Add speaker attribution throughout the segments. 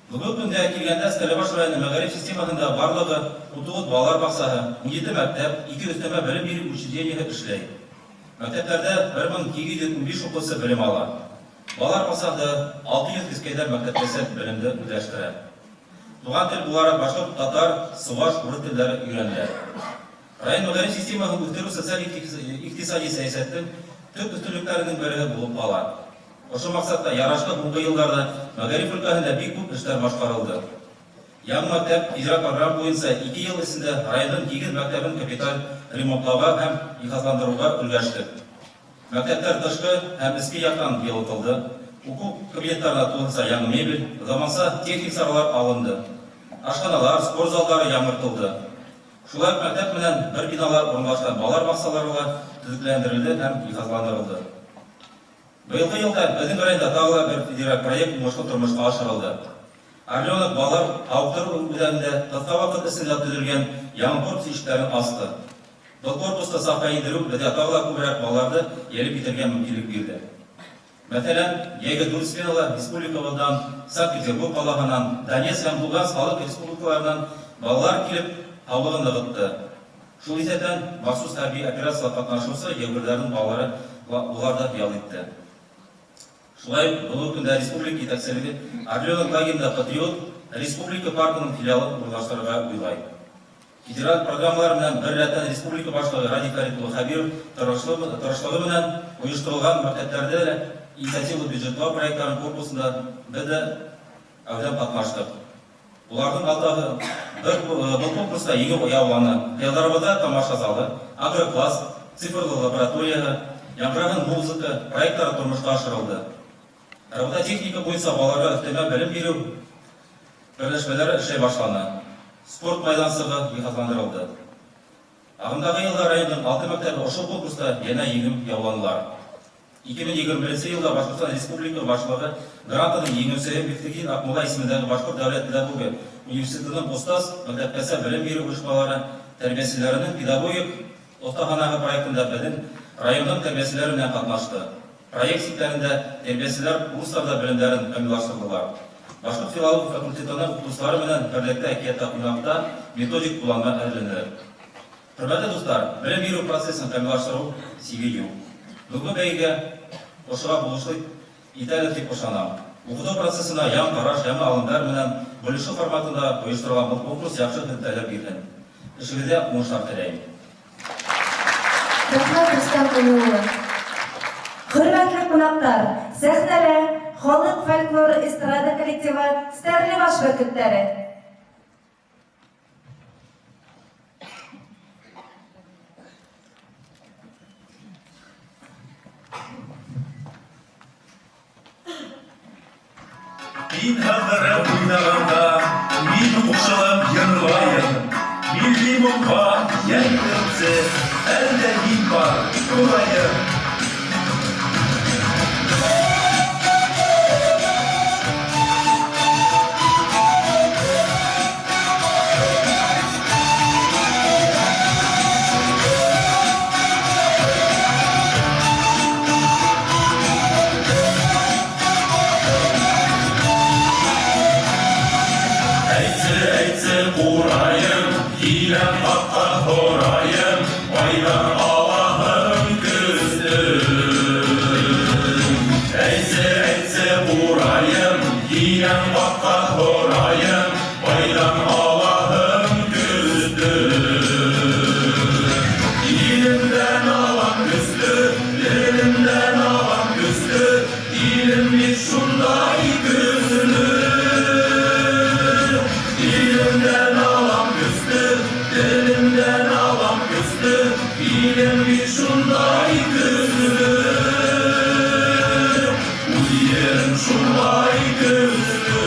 Speaker 1: Бөгөнгө көндә килгәндә Стәрлебаш районы мәгариф системаһында барлыгы 19 балалар баксаһы, 17 мәктәп, ике өстәмә белем бирү учреждениеһы эшләй. Мәктәпләрдә 1815 укучы белем ала. Балалар баксаһында 600 кескәйләр мәктәпкәчә белемне үзләштерә. Туган тел буларак башкорт, татар, суваш, урыс телләре өйрәнелә. Район мәгариф системасын үстерү социаль-икътисади сәясәтнең төп өстенлекләренең береһе булып кала. Ошо максатта ярашлы һуңгы елларда мәгариф өлкәһендә бик күп эшләр башкарылды. Яңа мәктәп федераль программа буенча ике ел эчендә районның һигез мәктәбен капиталь ремонтлауга һәм җиһазландыруга өлгәштек. Мәктәпләр тышкы һәм эчке яктан җылытылды, уку кабинетларына тулысынча яңа мебель, заманча техник чаралар алынды. Ашханалар, спорт заллары яңартылды. Шулай ук мәктәп белән бер бинада урынлашкан балалар бакчалары да төзекләндерелде һәм җиһазландырылды. Быелгы елда безнең районда тагы да бер федераль проект уңышлы тормышка ашырылды. Орленок балалар савыктыру үзәгендә кыска вакыт эчендә төзелгән яңа корпус ишекләрен ачты. Был корпусты сафка индерү безгә тагы да күбрәк балаларны җәлеп итәргә мөмкинлек бирде. Мәсәлән, җәйге дүрт сменалы республикабыздан, Санкт-Петербург калаһыннан, Донецк һәм Луганск халык республикаларыннан балалар килеп, һаулыгын ныгытты. Шул исәптән, махсус хәрби операциядә катнашучы яугирләрнең балалары болар да ял итте. Шулай ук бүгенге көндә республика җитәкчелеге Орленок лагеренда Патриот республика паркының филиалын урнаштырырга уйлай. Федераль программалар белән бер рәттән республика башлыгы Радий Фәрит улы Хәбиров тырышлыгы белән оештырылган мәктәпләрдә дә инициативалы бюджетлау проектларын конкурсында без дә әүдән катнаштык. Боларның алтавы бер бу конкурста җиңү яуланы. Хыялларыбызда тамаша залы, агрокласс, цифрлы лабораторияһе, яңгыраган музыка проектлары тормышка ашырылды. Робототехника буенча балаларга өстәмә белем бирү берләшмәләре эшләй башланы. Спорт майданчыгы җиһазландырылды. Агымдагы елда районның алты мәктәбе ошо конкурста янә җиңү яуланылар. 2021 нче елда Башкортстан Республика Башлыгы грантының җиңүчеһе Мифтехетдин Акмулла исемендәге Башкорт дәүләт педагогия университетының Остаз мәктәпкәчә белем бирү оешмалары тәрбиячеләренең педагогик остаханагы проектында безнең районның тәрбиячеләре белән катнашты. Проект чикләрендә тәрбиячеләр курсларда белемнәрен камиллаштырдылар. Башкорт филология факультетының укытучылары белән берлектә Әкияттә кунакта методик кулланма әзерләнделәр. Хөрмәтле дуслар, белем бирү процессын камиллаштыру чиге юк. Бүгенге бәйгегә ошыга булышлык итәбез дип ышанам. Укыту процессына яңа караш, яңа алымнар белән бүлешү форматында оештырылган бу конкурс яхшы һөмтәләр бирһен. Эшегездә уңышлар теләйм.
Speaker 2: Рәхмәт, Рөстәм Камил улы. Хөрмәтле кунаклар, сәхнәдә халык фольклор эстрада коллективы Стәрлебаш бөркетләре.
Speaker 3: Мин һындырып уйнаганда, мин кушылып йырлаем. Милли моңга ямь керүче, әллә мин бар, кураем. Әйтсе, әйтсе, кураем, киләм хакка һораем, кайдан алаһың көзне? Әйтсе, әйтсе, кураем, киләм хакка һораем, кайдан алаһың көзне? Илемдән алам көзне, телемдән алам көзне, Илем бит шундай көзле. Илемдән алам көзне, телемдән алам көзне, Илем бит шундай көзле. Үлем шулай көзле.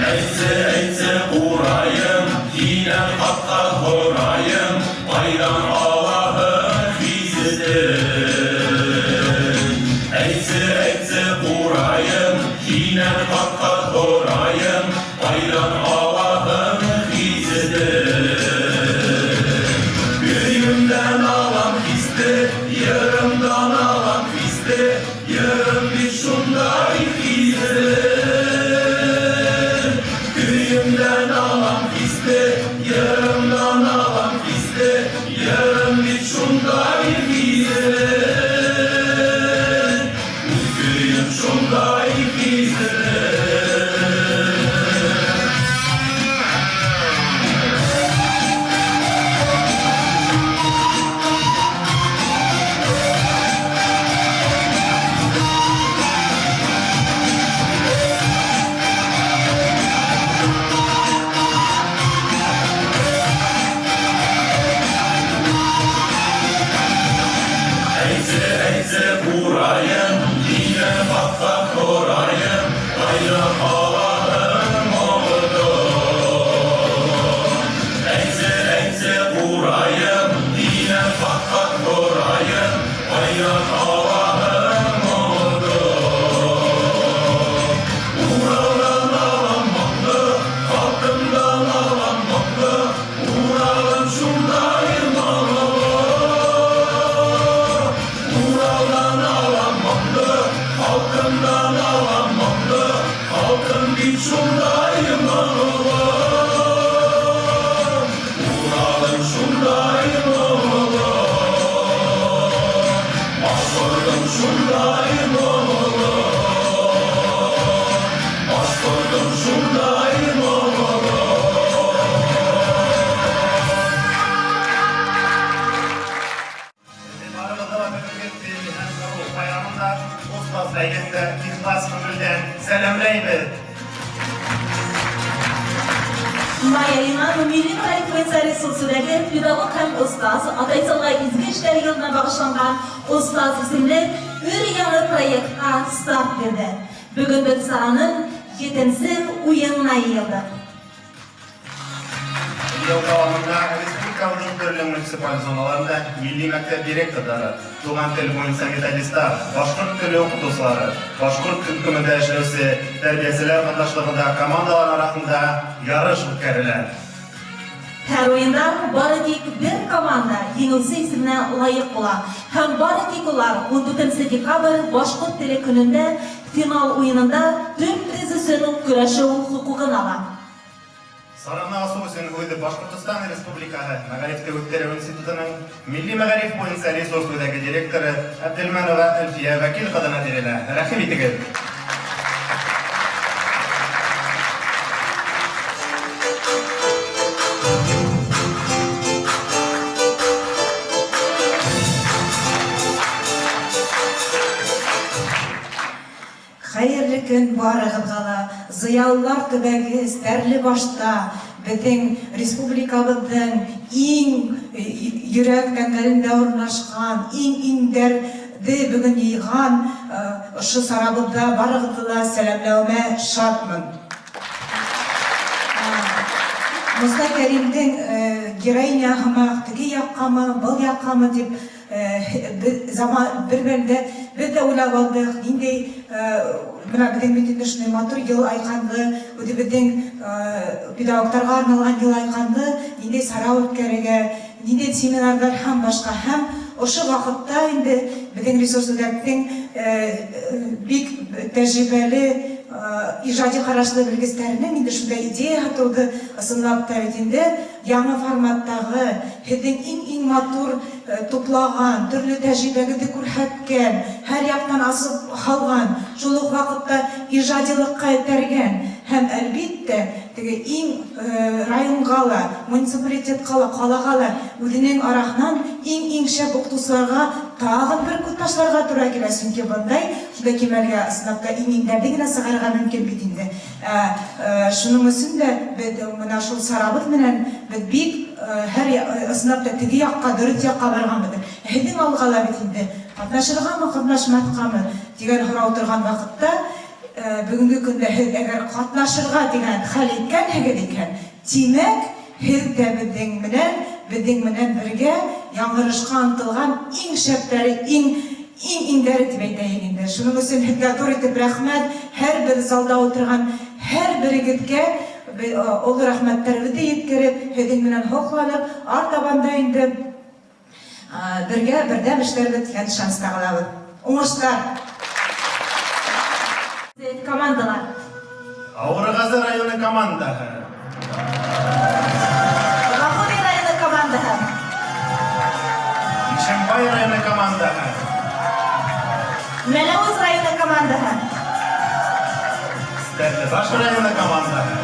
Speaker 3: Әйтсе, әйтсе, кураем, Һинән капка һораем, Кайдан алаһың хисете? Әйтсе, әйтсе, кураем, Һинән капка һораем, Кайдан алаһың хисете? шундай һиҙелер. Әйтсе, әйтсе, ҡурайым, һинән хаҡлап һорайым, ҡайҙан алаһың моңдо? Әйтсе, әйтсе, ҡурайым, һинән хаҡлап һорайым, ҡайҙан алаһың моңдо? Уралдан алам моңдо, халҡымдан алам моңдо, Уралым шундай моңло. Уралдан алам моңдо, халҡымдан алам моңдо, халҡым бит шундай моңло. Уралым шундай моңло, башҡортом шундай моңло, башҡортом шундай моңло.
Speaker 4: Беҙ барығыҙҙы ла бөгөнгө тел һәм ырыу байрамында Остаз бәйгеһендә ихлас күңелдән сәләмләйбеҙ.
Speaker 5: Майя Лиманова милли мәгариф буенча ресурс үҙәге педагог һәм остаз Атайсалға изге эштәр йылына бағышланған Остаз исемле өр-яңы проектҡа старт бирҙе. Бөгөн беҙ сараның етенсе уйынына йыйылдыҡ.
Speaker 4: Йыл дауамында республикабыҙҙың төрлө муниципаль зоналарында милли мәктәп директорҙары, туған тел буйынса методистар, башҡорт теле уҡытыусылары, башҡорт төркөмөндә эшләүсе тәрбиәселәр ҡатнашлығында командалар араһында ярыш үткәрелә.
Speaker 5: Һәр уйында бары тик бер команда еңеүсе исеменә лайыҡ була. Һәм бары тик улар 14 декабрь башҡорт теле көнөндә финал уйынында төп приз өсөн көрәшеү хоҡуғын ала.
Speaker 4: Сараны асыу өсөн һүҙ Башҡортостан Республикаһы Мәғарифте үҫтереү институтының Милли мәғариф буйынса ресурс үҙәге директоры Әбделмәнова Әлфиә Вәкил ҡыҙына бирелә. Рәхим итегеҙ.
Speaker 6: Хәйерле көн барығыҙға ла. Зыялылар төбәге Стәрлебашта беҙҙең республикабыҙҙың иң йөрәк тәңгәлендә урынлашҡан, иң иңдәрҙе бөгөн йыйған ошо сарабыҙҙа барығыҙҙы ла сәләмләүемә шатмын. Мостай Кәримдең героиня һымаҡ теге яҡҡамы, был яҡҡамы тип бер мәлдә беҙ ҙә уйлап алдыҡ, ниндәй бына беҙҙең бит инде шундай матур йыл айҡанлы, үҙебеҙҙең педагогтарға арналған йыл айҡанлы ниндәй сара үткәрергә, ниндәй семинарҙар һәм башҡа. Һәм ошо ваҡытта инде беҙҙең ресурс үҙәктең бик тәжрибәле ижади ҡарашлы белгестәренең инде шундай идеяһы тыуҙы, ысынлап та бит инде яңы форматтағы һеҙҙең иң-иң матур туплаған, төрлө тәжрибәгеҙҙе күрһәткән, һәр яҡтан асып һалған, шул уҡ ваҡытта ижадилыҡҡа этәргән һәм әлбиттә теге иң районға ла, муниципалитетҡа ла, ҡалаға ла үҙенең араһынан иң-иң шәп уҡытыусыларға тағын бер күҙ ташларға тура килә, сөнки бындай шундай кимәлгә ысынлап та иң-иңдәрҙе генә сығарырға мөмкин бит инде. Шуның өсөн дә беҙ бына шул сарабыҙ менән беҙ бик һәр ысынлап та теге яҡҡа, дөрөҫ яҡҡа барғанбыҙ. Һеҙҙең алға ла бит инде ҡатнашырғамы, ҡатнашмаҫҡамы тигән һорау торған ваҡытта, бөгөнгө көндә һеҙ әгәр ҡатнашырға тигән хәл иткәнһегеҙ икән, тимәк, һеҙ ҙә беҙҙең менән бергә яңырышҡа ынтылған иң шәптәре, иң иңдәре тип әйтәйек инде. Шуның өсөн һеҙгә ҙур итеп рәхмәт, һәр бер залда ултырған һәр берегеҙгә оло рәхмәттәребеҙҙе еткереп, һеҙҙең менән һоҡланып, артабан да инде бергә берҙәм эшләрбеҙ тигән ышаныста ҡалабыҙ. Уңыштар!
Speaker 5: Командалар.
Speaker 4: Ауырғазы районы командаһы.
Speaker 5: Ғафури районы командаһы.
Speaker 4: Ишембай районы командаһы.
Speaker 5: Мәләүез районы командаһы.
Speaker 4: Стәрлебаш районы командаһы.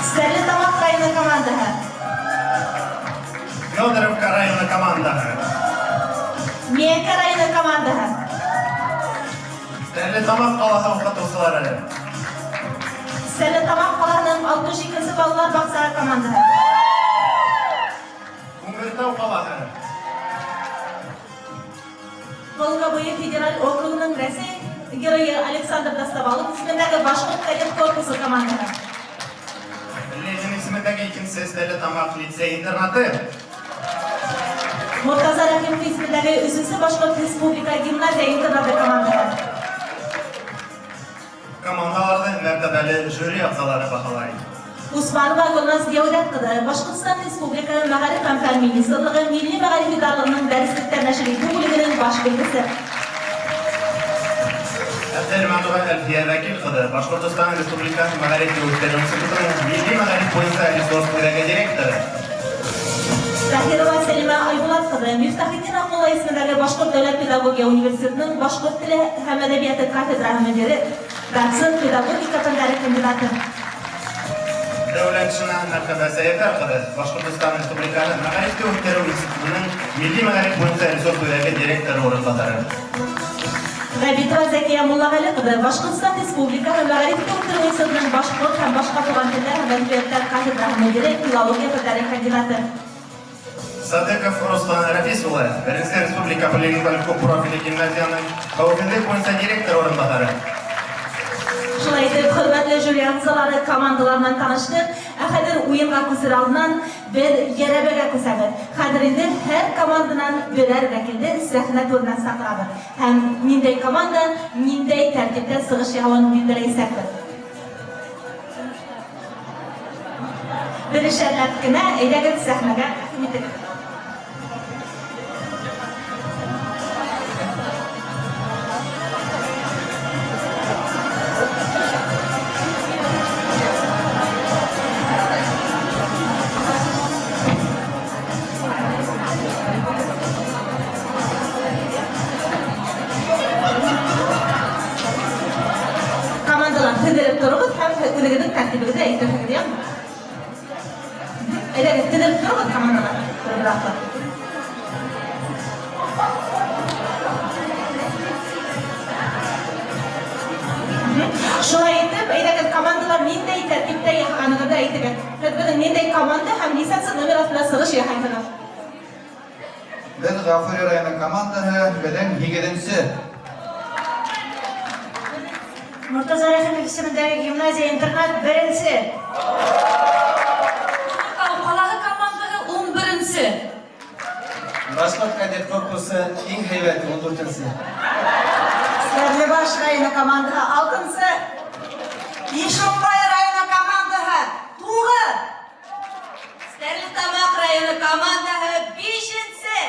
Speaker 5: Стәрлетамаҡ районы командаһы.
Speaker 4: Федоровка районы командаһы.
Speaker 5: Миәкә районы командаһы.
Speaker 4: Стәрлетамаҡ ҡалаһы уҡытыусылары.
Speaker 5: Стәрлетамаҡ ҡалаһының 62 балалар баҡсаһы командаһы.
Speaker 4: Күмертау ҡалаһы.
Speaker 5: Волга буйы федераль округының Рәсәй геройы Александр Достовалов исемендәге башҡорт кадет корпусы командаһы.
Speaker 4: Ленин исемендәге икенсе Стәрлетамаҡ лицей-интернаты.
Speaker 5: Мортаза Рәхимов исемендәге өсөнсө башҡорт республика гимназия-интернаты командаһы.
Speaker 4: Командаларҙы мәртәбәле жюри ағзалары баһалай.
Speaker 5: Усманова Гөлназ Йәүдәт ҡыҙы, Башҡортостан Республикаһы Мәғариф һәм фән министрлығы Милли мәғариф идаралығының дәреслектәр нәшер итеү бүлегенең баш белгесе.
Speaker 4: Әбделмәнова Әлфиә Вәкил ҡыҙы, Башҡортостан Республикаһы Мәғариф үҫтереү институтының Милли мәғариф буйынса ресурс үҙәге директоры.
Speaker 5: Таһирова Сәлимә Айбулат ҡыҙы, Мифтахетдин Аҡмулла исемендәге Башҡорт дәүләт педагогия университетының башҡорт теле һәм әҙәбиәте кафедраһы мөдире, доцент, педагогика фәндәре кандидаты.
Speaker 4: Дәүләтшина Мәрхәбә Сәйәфәр ҡыҙы, Башҡортостан Республикаһы Мәғарифте үҫтереү институтының Милли мәғариф буйынса ресурс үҙәге директоры урынбаҫары.
Speaker 5: Ғәбитова Зәкиә Муллағәле ҡыҙы, Башҡортостан Республикаһы Мәғарифте үҫтереү институтының башҡорт һәм башҡа туған телдәр һәм әҙәбиәттәр кафедраһы мөдире, филология фәндәре кандидаты.
Speaker 4: Садыков Руслан Рафис улы, Беренсе республика полилингваль күп профилле гимназияның хәүефһеҙлек буйынса директор урынбаҫары.
Speaker 5: Шулай итеп, хөрмәтле жюри ағзалары, командалар менән таныштыҡ. Ә хәҙер уйынға күсер алдынан беҙ йәрәбәгә күсәбеҙ. Хәҙер инде һәр команданан берәр вәкилде сәхнә түренә саҡырабыҙ. Һәм ниндәй команда, ниндәй тәртиптә сығыш яһауын билдәләйәсәкбеҙ. Берешәрләп кенә әйҙәгеҙ сәхнәгә рәхим итегеҙ. Командалар теҙелеп тороғоҙ һәм үҙегеҙҙең тәртибегеҙҙе әйтерһегеҙ, яме? Әйҙәгеҙ, теҙелеп тороғоҙ командалар. Бер-бер артлы. Шулай итеп, әйҙәгеҙ, командалар ниндәй тәртиптә яһағанығыҙҙы әйтегеҙ. Һеҙ беҙҙең ниндәй команда һәм нисәнсе номер аҫтында сығыш яһайһығыҙ?
Speaker 7: Беҙ Ғафури районы командаһы, беҙҙең һигеҙенсе.
Speaker 2: Мортаза Рәхимов исемендәге гимназия-интернат беренсе.
Speaker 8: Ҡалаһы командаһы 11-нсе.
Speaker 7: Башҡорт кадет корпусы иң һәйбәт 14-нсе.
Speaker 6: Стәрлебаш районы командаһы алтынсы. Ишембай районы командаһы 9.
Speaker 8: Стәрлетамаҡ районы командаһы 5-нсе.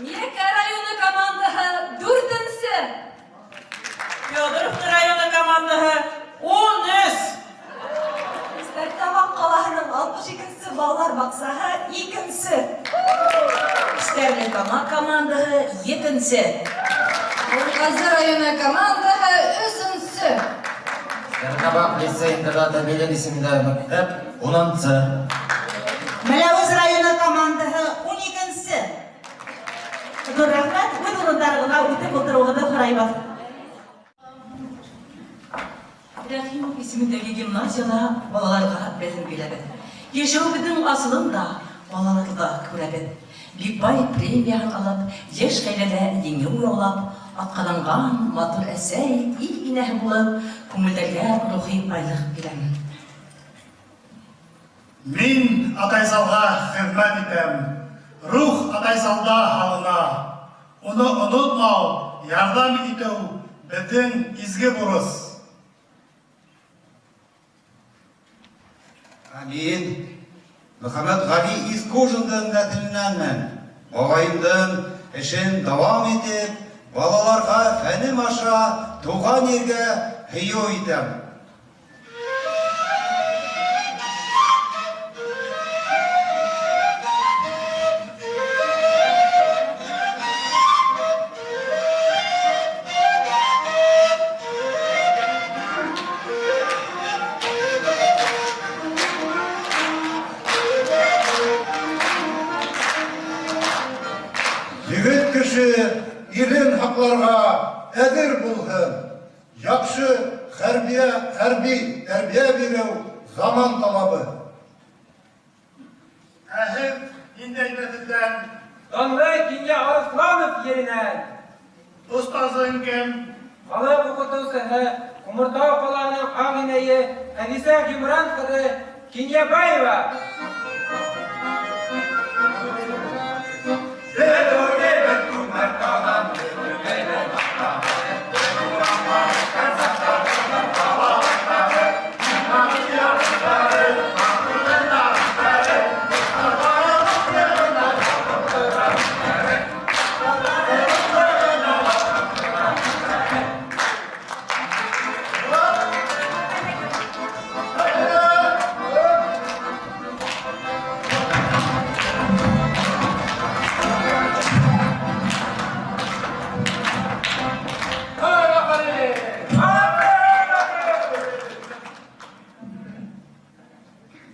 Speaker 8: Миәкә районы командаһы 4-нсе.
Speaker 9: Федоровка районы командаһы 13.
Speaker 6: Стәрлетамаҡ ҡалаһының 62-нсе балалар баҡсаһы 2-нсе.
Speaker 9: Стәрлетамаҡ командаһы 7-нсе.
Speaker 8: Ҡазы районы командаһы 3-нсе.
Speaker 7: Стәрлетамаҡ лицей-интернаты Ленин исемендәге мәктәп 10-нсы.
Speaker 6: Мәләүез районы командаһы 12-нсе.
Speaker 5: Ҙур рәхмәт, үҙ урындарығыҙға үтеп ултырыуығыҙҙы һорайбыҙ.
Speaker 9: Рәхимов исемендәге гимназияла балаларға белем бирәбеҙ. Йәшәүебеҙҙең асылын да балаларҙа күрәбеҙ. Бик бай премияһын алып, йәш ғаиләлә еңеү яулап, атҡаҙанған матур әсәй, ил инәһе булып, күңелдәргә рухи байлыҡ бирәм.
Speaker 10: Мин Атайсалға хеҙмәт итәм. Рух Атайсалда һалына. Уны онотмау, ярҙам итеү беҙҙең изге бурыс.
Speaker 7: Мин Мөхәммәт Ғали Искужиндың нәҫеленәнмен. Бабайымдың эшен дауам итеп, балаларға фәнем аша туған ергә һөйөү итәм.
Speaker 11: Яҡшы хәрбиә, хәрби тәрбиә биреү заман талабы.
Speaker 10: Ә һеҙ ниндәй нәҫелдән?
Speaker 12: Данлы Кинйә Арыҫланов еренән.
Speaker 10: Остазың кем?
Speaker 12: Халык укытыусыһы, Күмертау ҡалаһының аҡ инәйе Әнисә Ғимран ҡыҙы Кинйәбаева.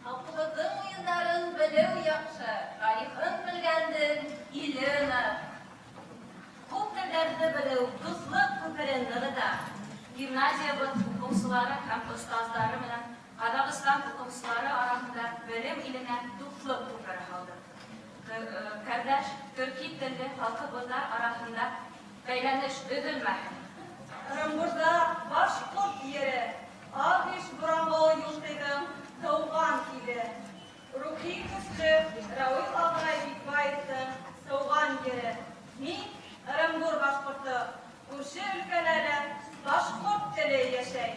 Speaker 8: Халҡыбыҙҙың уйындарын белеү яҡшы, тарихын белгәндең иле ныҡ. Күп телдәрҙе белеү дуҫлыҡ күперен нығыта.
Speaker 13: Гимназиябыҙ уҡыусылары һәм остаздары менән Ҡаҙағстан уҡыусылары араһында белем иленә дуҫлыҡ күпере һалдыҡ. Ҡәрҙәш төрки телле халҡыбыҙҙар араһында бәйләнеш өҙөлмәһен.
Speaker 8: Ырымбурҙа башҡорт ере, Ағиш боронғо Юлтыйҙың тыуған иле, рухи көслө Рауил ағай Бикбаевтың тыуған ере. Мин, Ырымбур башҡорто, күрше өлкәлә лә башҡорт теле йәшәй.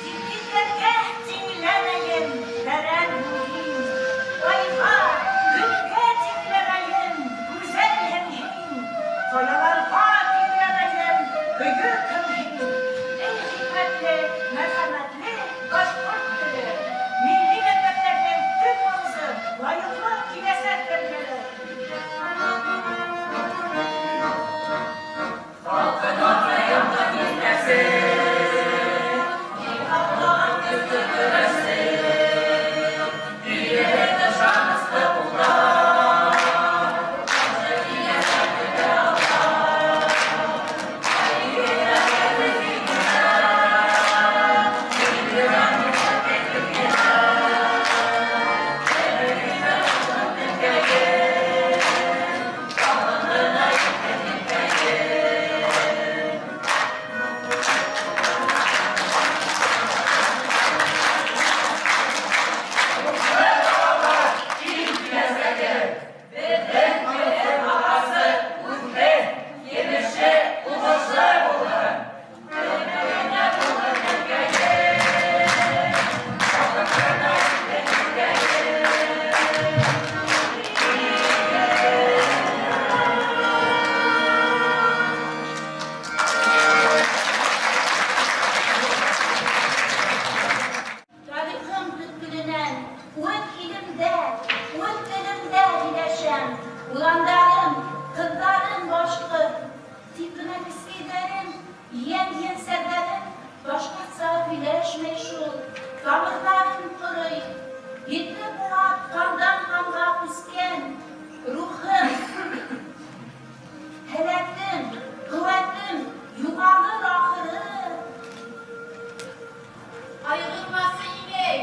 Speaker 5: Диңгеҙҙәргә тиңләмәйем, тәрән һин. Айға, көнгә тиңләмәйем, гүзәлһең һин. Ҡаяларға тиңләмәйем, бөйөкһөң һин. Эй хикмәтле, мәрхәмәтле башҡорт теле! Милли мәктәптәрҙең төп бурысы, лайыҡлы киләсәк тәрбиәләү. Тарихым төпкөлөнән, үҙ илемдә, үҙ телемдә һөйләшәм. Уландарым, ҡыҙҙарым башҡорт. Тик бына кескәйҙәрем, йән-еңсәрҙәрем башҡортса һөйләшмәй шул. Тамырҙарым ҡорой. Ете быуат ҡандан-ҡанға күскән рухым, һәләтем, ҡеүәтем юғалыр ахыры.
Speaker 8: Ҡайғырмасы инәй,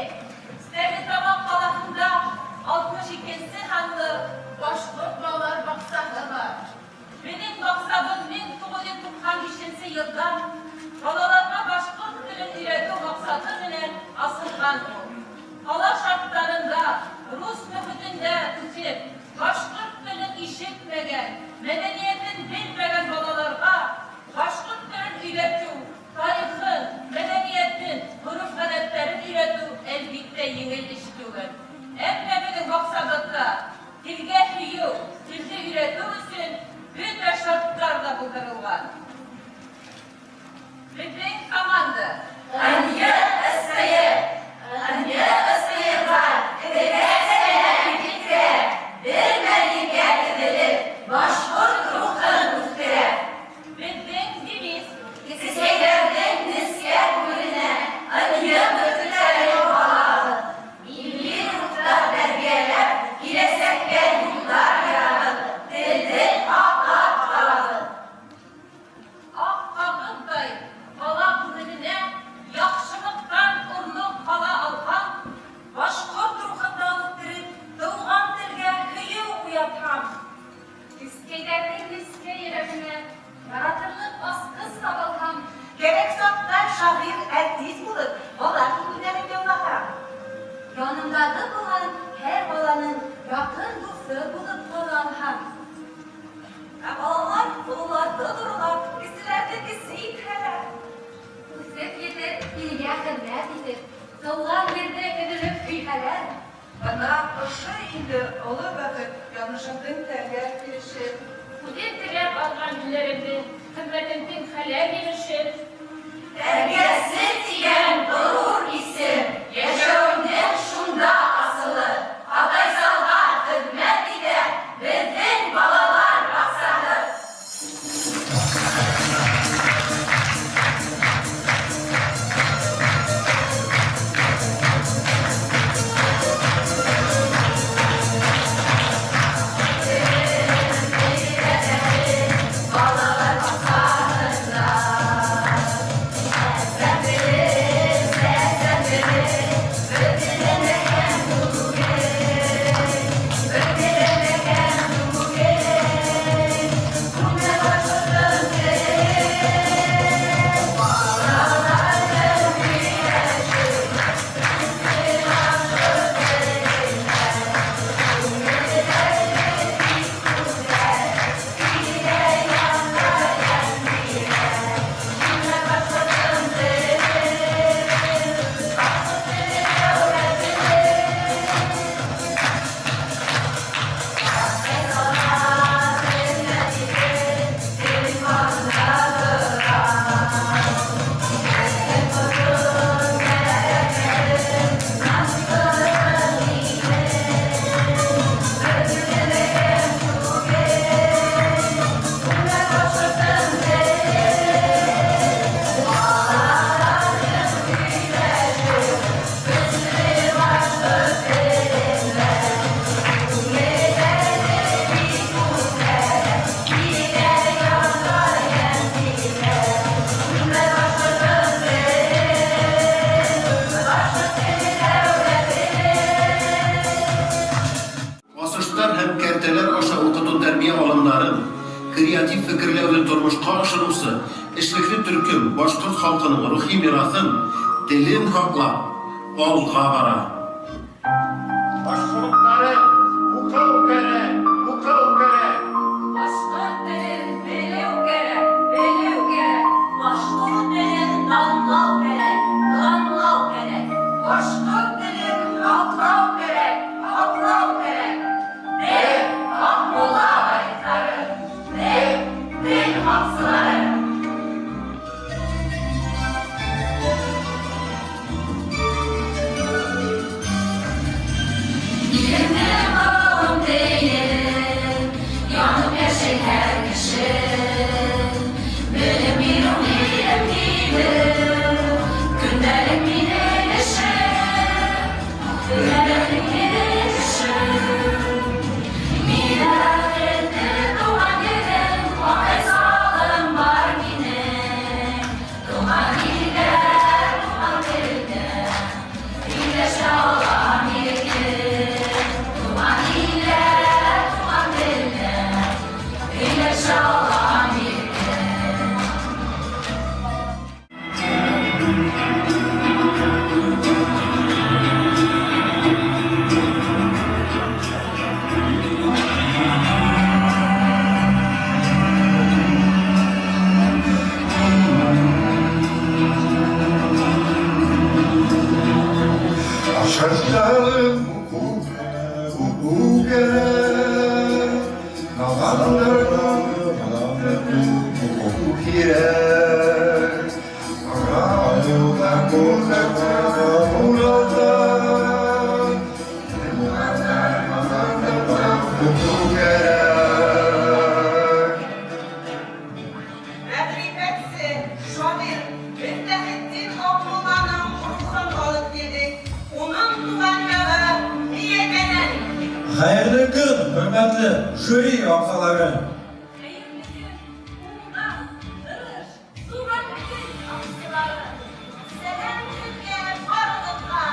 Speaker 8: Стәрлетамаҡ ҡалаһында 62 нсе һанлы башҡорт балалар баҡсаһы бар. Беҙҙең баҡсабыҙ 1995 нсе йылдан балаларға башҡорт телен өйрәтеү маҡсаты менән асылған ул. Ҡала шарттарында, рус мөхитендә үҫеп, башҡорт телен ишетмәгән, мәҙәниәтен белмәгән балаларға башҡорт телен өйрәтеү, тарихын, мәҙәниәтен, ғөрөф-ғәҙәттәрен өйрәтеү, әлбиттә, еңел эш түгел. Әммә беҙҙең баҡсабыҙҙа телгә һөйөү, телде өйрәтеү өсөн бөтә шарттар ҙа булдырылған. Беҙҙең команда
Speaker 5: Ынйы ысыйы, ынйы ысыйырға телгә сәләм килтерә, бер мәликә теҙелеп, башҡорт рухын үҫтерә.
Speaker 8: Беҙҙең девиз
Speaker 5: Кескәйҙәрҙең нескә күңеленә ынйы бөртөктәрен һалабыҙ. Милли рухта тәрбиәләп, киләсәккә юлдар ярабыҙ, телде һаҡлап ҡалабыҙ.
Speaker 8: Аҡ ҡағыҙҙай Шағир, артист булып, бала күңелдәрен яулаған.
Speaker 13: Янымдагы булган һәр баланың якын дусы булып кала алһам.
Speaker 8: Ә балалар олыларҙы ҙурлап, кеселәрҙе кесе итһәләр.
Speaker 13: Үҫеп етеп, илгә хеҙмәт итеп, тыуған ерҙе өҙөлөп һөйһәләр.
Speaker 14: Бына ошо инде оло бәхет, яҙмышыңдың тәңгәл килеше.
Speaker 8: Үҙем теләп алған һөнәремдең, хеҙмәтемдең хәләл емеше.
Speaker 13: Тәрбиәсе тигән ғорур исем, йәшәүемдең шунда асылы. Атайсалға хеҙмәт итә беҙҙең балалар баҡсаһы.
Speaker 15: Басыштар һәм кәртәләр аша укыту-тәрбия алымнарын, креатив фекерләүне тормышка ашырыусы эшлекле төркем башкорт халкының рухи мирасын, телен һаклап, алга бара.
Speaker 10: Башҡорттары уҡыу кәрәк, уҡыу кәрәк.
Speaker 13: Башҡорт телен белеү кәрәк, белеү кәрәк.
Speaker 5: Башҡорт телен данлау кәрәк, данлау кәрәк.
Speaker 14: Башҡорт телен һаҡлау кәрәк, һаҡлау кәрәк.
Speaker 13: Беҙ Аҡмулла вариҫтары, беҙ тел һаҡсылары. Илемдең ҡолом тейеп, янып йәшәй һәр кеше. Белем биреү ғилем килеү, көндәлек минең эшем, көндәлек минең эшем. Мин бәхетле тыуған ерем, Атайсалым бар минең. Тыуған илдә, тыуған телдә, һөйләшә алам иркен. Тыуған илдә, тыуған телдә, һөйләшә алам иркен.
Speaker 11: Башҡорттарын уҡыу кәрәк, наҙандарҙы уҡыу кәрәк. Уралда уҡыу кәрәк.
Speaker 14: Мәғрифәтсе, шағир Мифтахетдин Аҡмулланың рухын алып килдек. Уның тыуған яғы Миәкәнән.
Speaker 7: Хәйерле көн, хөрмәтле жюри ағзалары.
Speaker 13: Хәйерле көн, уңған, тырыш, туған тел һаҡсылары.
Speaker 8: Сәләм һеҙгә барығыҙға,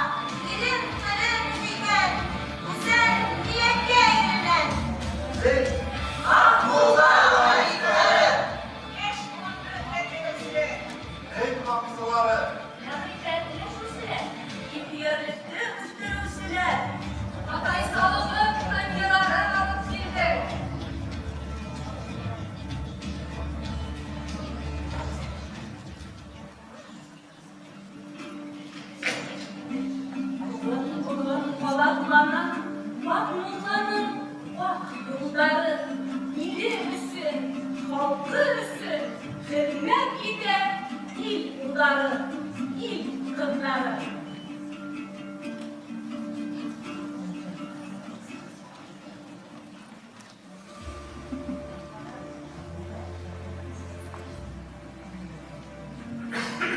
Speaker 8: илем, телем һөйгән, гүзәл Миәкә иленән.
Speaker 10: Беҙ
Speaker 14: Аҡмулла вариҫтары. Йәш быуынды тәрбиәләүселәр.
Speaker 10: Тел һаҡсылары.
Speaker 8: улдары, ил ҡыҙҙары.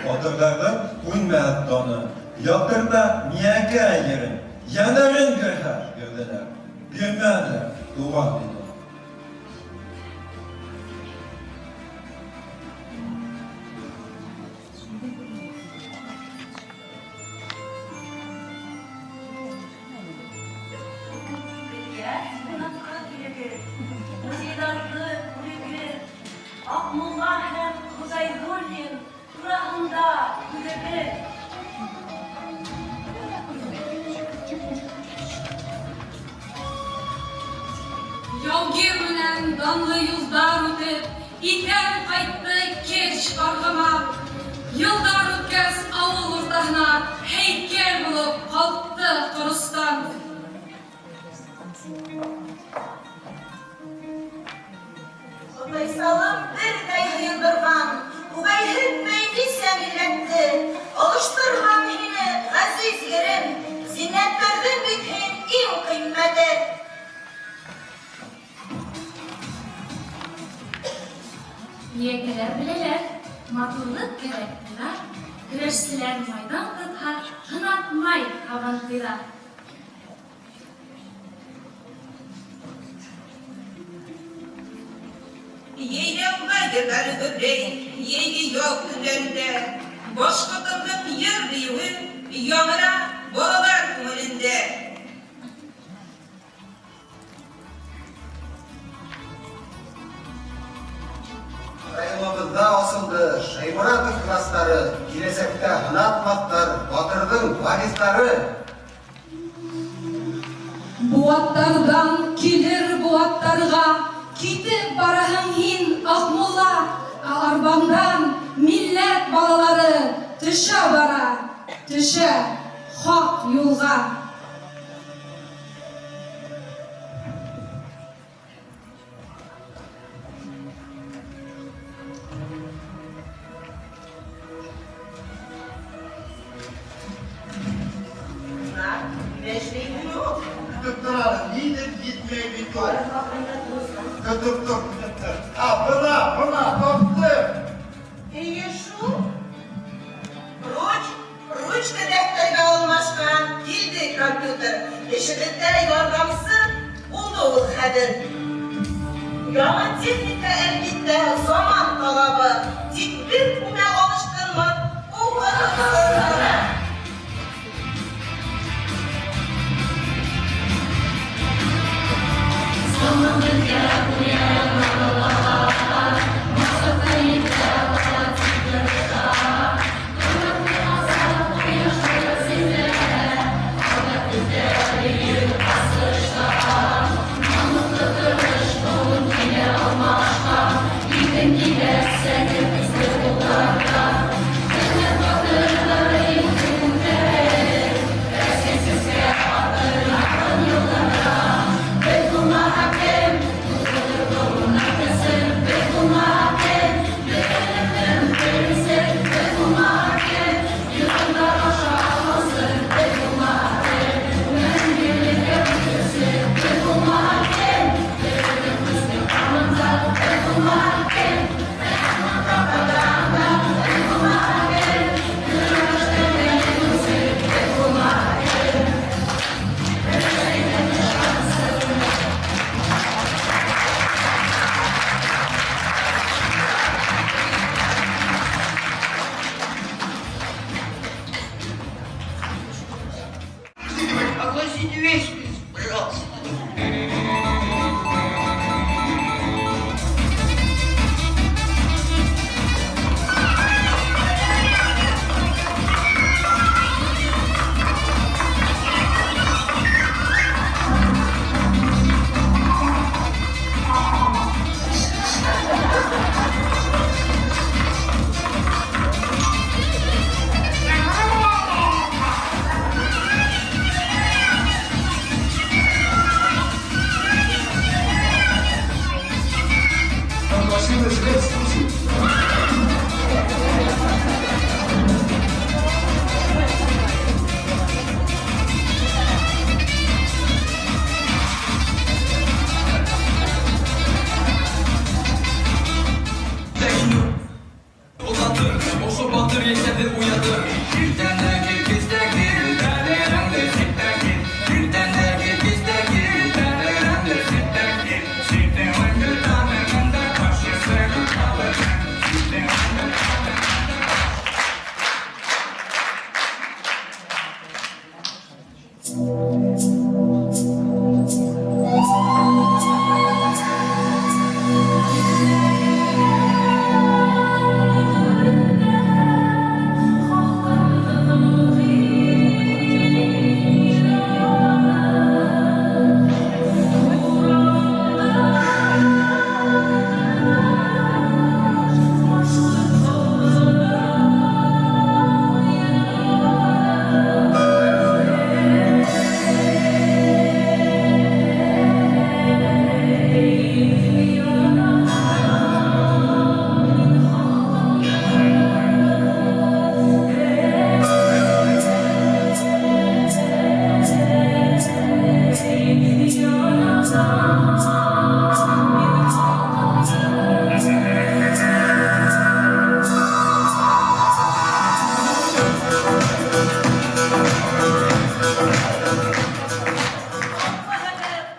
Speaker 7: Батырҙарҙың Күнмәҫ даны, Яҡтырта Миәкә ерен, Йәндәрен бирһә бирҙеләр, Бирмәнеләр туған илен.
Speaker 5: Беҙгә ҡунаҡҡа килегеҙ, Музейҙарҙы күрегеҙ, Аҡмулла һәм Хоҙайҙуллин тураһында һүҙебеҙ.
Speaker 13: Яугир менән данлы юлдар үтеп, Иҫән ҡайтты Керч арғымаҡ. Йылдар үткәс, ауыл уртаһына Һәйкәл булып ҡалҡты ҡоростан.
Speaker 5: Атайсалым берҙәй һыйындырған, Үгәйһетмәй нисә милләтте, Алыштырған һине, ғәзиз ерем, Зиннәттәрҙең бит һин иң ҡиммәте.
Speaker 13: Миәкәләр беләләр, матурлыҡ кәрәк туйҙа, Көрәшселәр майҙан тотһа, һынатмай һабантуйҙа.
Speaker 14: Йәйләүгә йырҙары гөрләй, йәйге ял көндәрендә. Башҡортомдоң йыр-бейеүе яңыра балалар күңелендә.
Speaker 11: Районыбыҙҙа асылды Шәйморатов кластары, киләсәктә һынатмаҫтар батырҙың вариҫтары.
Speaker 13: Быуаттарҙан килер быуаттарға, китеп бараһың һин, Аҡмулла, ә арбаңдан милләт балалары төшә бара, төшә хаҡ юлға.
Speaker 10: Көтөп тор әле, нидер етмәй бит ул. Көтөп тор, көтөп тор. А, бына, бына, таптым.
Speaker 14: Эйе шул. Ручка дәфтәргә алмашҡан, килде компьютер. Эшебеҙҙә ярҙамсы булды ул хәҙер. Яңы техника, әлбиттә, заман талабы. Тик бер күмә алыштырмаҫ уҡытыусыны.
Speaker 16: Огласите весь пожалуйста.
Speaker 17: Ләйсәнде уятыр. Иртән дә кил, кис тә кил, Тәңреңде сит тә кил. Иртән дә кил, кис тә кил, Тәңреңде сит тә кил. Ситеүеңде танығанда, Башы сығып ҡалырһың. Ситеүеңде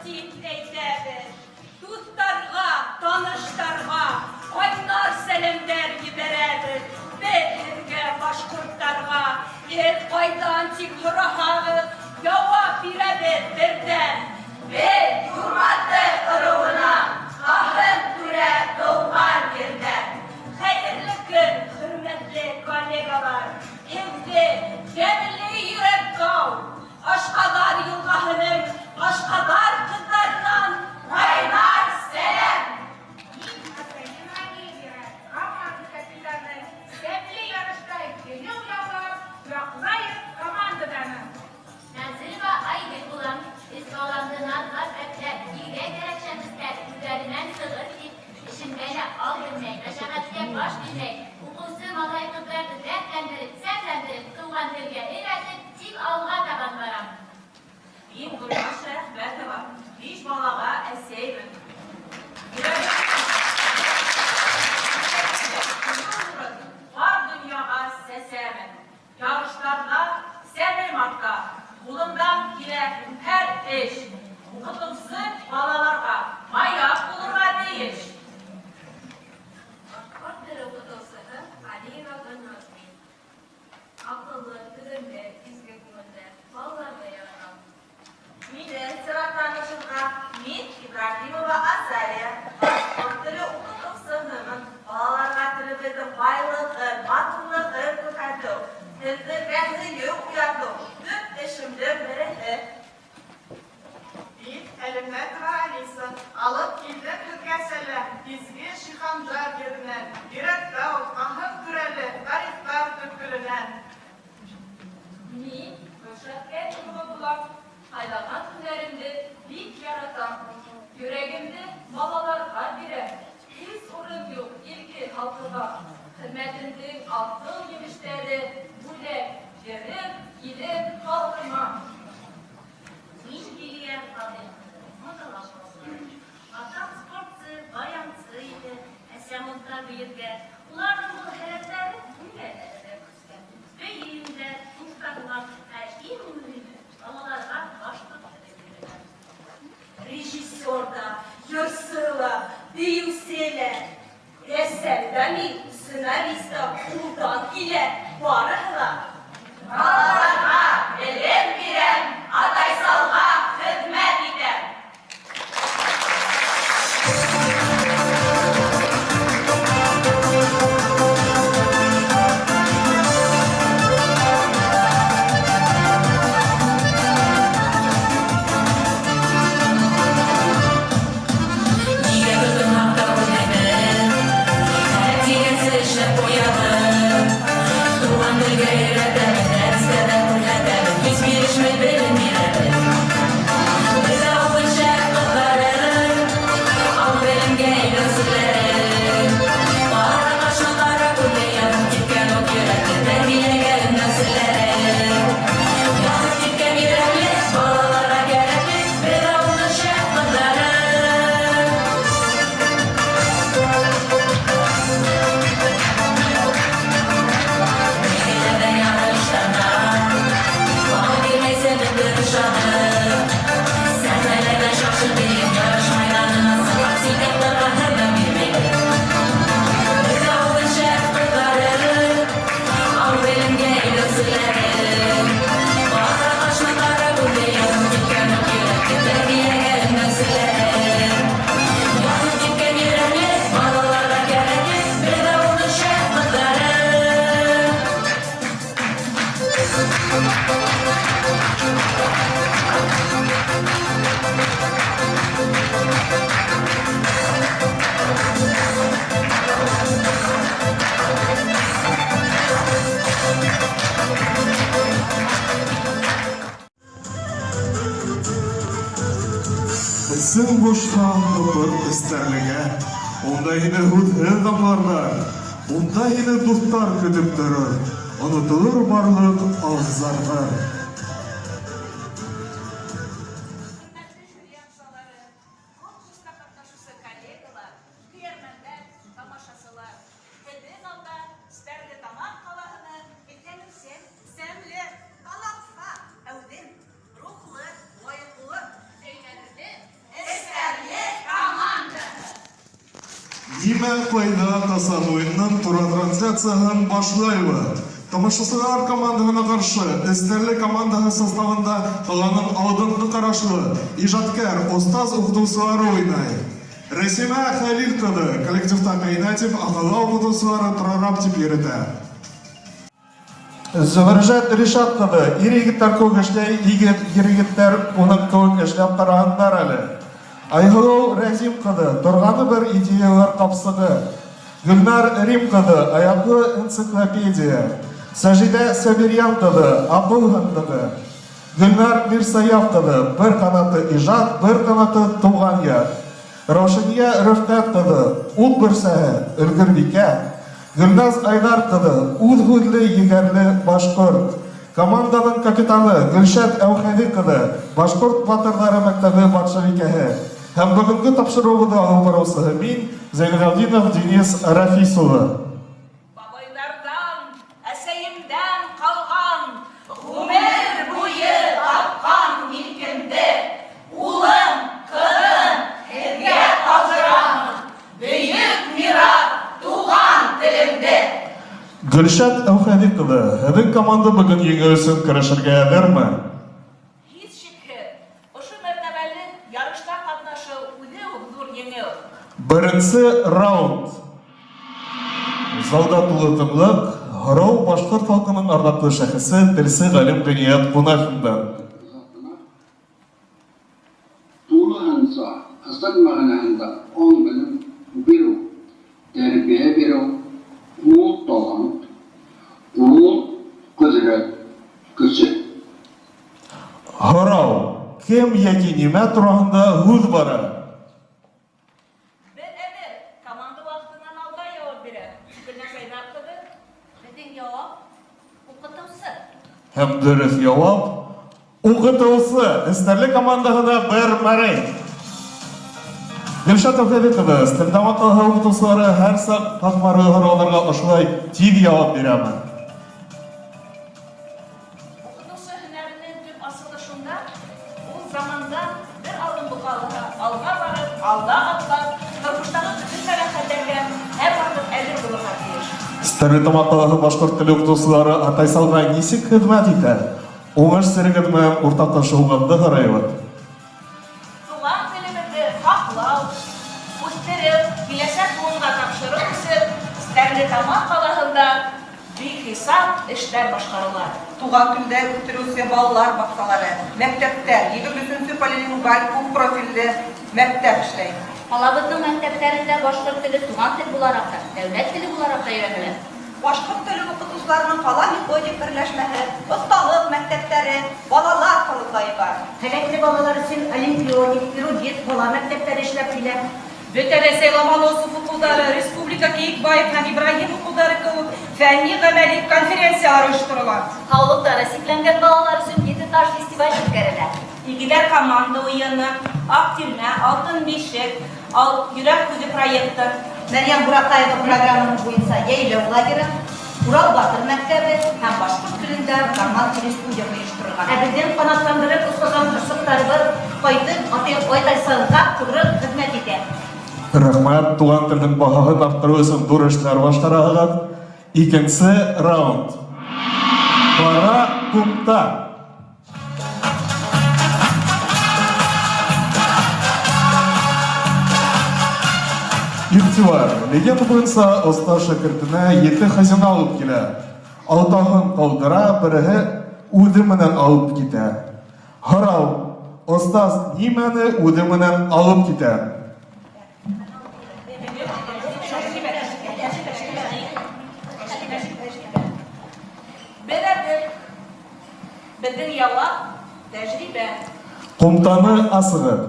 Speaker 18: Дип әйтәбез. Дуҫтарға, таныштарға ҡайнар сәләмдәр ебәрәбеҙ. Беҙ һеҙгә, башҡорттарға, һеҙ ҡайҙан тип һораһағыҙ, яуап бирәбеҙ берҙән. Беҙ Юрматы ырыуынан, Ҡаһым түрә тыуған ерҙән. Хәйерле көн, хөрмәтле коллегалар! Һеҙҙе йәмле Йөрәктау, Ашҡаҙар йылғаһының Ашҡаҙар ҡыҙҙарынан ҡайнар сәләм!
Speaker 8: Мин Азалина Алиева, команда капитаны. Сәпле ярышта еңеү яулап, яҡлайыҡ командадан.
Speaker 13: Нәзирова Айгөл булам. Өс баламды наҙлап, әпләп, илгә кәрәк шәхестәр үзләренән сығыр дип, эшемгә лә ал белмәй, мәшәҡәткә баш бирмәй, уҡыусы малай-ҡыҙҙарҙы дәртләндереп, сәмләндереп, тыуған телгә өйрәтеп, тик алға табан барам.
Speaker 14: Мин Гөлназ Шәяхмәтова, биш балаға әсәймен. Йөрәгем бар донъяға сәсәмен. Ярыштарҙа сәмем арта, ҡулымдан килә һәр эш. Уҡытыусы балаларға маяҡ булырға тейеш.
Speaker 8: Башҡорт теле уҡытыусыһы Алиева Гөлназ мин. Аҡыллы, түҙемле, изге күңелле, балаларҙы яратам.
Speaker 14: Минең сират танышырға мин Ибраһимова Азалия, башҡорт теле уҡытыусыһымын. Балаларға телебеҙҙең байлығын, матурлығын күрһәтеү, телдәргә һөйөү уятыу төп эшемдең береһе.
Speaker 19: Мин Әлемәтова Алиса, алып килдем һеҙгә сәләм, изге Шихандар еренән, Йөрәктау, Ҡаһым Түрәле, тарихтар төпкөлөнән.
Speaker 8: Мин Гөлшат Кәримова булам. Һайлаған һөнәремде бик яратам. Йөрәгемде балаларға бирәм. Һис урын юҡ илге халҡыға. Хеҙмәтемдең аҫыл емештәре бүләк, ерем, илем, халҡыма.
Speaker 5: Мин Лилия Фадыйҡ ҡыҙы, Моталаш авылынан. Атам спортсы, баянсы ине, әсәм унда бейергә. Уларҙың был һәләттәре миңә лә әҙерәк күскән. Бейейем дә, инстаграм, ә иң мөһиме, балаларға башҡорт телен өйрәтәм.
Speaker 18: Режиссер ҙа, йырсы ла, бейеүсе лә, рәссам да мин, сценарист та, ҡулдан килә, барыһы ла. Балаларға белем бирәм, Атайсалға хеҙмәт итәм.
Speaker 17: Нигә тотынһаҡ та үлмәйбеҙ, Ә тигәнсе эшләп ҡуябыҙ. Туған телгә өйрәт.
Speaker 20: Эсең бошһа, тотор Эстәрлегә. Унда һине һүҙһеҙ аңларҙар, Унда һине дуҫтар көтөп торор, Онотолор барлыҡ аһ-зарҙар.
Speaker 18: Хөрмәтле жюри әгъзалары, конкурста катнашучы коллегалар, көярмәннәр, тамашачылар! Һеҙҙең алда Стәрлетамак ҡалаһының эҙләнеүсән, сәмле, талапса, әүҙем, рухлы, лаеклы, һөймәкле, эстәрле командаһы!
Speaker 20: Нимә, кайда, касан уенының туры трансляцияһын башлайбыҙ. Тамашасылар командаһына каршы Эстәрле командаһы составында каланың алдынгы карашлы, ижаткәр, остаз укытучылары уйнай. Рәсимә Хәлил кызы, коллективта каенә дип, акыллы укытучылары прораб дип йөретә. Зөбәрҗәт Ришат кызы, ир-егетләр кеүек эшләй, егет, ир-егетләр уның кеүек эшләп караһыннар әле. Айһылу Рәзим кызы, торганы бер идеяләр капсыгы. Гөлнар Рим кызы, аяклы энциклопедия. Саҗидә Сабирьян кызы, акыл һындыгы. Гөлнар Мирсаяф кызы, бер канаты иҗат, бер канаты туган як. Раушания Рөфкать кызы, ут бөрсәһе, өлгербикә. Гөлназ Айдар кызы, үз һүзле, егәрле башкорт. Команданың капитаны, Гөлшат Әүхәди кызы, Башкорт батырлары мәктәбе батшабикәһе. Һәм бүгенге тапшыруыбызны алып баручысы мин, Зәйнегабдинов Денис Рафис улы.
Speaker 18: Бабайлардан, әсәемдән калган, гомер буе тапкан милкемде, улым, кызым, һеҙгә ҡалдырамын, бөйөк мирас, туған телемде.
Speaker 20: Гөлшат Әүхәди кызы, һеҙҙең команда бөгөн еңеү өсөн көрәшергә әҙерме?
Speaker 18: Һис шикһеҙ, ошо мәртәбәле ярышта ҡатнашыу үҙе үк ҙур еңеү.
Speaker 20: Беренсе раунд. Залда тулы тынлык. Һорау башкорт халкының ардаклы шәхесе, телсе галим Гыйният Кунафиндан.
Speaker 21: Затына тулыһынса, ысын мәгънәһендә аң-белем бирү, тәрбия бирү, ул талант, ул кодрәт көче.
Speaker 20: Һорау, Кем яки нимә тураһында һүҙ бара?
Speaker 18: Бер әмер, команда вакытыннан алда яуап бирә. Гөлназ Айдар кызы.
Speaker 13: Безнең яуап, укытыусы.
Speaker 20: Һәм дөрес яуап, укытыусы. Эстәрле командаһына бер мәрей. Гөлшат Әүхәди кызы, Стәрлетамак калаһы укытыусылары һәрчак катлаулы һорауларга ошолай тиҙ яуап бирәме?
Speaker 18: Укытыусы һөнәренең төп асылы шунда, ул замандан бер адым булһа алға барып, алда атлап, тормыштагы көтөлмәгән хәлләргә һәрвакыт әзер булырга тиеш.
Speaker 20: Стәрлетамак калаһы башкорт теле укытыусылары Атайсалга нисек хеҙмәт итә? Уңыш серегеҙ менән уртаҡлашыуығыҙҙы һорайбыҙ.
Speaker 18: Туған телебеҙҙе һаҡлау, үҫтереү, киләсәк быуынға тапшырыу өсөн Стәрлетамаҡ ҡалаһында бихисап эштәр башҡарыла.
Speaker 14: Туған телдә үҫтереүсе балалар баҡсалары, мәктәптәр, 23 полилингваль күп профильле мәктәп эшләй.
Speaker 13: Ҡалабыҙҙың мәктәптәрендә башҡорт теле туған тел булараҡ та, дәүләт теле булараҡ та өйрәнелә.
Speaker 14: Башҡорт теле уҡытыусыларының ҡала методик берләшмәһе, оҫталыҡ мәктәптәре, балалар ҡоролтайы бар.
Speaker 9: Һәләтле балалар өсөн Олимпионик, Эрудит бала мәктәптәре эшләп килә.
Speaker 22: Бөтә Рәсәй Ломоносов уҡыуҙары, Республика Кейекбаев һәм Ибраһим уҡыуҙары кеүек фәнни-ғәмәли конференциялар ойошторола.
Speaker 13: Һаулыҡтары сикләнгән балалар өсөн Ете таш фестивале үткәрелә.
Speaker 18: Игеҙәр команда уйыны, Аҡ тирмә, Алтын бишек, Ал йөрәк һүҙе проекты.
Speaker 23: Мәрйәм Буратаева программаһы буйынса йәйләү лагеры, Урал батыр мәктәбе һәм башкорт телендә роман телестудия оештырылган.
Speaker 9: Ә беҙҙең ҡанатландырып осорған ҡошсоҡтарыбыҙ ҡайтып, Атайсалға тоғро хеҙмәт итә.
Speaker 20: Рәхмәт, туған телдең баһаһын арттырыу өсөн ҙур эштәр башҡараһығыҙ. Икенсе раунд. Ҡара ҡумта. Игътибар, легенда буйынса оста шәкертенә ете хазина алып килә. Алтауһын ҡалдыра, береһе үҙе менән алып китә. Һорау, остаз нимәне үҙе менән алып китә?
Speaker 18: Бер әҙер. Беҙҙең яуап, тәжрибә.
Speaker 20: Ҡумтаны асығыҙ.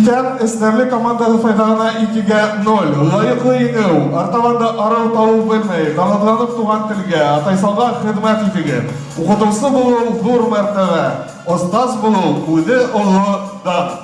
Speaker 20: Читтән Эстәрле командасы файдалана 2-гә 0. Лаеклы еңеү. Артабан да арыу-талу белмәй, канатланып туган телгә, Атайсалга хезмәт итегез. Укытучы булу зур мәртәбә, остаз булу үзе олы дан.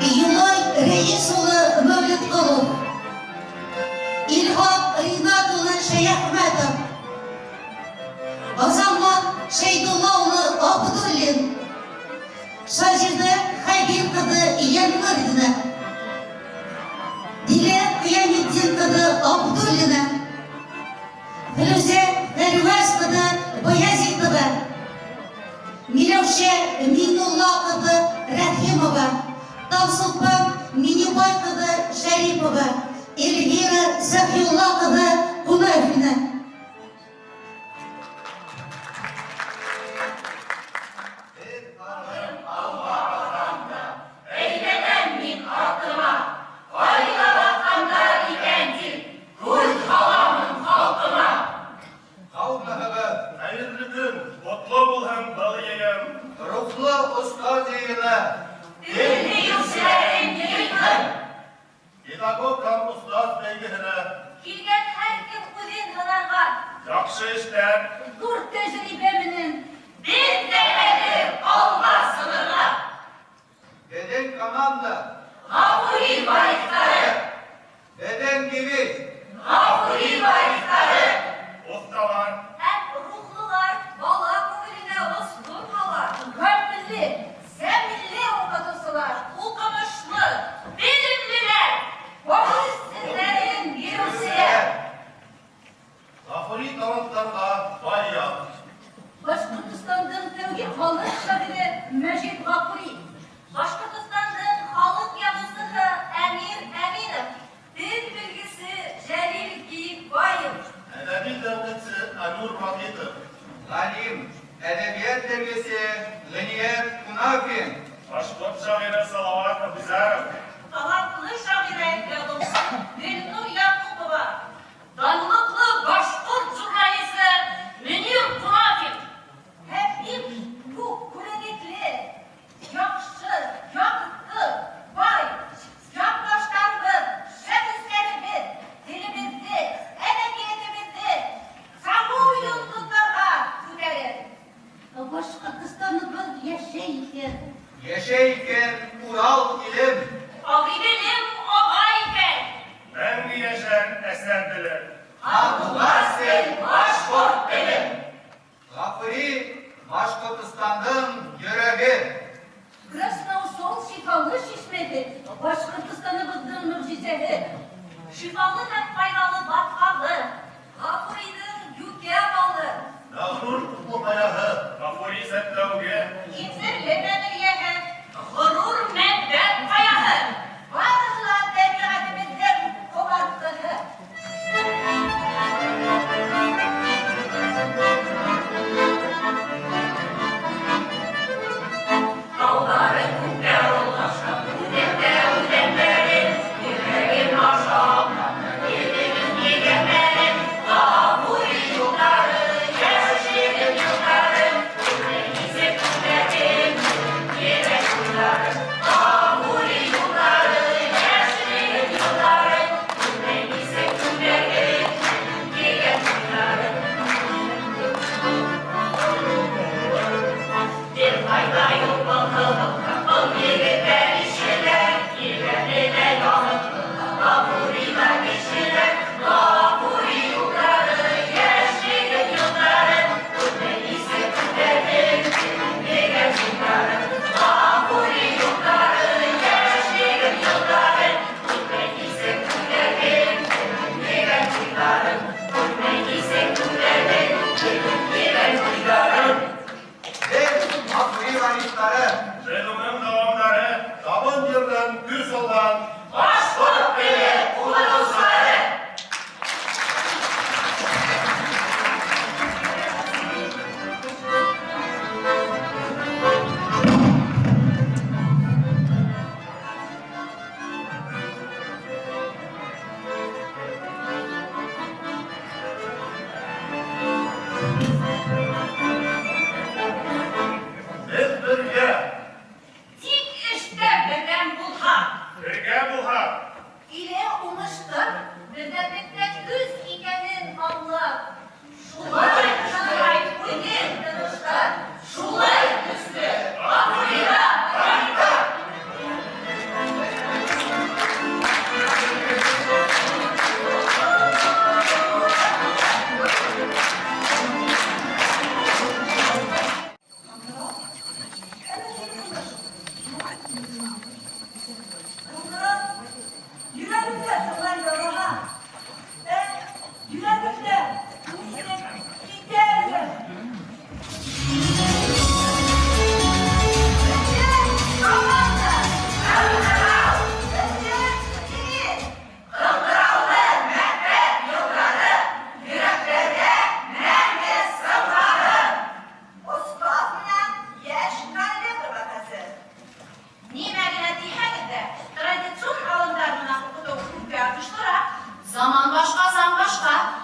Speaker 1: Юлай Рәис улы Мәүлетколов, Илһам Ринат улы Шәяхмәтов, Азамат Шәйдулла улы Абдуллин, Сажидә Хәбир кызы Яннурина, Дилә Кыяметдин кызы Абдуллина, Флүзә Фәрваз кызы Баязитова, Миләүшә Миннулла кызы Рәхимова, Таңсулпан Минибай кызы Шәрипова, Эльвира Сафиулла кызы Кунафина.
Speaker 17: Әйләнәм мин артыма, Кайда батканнар икән дип, Күз һаламын халкыма.
Speaker 10: Сау мәхәббәт, хәерле көн, котлы бул һәм бәгыем. Рухлы остаз иленә.
Speaker 17: Тел диючеләрен йыйдым.
Speaker 10: Педагог һәм остаз бәйгеһенә.
Speaker 13: Килгән һәркем үзен һынарга.
Speaker 10: Яхшы эшләр.
Speaker 13: Зур тәҗрибә менен. Без дә әзер алга сынырга.
Speaker 10: Беҙҙең команда.
Speaker 17: Гафури варислары.
Speaker 10: Беҙҙең девиз.
Speaker 17: Гафури варислары.
Speaker 10: Оҫталар.
Speaker 8: Һәм рухлылар бала күңеленә ослуп һала.
Speaker 18: Гамьле, сәмилле укытучылар,
Speaker 5: Укымышлы, белемлеләр.
Speaker 8: Үз серләрен бирүчеләр.
Speaker 10: Гафури талантларга бай.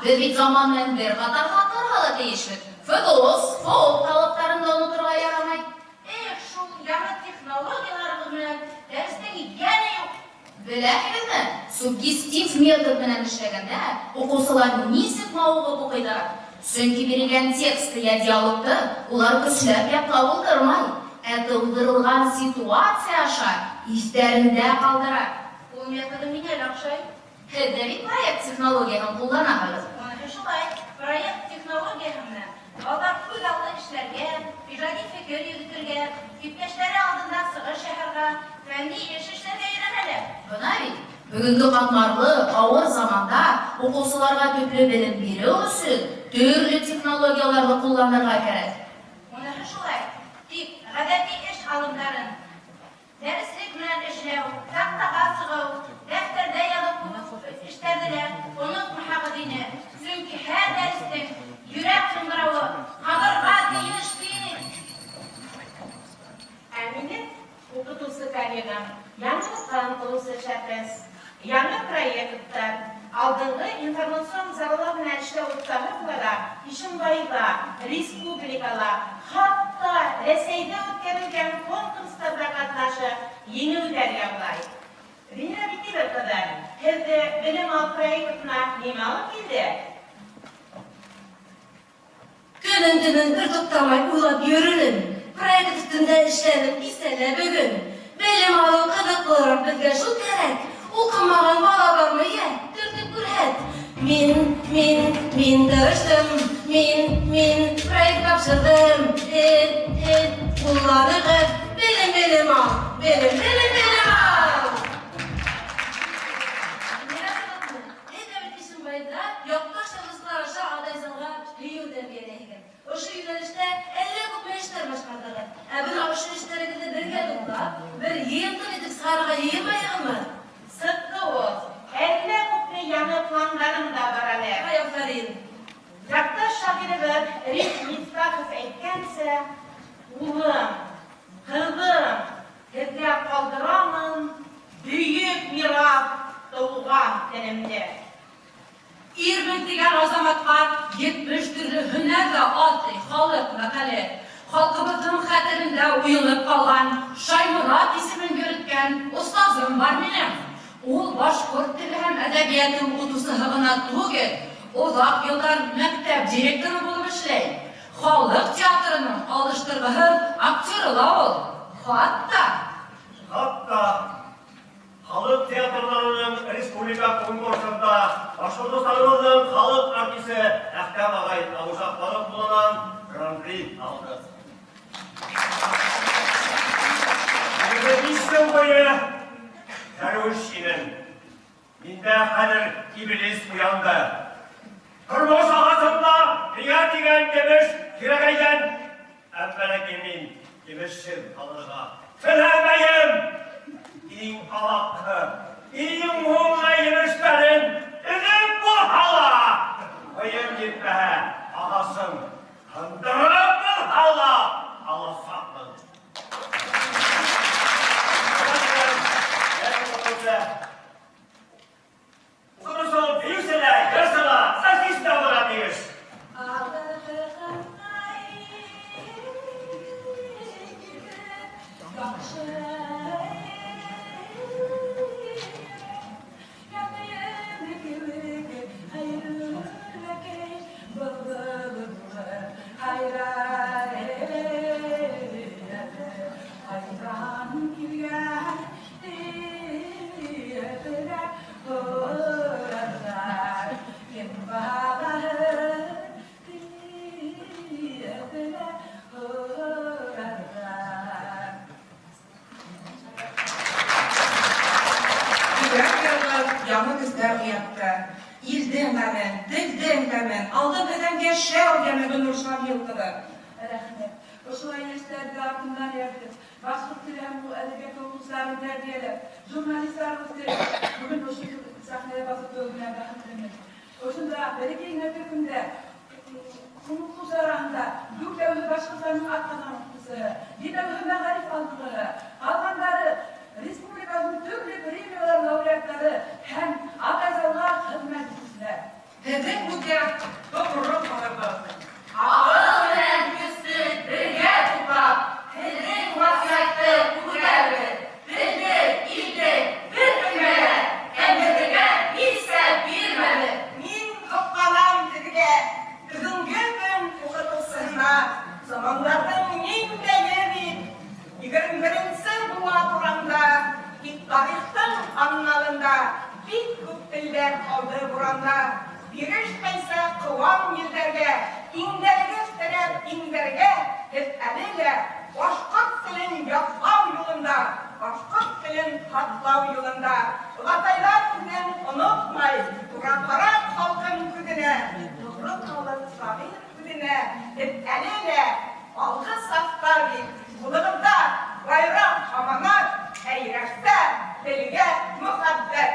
Speaker 2: Беҙ бит заман менән бер ҡатарға атларға ла тейешбеҙ. ФГОС, ФООП талаптарын да оноторға ярамай.
Speaker 13: Эх, шул яңы технологияларыбыҙ менән дәрестең йәне юҡ.
Speaker 2: Беләһегеҙме, суггестив метод менән эшләгәндә уҡыусылар нисек мауығып уҡыйҙар. Сөнки бирелгән тексты йә диалогты улар көсләп ятлап ултырмай, ә тыуҙырылған ситуация аша иҫтәрендә ҡалдыра.
Speaker 13: Ул методы миңә лә оҡшай.
Speaker 2: Һеҙ ҙә бит проект технологияһын ҡулланаһығыҙ.
Speaker 18: Уныһы шулай. Проект технологияһы менән балалар үҙ аллы эшләргә, ижади фекер йөрөтөргә, иптәштәре алдында сығыш яһарға, фәнни эш эшләргә өйрәнәләр.
Speaker 2: Бына бит, бөгөнгө ҡатмарлы, ауыр заманда уҡыусыларға төплө белем биреү өсөн төрлө технологияларҙы ҡулланырға кәрәк.
Speaker 18: Уныһы шулай. Тик ғәҙәти эш алымдарын, дәреслек менән эшләү, таҡтаға сығыу, дәфтәрҙә яҙыу кеүек эштәрҙе лә онотмаһағыҙ ине. Сөнки һәр дәрестең йөрәк ҡыңғырауы ҡағырға тейеш бит.
Speaker 3: Ә минең уҡытыусы коллегам яңылыҡҡа ынтылыусы шәхес, яңы проекттар, алдынғы информацион саралар менән эшләү оҫтаһы булараҡ Ишембайҙа, республикала, хатта Рәсәйҙә үткәрелгән конкурстарҙа ҡатнашып, еңеүҙәр яулай. Венера Битимер ҡыҙы, һеҙҙе Белем ал проектына нимә алып килде?
Speaker 4: Көнөн-төнөн бер туҡтамай уйлап йөрөнөм, проект өҫтөндә эшләнем кисә лә бөгөн. Белем алыу ҡыҙыҡлыраҡ беҙгә шул кәрәк. Уҡымаған бала бармы, йә, төртөп күрһәт. Мин, мин, мин тырыштым, мин, мин проект тапшырҙым. Һеҙ, һеҙ ҡулланығыҙ, белем, белем ал, белем, белем, белем ал! Беләһегеҙме, һеҙ ҙә бит Ишембайҙа яҡташ яҙыусылар аша Аҙайсанға һөйөү тәрбиәләйһегеҙ. Ошо йүнәлештә әллә күпме эштәр башҡарҙығыҙ. Ә бына ошо эштәрегеҙҙе бергә туплап, бер йыйынтыҡ итеп сығарырға йыйынмайһығыҙмы?
Speaker 3: Сыҡты ул. Әллә күпме яңы пландарым да бар әле.
Speaker 4: Ай, афәрин!
Speaker 3: Яҡташ шағирыбыҙ Риф Мифтахов әйткәнсә, улым, ҡыҙым, һеҙгә ҡалдырамын бөйөк мираҫ тыуған телемде.
Speaker 22: Ирмен тигән азаматҡа 70 төрлө һөнәр ҙә аҙ, ти халыҡ мәҡәле. Халҡыбыҙҙың хәтерендә уйылып ҡалған Шайморат исемен йөрөткән остазым бар минең. Ул башҡорт теле һәм әҙәбиәте уҡытыусыһы ғына түгел, оҙаҡ йылдар мәктәп директоры булып эшләй. Халыҡ театрының алыштырғыһыҙ актеры ла ул. Хатта
Speaker 24: Хатта халыҡ театрҙарының республика конкурсында Башҡортостаныбыҙҙың халыҡ артисы Әхтәм ағай Абушаҡбаров ҡулынан гран-при алды. 25 йыл буйы дәрүиш инем. Миндә хәҙер иблис уянды. Тормош ағасында миңә тигән емеш һирәгәйгән. Әммә ләкин мин емешһеҙ ҡалырға теләмәйем. Иң аҙаҡҡы, иң һуңғы емештәрен өҙөп булһа ла, буйым етмәһә, ағасын һындырып булһа ла аласаҡмын. Уҡытыусы ул бейеүсе лә, йырсы ла, артист та булырға тейеш.
Speaker 6: Йөрәк яралар яңы көстәр уятты. Илдең гаме, телдең тәмен, алдым һеҙҙән йәшәү яме Гөлнур Шамил ҡыҙы.
Speaker 19: Рәхмәт. Ошолай йәштәрҙе артынан эйәртеп, башҡорт теле һәм әҙәбиәте уҡыусыларын тәрбиәләп, журналистар үҫтереп, бөгөн ошо сәхнәгә баҫып тороу менән бәхетлемен. Ошонда бәләкәй генә төркөмдә уҡыусылар араһында дүртәүһе Башҡортостандың атҡаҙанған уҡытыусыһы, етәүһе мәғариф алдынғыһы, ҡалғандары республикабыҙҙың төрлө премиялар лауреаттары һәм Аҙайзалға хеҙмәт итеүселәр.
Speaker 22: Һеҙҙең һүҙгә
Speaker 14: торганда, Бик күп телләр калды буранда. Бирешмәйсә куам елләргә, Иңнәрегез терәп иңнәргә, Һез әле лә башкорт телен яклау юлында, Башкорт телен һаклау юлында. Олатайлар сүзен онытмай, Тура карап халкым күзенә, Тугры калып шагыйрь сүзенә, Һез әле лә алгы сафта бит, Кулыгызда байрак аманат, Ә йөрәктә телгә мөхәббәт.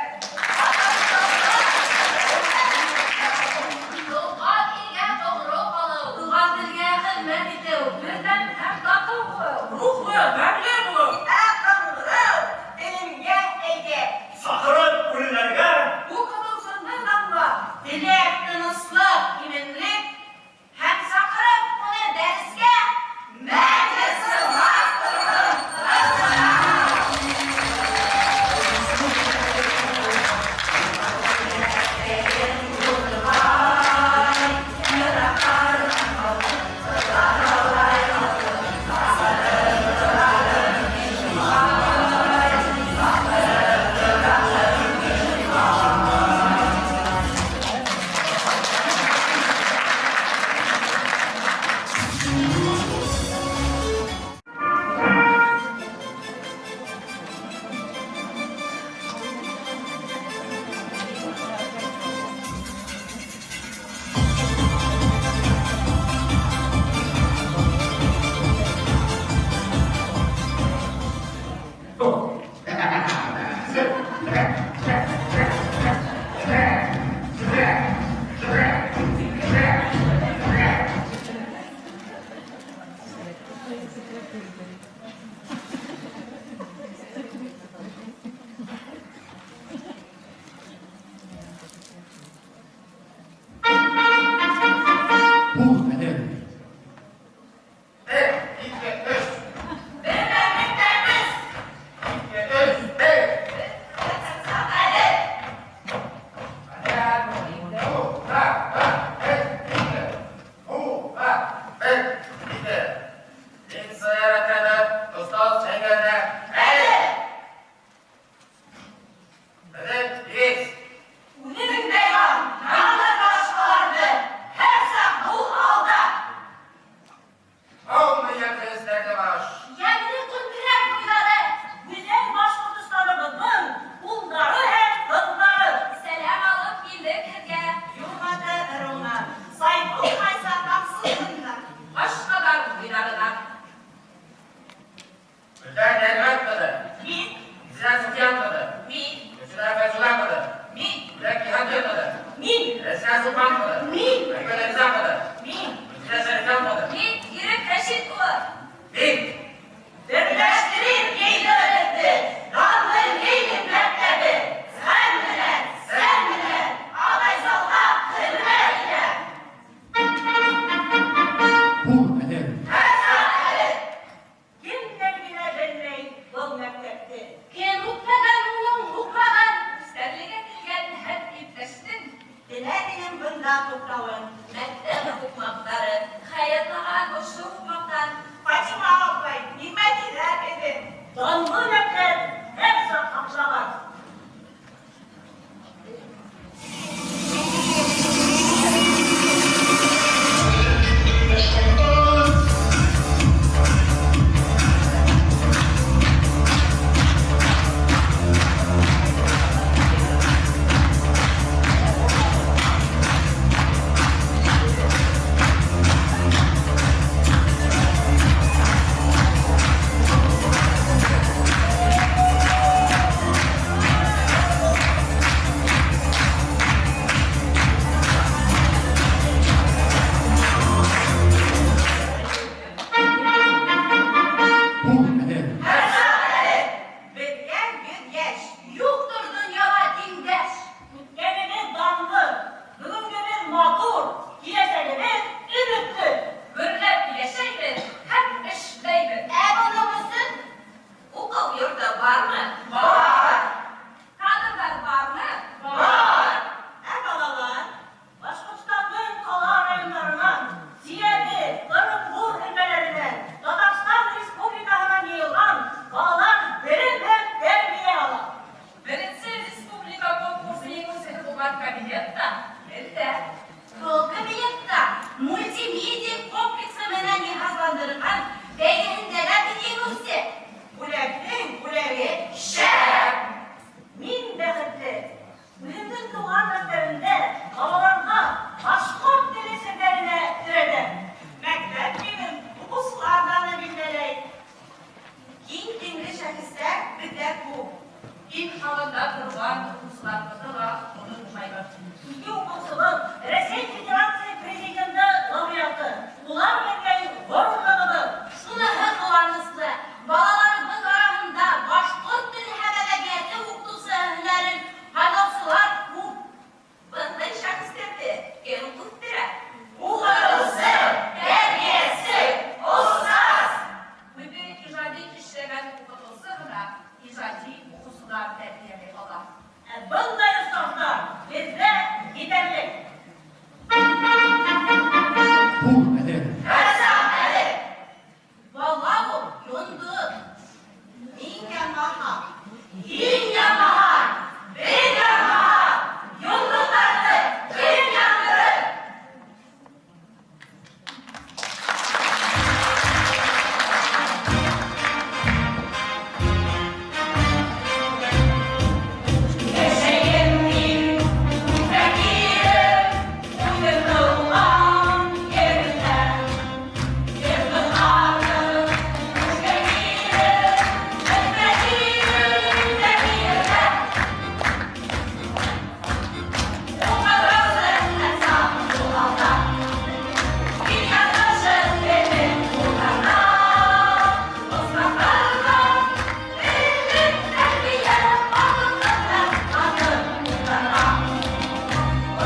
Speaker 2: Туган илгә тугры калу.
Speaker 4: Туган телгә хезмәт итү.
Speaker 22: Бердәм һәм тату булу.
Speaker 24: Рухлы, гамьле булу.
Speaker 14: Ә кыңгырау телемгә әйтә.
Speaker 24: Чакырып үлеләргә.
Speaker 22: Укытучыңны данла.
Speaker 3: Теләп тынычлык, иминлек һәм чакырып уны дәрескә мәңге сынлап торсын
Speaker 7: Бул адәм.
Speaker 10: Бер, ике, өч.
Speaker 3: Бердәмлектә без!
Speaker 10: Ике, өч, бер. Бер, ике. Пенсия отряды, остаз шәңгәленә. Әле! Беҙҙең девиз.
Speaker 3: Үҙеңдә ян, яндыр башҡаларҙы, һәр саҡ бул алда.
Speaker 10: Һаумы, йәмле Стәрлебаш.
Speaker 3: Йәмле Түңгәрәк буйҙары, гүзәл Башҡортостаныбыҙҙың улдары һәм ҡыҙҙары.
Speaker 2: Сәләм алып килдек һеҙгә.
Speaker 3: Юрғаты ырыуынан, Сайфул Ҡайса Тамсыһынан,
Speaker 22: Ашҡаҙар буйҙарынан.
Speaker 10: Гөлдәр Нәғмәт ҡыҙы.
Speaker 3: Мин.
Speaker 10: Зинә Суфиян ҡыҙы.
Speaker 3: Мин.
Speaker 10: Гөлсинә Фәйзулла ҡыҙы.
Speaker 3: Мин.
Speaker 10: Бүләк Йыһангир ҡыҙы.
Speaker 3: Мин.
Speaker 10: Рәсимә Солтан ҡыҙы.
Speaker 3: Мин.
Speaker 10: Айгөл Риза ҡыҙы.
Speaker 3: Мин.
Speaker 10: Гөлсинә Шәрифйән ҡыҙы.
Speaker 2: Мин Ирек Рәшит улы.
Speaker 10: Мин.
Speaker 3: Берләштереп йыйҙы беҙҙе данлы Ленин мәктәбе. Һәм менән, сән менән Атайсалға хеҙмәт итә.
Speaker 7: Бул адәм.
Speaker 3: Кемдәр генә белмәй был мәктәпте.
Speaker 22: Кем үтмәгән уның һуҡмаған, Стәрлегә килгән һәр иптәштең
Speaker 3: Теләр инем бында туҡтауын.
Speaker 2: Мәктәп һуҡмаҡтары хәятлаган ошо һуҡмаҡтан.
Speaker 3: Фатима апай, нимә тиҙәр ине? Данлы мәктәп һәр саҡ һаҡлаған.
Speaker 18: бар кабинет та беҙҙә.
Speaker 4: Был кабинетта мультимедиа комплексы менән йыһазландырылған бәйгеһендә лә беҙ еңеүсе.
Speaker 3: Бүләктең бүләге шәп! Мин бәхетле. Үҙемдең тыуған мәктәбемдә балаларға башҡорт теле серҙәренә өйрәтәм. Мәктәп минең уҡыусылар ҙаны билдәләй.
Speaker 14: Киң иңле шәхестәр беҙҙә күп.
Speaker 22: Иң һалында торған уҡыусыларыбыҙҙы ла онотмайбыҙ.
Speaker 4: Ике уҡыусыбыҙ Рәсәй Федерация Президенты лауреаты. Улар беҙгә ғорурлығыбыҙ. Шуныһы ҡыуаныслы, балаларыбыҙ араһында башҡорт теле һәм әҙәбиәте уҡытыусыһы һөнәрен һайлаусылар күп.
Speaker 14: Бындай шәхестәрҙе кем үҫтерә?
Speaker 4: Уҡытыусы, тәрбиәсе, остаз!
Speaker 22: Үҙе ижади эшләгән уҡытыусы ғына ижади уҡыусылар тәрбиәләй ала.
Speaker 4: Ә бындай остаздар беҙҙә етерлек.
Speaker 7: Бул әле.
Speaker 4: Ҡасан әле? Бала ул йондоҙ.
Speaker 3: Мин янмаһа,
Speaker 4: Һин янмаһаң, беҙ янмаһаҡ, йондоҙҙарҙы кем яндырыр?
Speaker 17: Йәшәйем мин фәҡирем, үҙем тыуған ерҙә. Ерҙең ҡаны фәҡирем, фәҡирем, фәҡирҙә. Уҡытыусы әсәм юғалта, мин яҙмышым белем уҡыта. Остазларҙан белем тәрбиә алып ҡатын уҡытырға.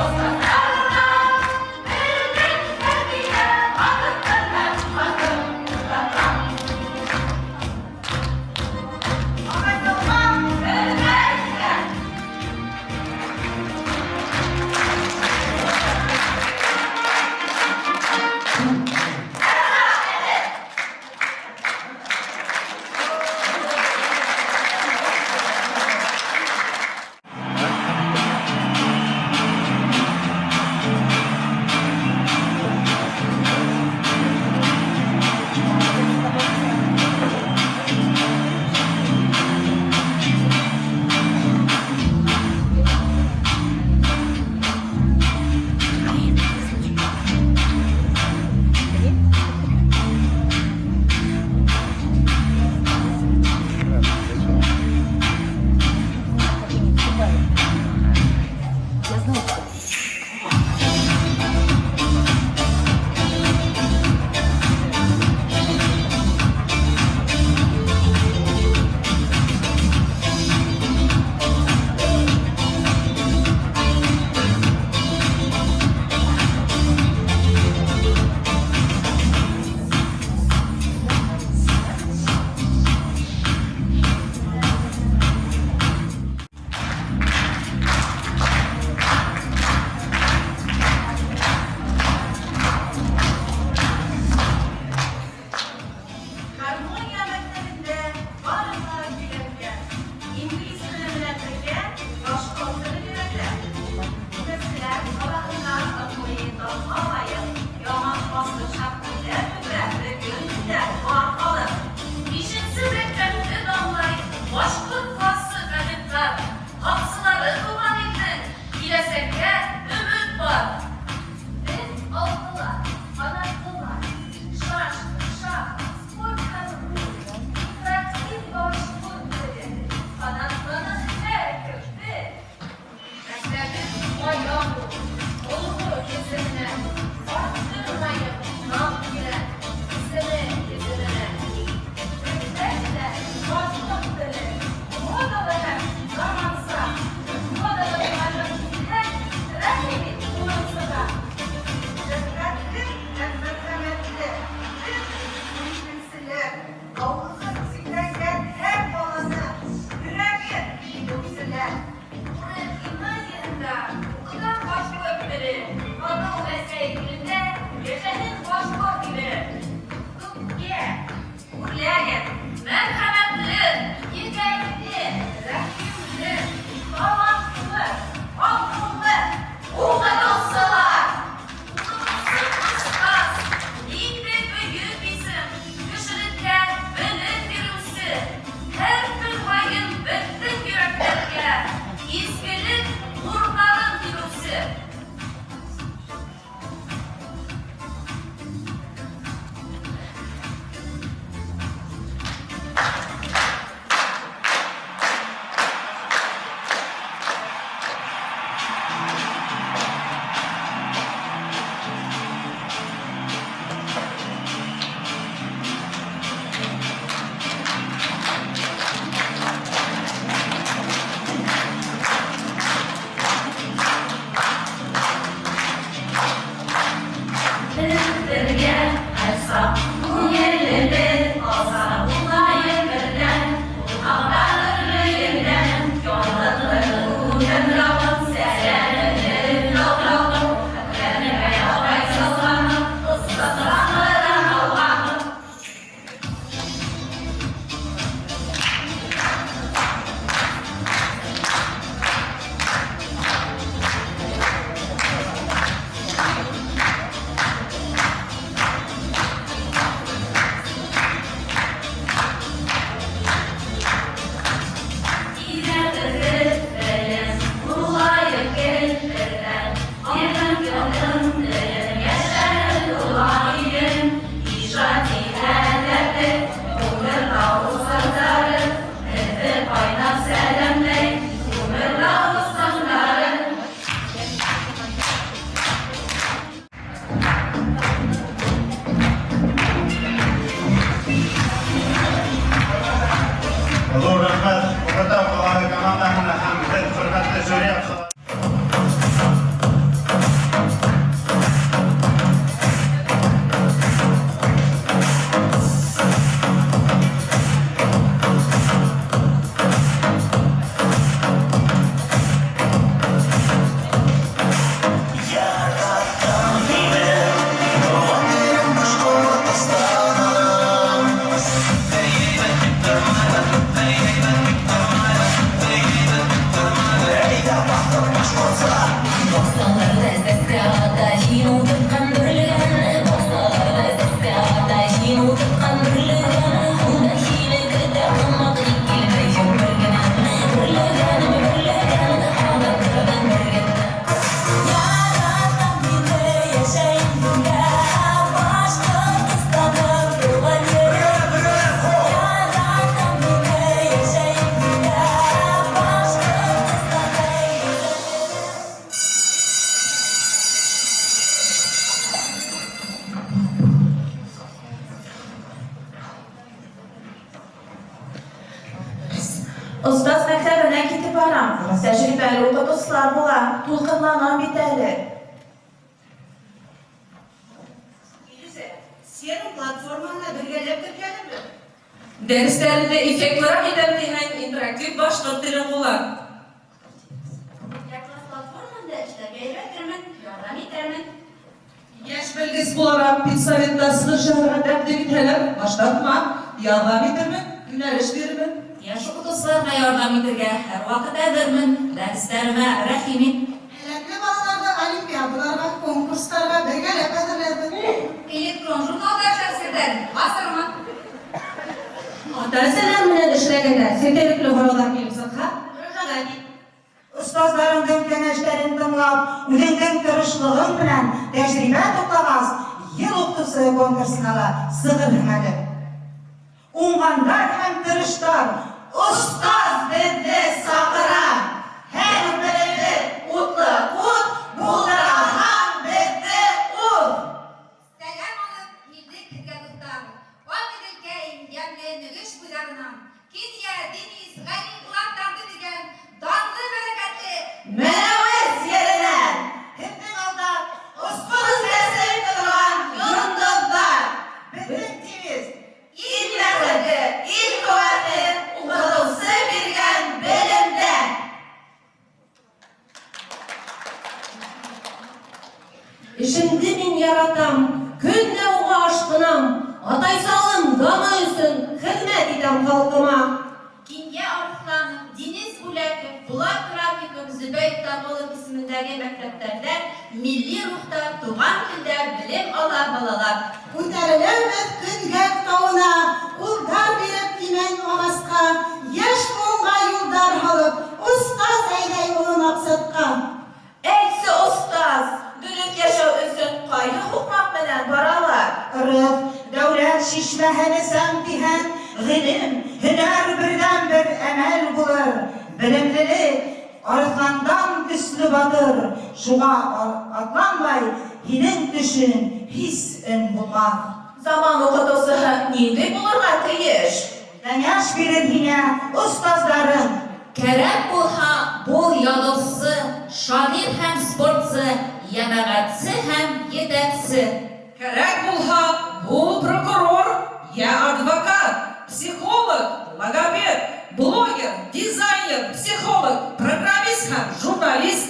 Speaker 17: Остазларҙан белем тәрбиә алып ҡатын уҡытырға.
Speaker 3: Ағайҙылға
Speaker 17: Хөрмәт итә.
Speaker 4: Гармония мәктәбендә бары ла өйрәтелә. Инглиз теле менән бергә башҡорт теле өйрәтелә. Күрәселәр араһында ныҡлы данға лайыҡ яңы асыш һәм үрләр өлгөрә бөгөн беҙҙә бар халыҡ.
Speaker 2: Бишенсе мәктәпте данлай башҡорт классы кадеттар. Һаҡсылары тыуған илдең, киләсәккә өмөт бар. Беҙ алтыла, ҡанатлылар, шашка, шах, спорт һәм рух, интерактив башҡорт теле, ҡанатланыр һәр кем беҙ. Мәктәбем аяҡ ул, олоғо исеменән, арттырмайыҡ наҙ бирә, исеме исеменән.
Speaker 18: Беҙҙә лә башҡорт теле модалы һәм заманса. Модалы булғанын килһәң, рәхим ит урынсыға.
Speaker 14: Шәфкатьле һәм мәрхәмәтле беҙ уникенселәр. Ауыҙы сикләнгән һәр баланы йөрәген биреүселәр.
Speaker 8: Урыҫ гимназияһында уҡыта башҡорт теле. Таныл Рәсәй илендә йәшәһен башҡорт иле.
Speaker 2: Күккә үрләгеҙ, мәрхәмәтле, егәрле, рәхимле, талантлы, аҡыллы, биючесе.
Speaker 7: Беҙ бергә һәр саҡ күңелебеҙ алса, булайыҡ берҙәм, ҡурҡаҡтар өйөндән. Яҙыҡлы сәләмле хәтеремә апай салғаным, остазларым алғаным.
Speaker 2: Өйрәтегеҙ белем, булайыҡ гел берҙәм. Ирҙең алтын телен, йәшәрер туған илем. Ижади һәләте, Күмертау остаздары, һеҙҙе ҡайнар сәләмләй Күмертау остаздары.
Speaker 10: Ҙур рәхмәт Күмертау ҡалаһы командаһына һәм беҙ хөрмәтле жюри ағзалары.
Speaker 17: Яратам һине, тыуған ерем Башҡортостаным. Әйҙә, баҫып башҡортса.
Speaker 7: Баҡсаларҙа сәскә ата, һин ултыртҡан бөрлөгән. Баҡсаларҙа сәскә ата, һин ултыртҡан бөрлөгән. Унда һине көтә ҡунаҡ, ник килмәйһең бер генә? Бөрлөгәнем, бөрлөгән, ағыҙҙырҙың бер генә. Яратам һине, йәшәйем һиңә, Башҡортостаным, тыуған ерем. Яратам һине, йәшәйем һиңә, Башҡортостаным, гүзәлем.
Speaker 5: Остаз мәктәбенә китеп барам. Тәжрибәле укытучылар була, тулҡынланам бит әле.
Speaker 11: Илүзә, Серым платформаһына бергәләп теркәләме?
Speaker 12: Дәрестәреңде эффектлыраҡ итәм тиһәң, интерактив башҡорт телен ҡуллан.
Speaker 8: Яклас платформанда эшләргә өйрәтермен, ярҙам итермен.
Speaker 12: Йәш белгес булараҡ педсоветта сығыш яһарға тәҡдим итһәләр, баш тартма, ярҙам итермен, йүнәлеш бирермен.
Speaker 2: Йәш уҡытыусыларға ярҙам итергә һәр ваҡыт әҙермен. Дәрестәремә рәхим ит.
Speaker 1: Һәләтле балаларҙы олимпиадаларға, конкурстарға бергәләп әҙерләрбеҙ.
Speaker 8: Электрон журналда эшләр серҙәрен баҫырмын.
Speaker 4: Ата-әсәләр менән эшләгәндә сетерекле һорауҙар килеп сыҡһа, мөрәжәғәт ит.
Speaker 6: Остазларыңдың кәңәштәрен тыңлап, үҙеңдең тырышлығың менән тәжрибә туплағас, йыл уҡытыусыһы конкурсына ла сығырһың әле. Уңғандар һәм тырыштар, остаз беҙҙе саҡыра. Һәр беребеҙ утлы ут, булдыраһаң беҙҙе уҙ.
Speaker 8: Сәләм алып килдек һеҙгә, дуҫтар. Ағиҙелкәй, йәмле Нөгөш буйҙарынан. Кинйә, Денис, Ғәли, Булаттарҙы биргән данлы бәрәкәтле
Speaker 6: Мәләүез еренән. Һеҙҙең алда осҡон сәсеп торған йондоҙҙар. Беҙҙең девиз: ил бәхете, ил ҡеүәте, уҡытыусы биргән белемдә.
Speaker 4: Эшемде мин яратам, көн дә уға ашҡынам. Атайсалым даны өсөн хеҙмәт итәм халҡыма.
Speaker 8: Кинйә Арыҫланов, Денис Бүләков, Булат Рафиков, Зөбәй Табылов исемендәге мәктәптәрҙә милли рухта, туған телдә белем ала балалар.
Speaker 1: Күтәреләбеҙ Көнгәк тауына, ҡулдар биреп имән ағасҡа, йәш быуынға юлдар һалып, остаз әйҙәй оло маҡсатҡа.
Speaker 5: Әйтсе,
Speaker 15: көслө батыр, шуға атланмай, һинең төшөң һис өн булмаҫ.
Speaker 5: Заман укытыусыһы нинди булырга тиеш?
Speaker 15: Кәңәш бирер һиңә остаздарың.
Speaker 2: Кәрәк булһа, бул яҙыусы, шағир һәм спортсы, йәмәғәтсе һәм етәксе.
Speaker 12: Кәрәк булһа, бул прокурор, йә адвокат, психолог, логопед, блогер, дизайнер, психолог, программист һәм журналист.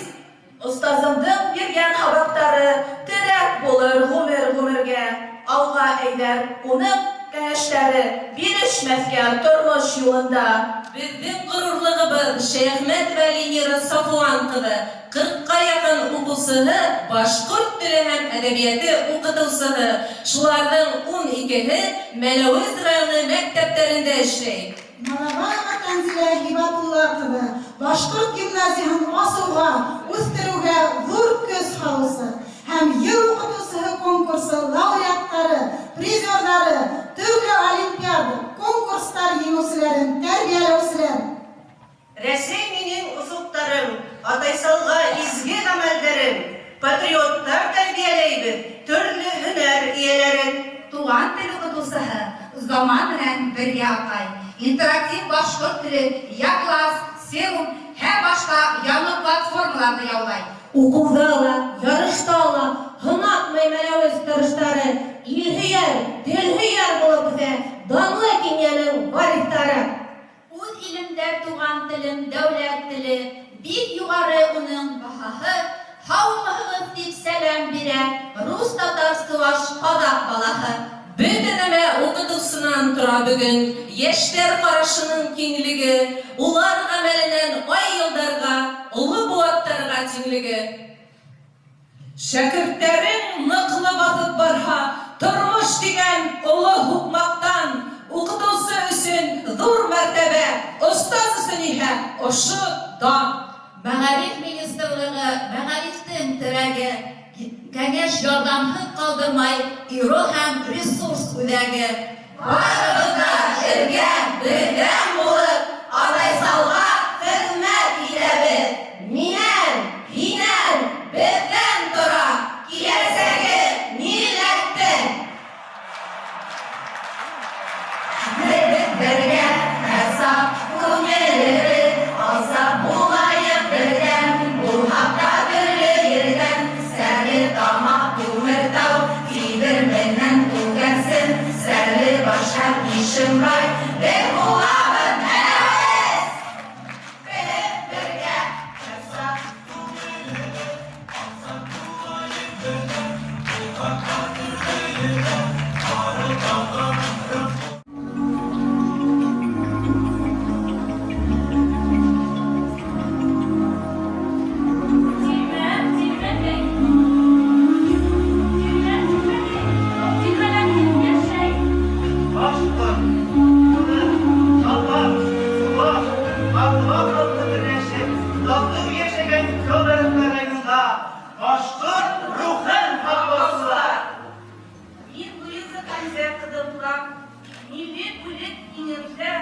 Speaker 5: Остазымдың биргән һабаҡтары терәк булыр ғүмер-ғүмергә, Алға әйҙәр уның кәңәштәре, бирешмәҫкә тормош юлында.
Speaker 16: Беҙҙең ғорурлығыбыҙ Шәйәхмәтова Ленира Сафуан ҡыҙы, ҡырҡҡа яҡын уҡыусыһы, башҡорт теле һәм әҙәбиәте уҡытыусыһы, шуларҙың 12-һе Мәләүез районы мәктәптәрендә эшләй.
Speaker 1: Малабаева Тәнзилә Һибатулла кызы, башкорт гимназияһын асыуга, үҫтереүгә ҙур көс һалыусы һәм Ел укытыусыһы конкурсы лауреаттары, призерҙары, төрлө олимпиада, конкурстар еңеүселәрен тәрбиәләүселәр.
Speaker 11: Рәсәй минең офоҡтарым, Атайсалға изге гамәлдәрем, Патриоттар тәрбиәләйбеҙ, Төрлө һөнәр эйәләрен.
Speaker 8: Туған тел укытыусыһы заман менән бергә атлай. Интерактив башкорт теле, Я-класс, Серум һәм башка яңы платформаларны яулай.
Speaker 4: Уҡыуҙа ла, ярышта ла һынатмай Мәләүез тырыштары, Илһөйәр, телһөйәр булып үҫә данлы Кинйәнең вариҫтары.
Speaker 8: Үҙ илемдә туған телем, дәүләт теле, Бик югары уның баһаһы, Һаумыһығыҙ дип сәләм бирә Рус, татар, суваш, казак балаһы.
Speaker 16: Бөтә нәмә укытыусынан тора бөгөн, Йәштәр карашының киңлеге, Улар гамәленән ай-елдарға, Оло быуаттарға тиңлеге.
Speaker 12: Шәкерттәрең ныҡлы баҫып барһа, Тормош тигән оло һуҡмаҡтан, Уҡытыусы өсөн ҙур мәртәбә, Остаз өсөн иһә ошо дан.
Speaker 8: Мәгариф министрлыгы, мәгарифтең терәге, Кәңәш-ярҙамһыҙ ҡалдырмай ИРО һәм ресурс үҙәге.
Speaker 7: Барыбыҙ ҙа бергә, берҙәм булып, Атайсалға хеҙмәт итәбеҙ. Минән, һинән, беҙҙән тора киләсәге милләттең. Беҙ бергә һәр саҡ күңелебеҙ алса, булайыҡ берҙәм, булһаҡ та төрлө ерҙән. Стәрлетамаҡ, Күмертау, Кибер менән Күгәрсен, Стәрлебаш һәм Ишембай, бер булабыҙ, Мәләүез! Беҙ бергә һәр саҡ күңелебеҙ алса, булайыҡ берҙәм, булһаҡ та төрлө ерҙән.
Speaker 13: Тирмә, тирмәкәй. Тирмә, тирмәкәй. Тирмәлә кем йәшәй?
Speaker 24: Башкорт, урыс, татар, чуваш, мордва халкы берләшеп, тату яшәгән Федоровка районында башкорт рухын һаклаучылар.
Speaker 3: Мин Луиза Хәмзә кызы булам. Милли бүлек иңемдә,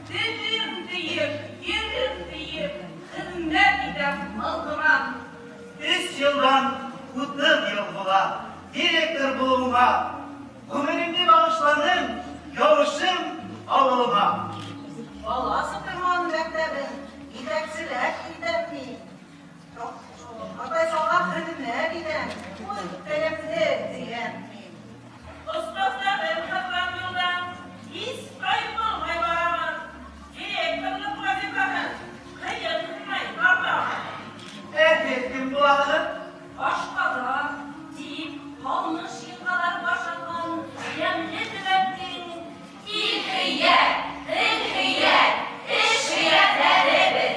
Speaker 3: телем диеп, ерем диеп, хезмәт итәм халкыма.
Speaker 24: Өч елдан 30 ел була директор булуыма. Гомеремне багышланым Явышым авылыма.
Speaker 1: Бала Сытырман мәктәбен итәкчелек итәм мин. Атайсалга хезмәт итәм, үз телемне сөям мин.
Speaker 3: Остазларым һызган юлдан һич тайпылмый барамын. Директорлык вазифаһын кыенсынмый тартамын.
Speaker 24: Ә сез кем буласыз?
Speaker 22: Ашҡаҙар, Тип, Һалмыш йылғалары баш алған ямьле төбәктең
Speaker 2: Илһөйәр, телһөйәр, эшһөйәрҙәре беҙ.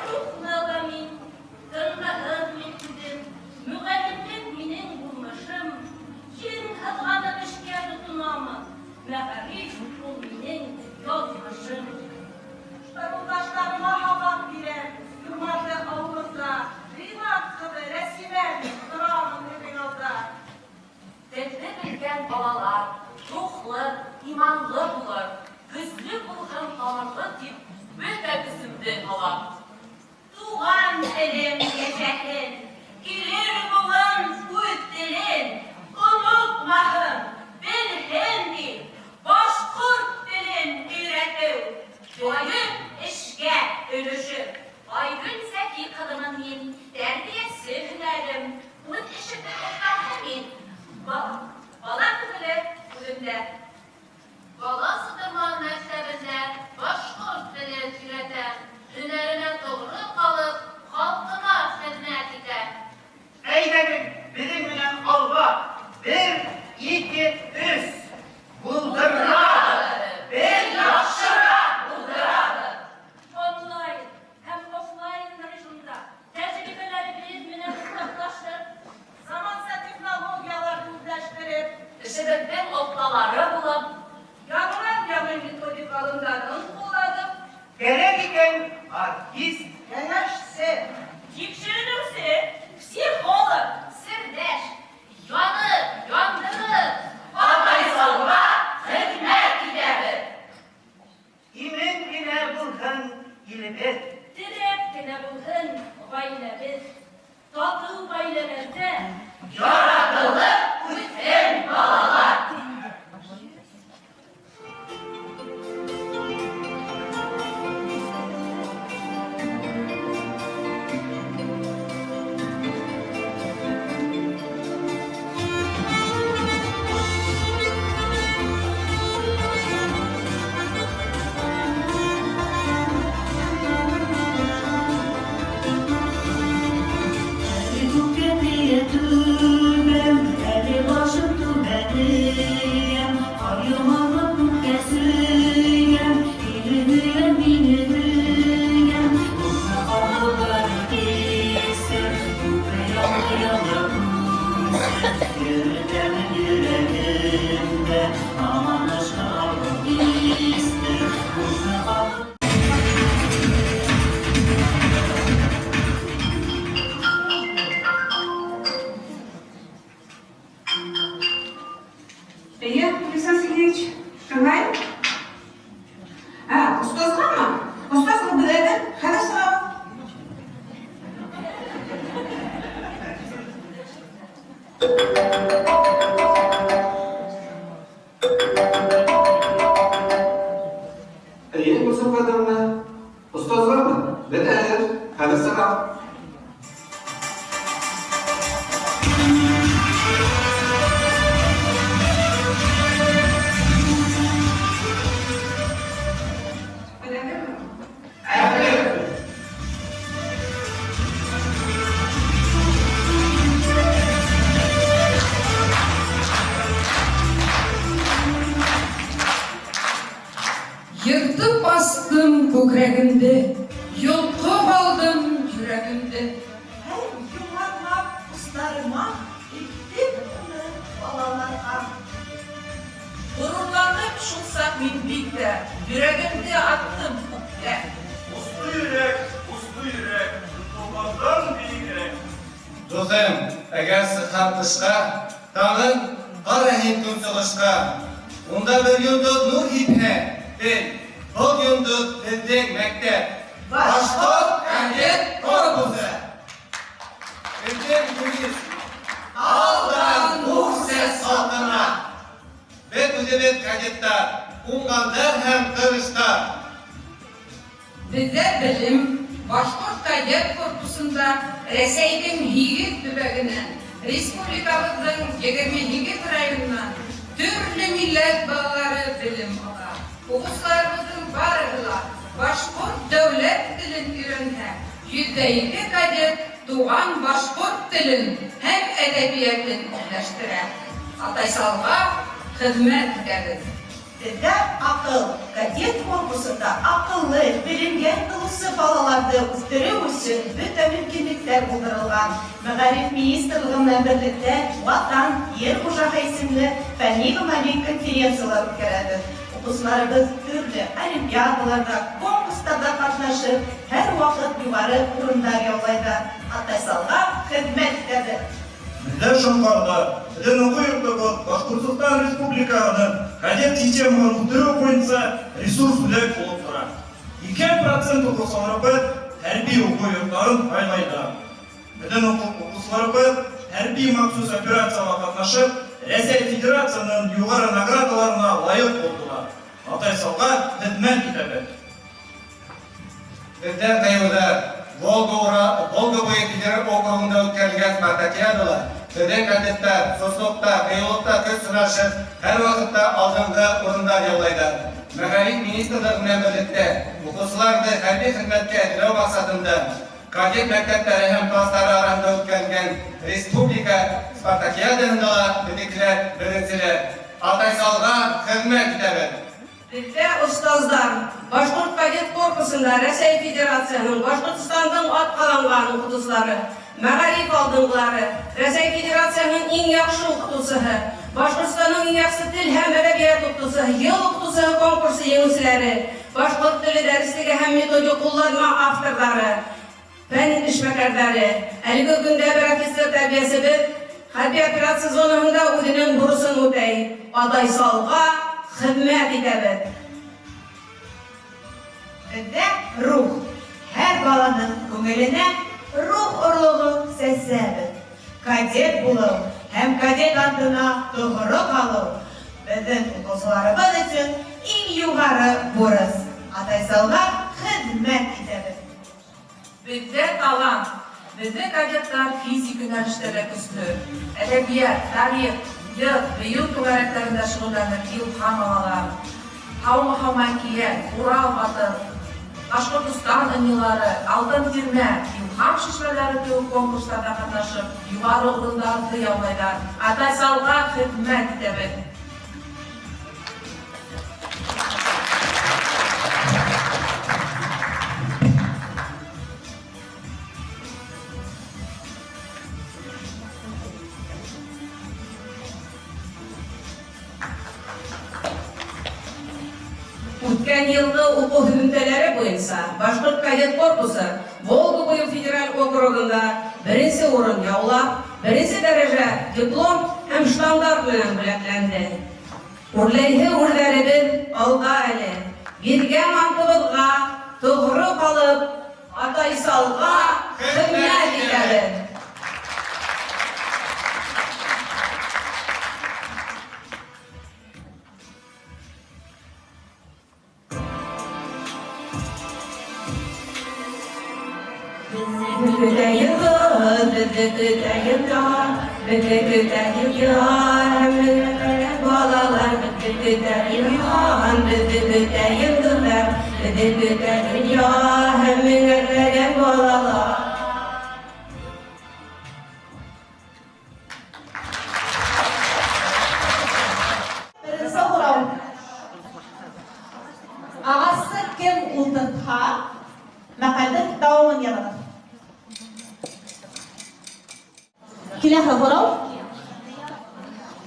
Speaker 22: Рухлы ла мин.
Speaker 9: Татыу ғаиләләрҙә
Speaker 7: Яратылып үҫһен балалар! Әле күккә тия түбәм, әле башым түбән эйәм, Кар йомарлап күккә сөям, Иле һөям, мине һөям. Күпме карлылар кисте, Күпме яңгыр яуҙы күсте, Йөрөтәмен йөрәгемдә, Һаман ышкы алым кисте. Күпме карлы
Speaker 14: Әйе, Александр Сергеевич, тыңлайм. Ә, остазгамы? Остазга без әзер, хәзер чыгабыз.
Speaker 20: Әйе, Гөлсем Кадыровна. Остазгамы? Без әзер, хәзер чыгам.
Speaker 14: Без әзерме?
Speaker 12: Ертып астым күкрәгемде, Йолкып алдым йөрәгемде.
Speaker 1: Һәм йомарлап устарыма илттем уны балаларга.
Speaker 12: Горурланып шулчак мин бик тә, Йөрәгемде аттым күккә.
Speaker 24: Услы йөрәк, услы йөрәк, Йолдызлардан биегрәк.
Speaker 20: Дуҫым, әгәр сыҡһаң тышҡа, Таңын ҡара һин көнсығышҡа. Унда бер йондоҙ нур һипһә, Бел, был йондоҙ беҙҙең мәктәп. Башҡорт кадет корпусы! Беҙҙең девиз: Алдан нур сәс халҡына! Беҙ үҙебеҙ кадеттар, уңғандар һәм тырыштар.
Speaker 12: Беҙҙә белем Башҡорт кадет корпусында Рәсәйҙең һигеҙ төбәгенән, республикабыҙҙың 28 районынан төрлө милләт балалары белем ала. Уҡыусыларыбыҙҙың барыһы ла башҡорт дәүләт телен өйрәнһә, 102 кадет туған башҡорт телен һәм әҙәбиәтен үҙләштерә. Атайсалға хеҙмәт итәбеҙ.
Speaker 1: Беҙҙә аҡыл. Кадет корпусында аҡыллы, белемгә ынтылыусы балаларҙы үҫтереү өсөн бөтә мөмкинлектәр булдырылған. Мәғариф министрлығы менән берлектә Ватан, ер хужаһы исемле фәнни-ғәмәли конференциялар үткәрәбеҙ. Уҡыусыларыбыҙ төрлө олимпиадаларҙа, конкурстарҙа ҡатнашып, һәр ваҡыт юғары урындар яулайҙар. Атайсалға хеҙмәт итәбеҙ.
Speaker 21: Беҙҙә Шоңҡарҙа, беҙҙең уҡыу йортобоҙ Башҡортостан Республикаһының кадет системаһын үҫтереү буйынса ресурс үҙәк булып тора. 2% уҡыусыларыбыҙ хәрби уҡыу йорттарын һайлайҙар. Беҙҙең уҡыусыларыбыҙ хәрби махсус операцияла ҡатнашып, Рәсәй Федерацияһының юғары наградаларына лайыҡ булдылар. Атайсалға хеҙмәт итәбеҙ.
Speaker 20: Беҙҙә ҡыйыуҙар. Волга, Ура, Волга буйы федераль округында үткәрелгән спартакиадала беҙҙең кадеттар сослоҡта, ҡыйыулыҡта көс һынашып, һәр ваҡытта алдынғы урындар яулайҙар. Мәғариф министрлығы менән берлектә уҡыусыларҙы хәрби хеҙмәткә әҙерләү маҡсатында кадет мәктәптәре һәм кластары араһында үткәрелгән республика спартакиадаһында ла беҙҙекеләр беренселәр. Атайсалға хеҙмәт итәбеҙ.
Speaker 11: Беҙҙә остаздар Башҡорт кадет корпусында Рәсәй Федерацияһының, Башҡортостандың атҡаҙанған уҡытыусылары, мәғариф алдынғылары, Рәсәй Федерацияһының иң яҡшы уҡытыусыһы, Башҡортостандың иң яҡшы тел һәм әҙәбиәт уҡытыусыһы, йыл уҡытыусыһы конкурсы еңеүселәре, башҡорт теле дәреслеге һәм методик ҡулланма авторҙары, фән эшмәкәрҙәре. Әлеге көндә бер офицер тәрбиәсебеҙ хәрби операция зонаһында үҙенең бурысын үтәй. Атайсалға хеҙмәт итәбеҙ.
Speaker 6: Беҙҙә рух. Һәр баланың күңеленә рух орлоғо сәс
Speaker 15: үсәбеҙ. Кадет булыу һәм кадет антына тоғро ҡалыу беҙҙең уҡыусыларыбыҙ өсөн иң юғары бурыс. Атайсалға хеҙмәт итәбеҙ.
Speaker 12: Беҙҙә талант, беҙҙең кадеттар физик йүнәлештә лә көслө. Әҙәбиәт, тарих, йыр, бейеү түңәрәктәрендә шөғөлләнеп илһам алалар. Һаумы-һау әкиәт, Урал батыр, Башҡортостан ынйылары, Алтын тирмә, Илһам шишмәләре кеүек конкурстарҙа ҡатнашып, юғары урындарҙы яулайҙар. Атайсалға хеҙмәт итәбеҙ!
Speaker 11: Үткән елгы уку һөҙөмтәләре буенча Башкорт кадет корпусы Волга буе федераль округында беренче урын яулап, беренче дәрәжә диплом һәм штандарт менән бүләкләнде. Үрләйһе үрҙәребеҙ алда әле, биргән антыбыҙға тоғро ҡалып, Атайсалға хеҙмәт итәбеҙ!
Speaker 5: Беҙҙе көтә йолдоҙ, беҙҙе көтә йылдар, беҙҙе көтә йылдар, һәм меңләгән балалар, беҙҙе көтә илһам, беҙҙе көтә йолдоҙҙар, беҙҙе көтә донъя, һәм меңләгән балалар.
Speaker 9: Беренсе һорау. Ағасты кем ултыртһа, мәҡәлдең дауамын яҙығыҙ.
Speaker 5: Киләһе һорау.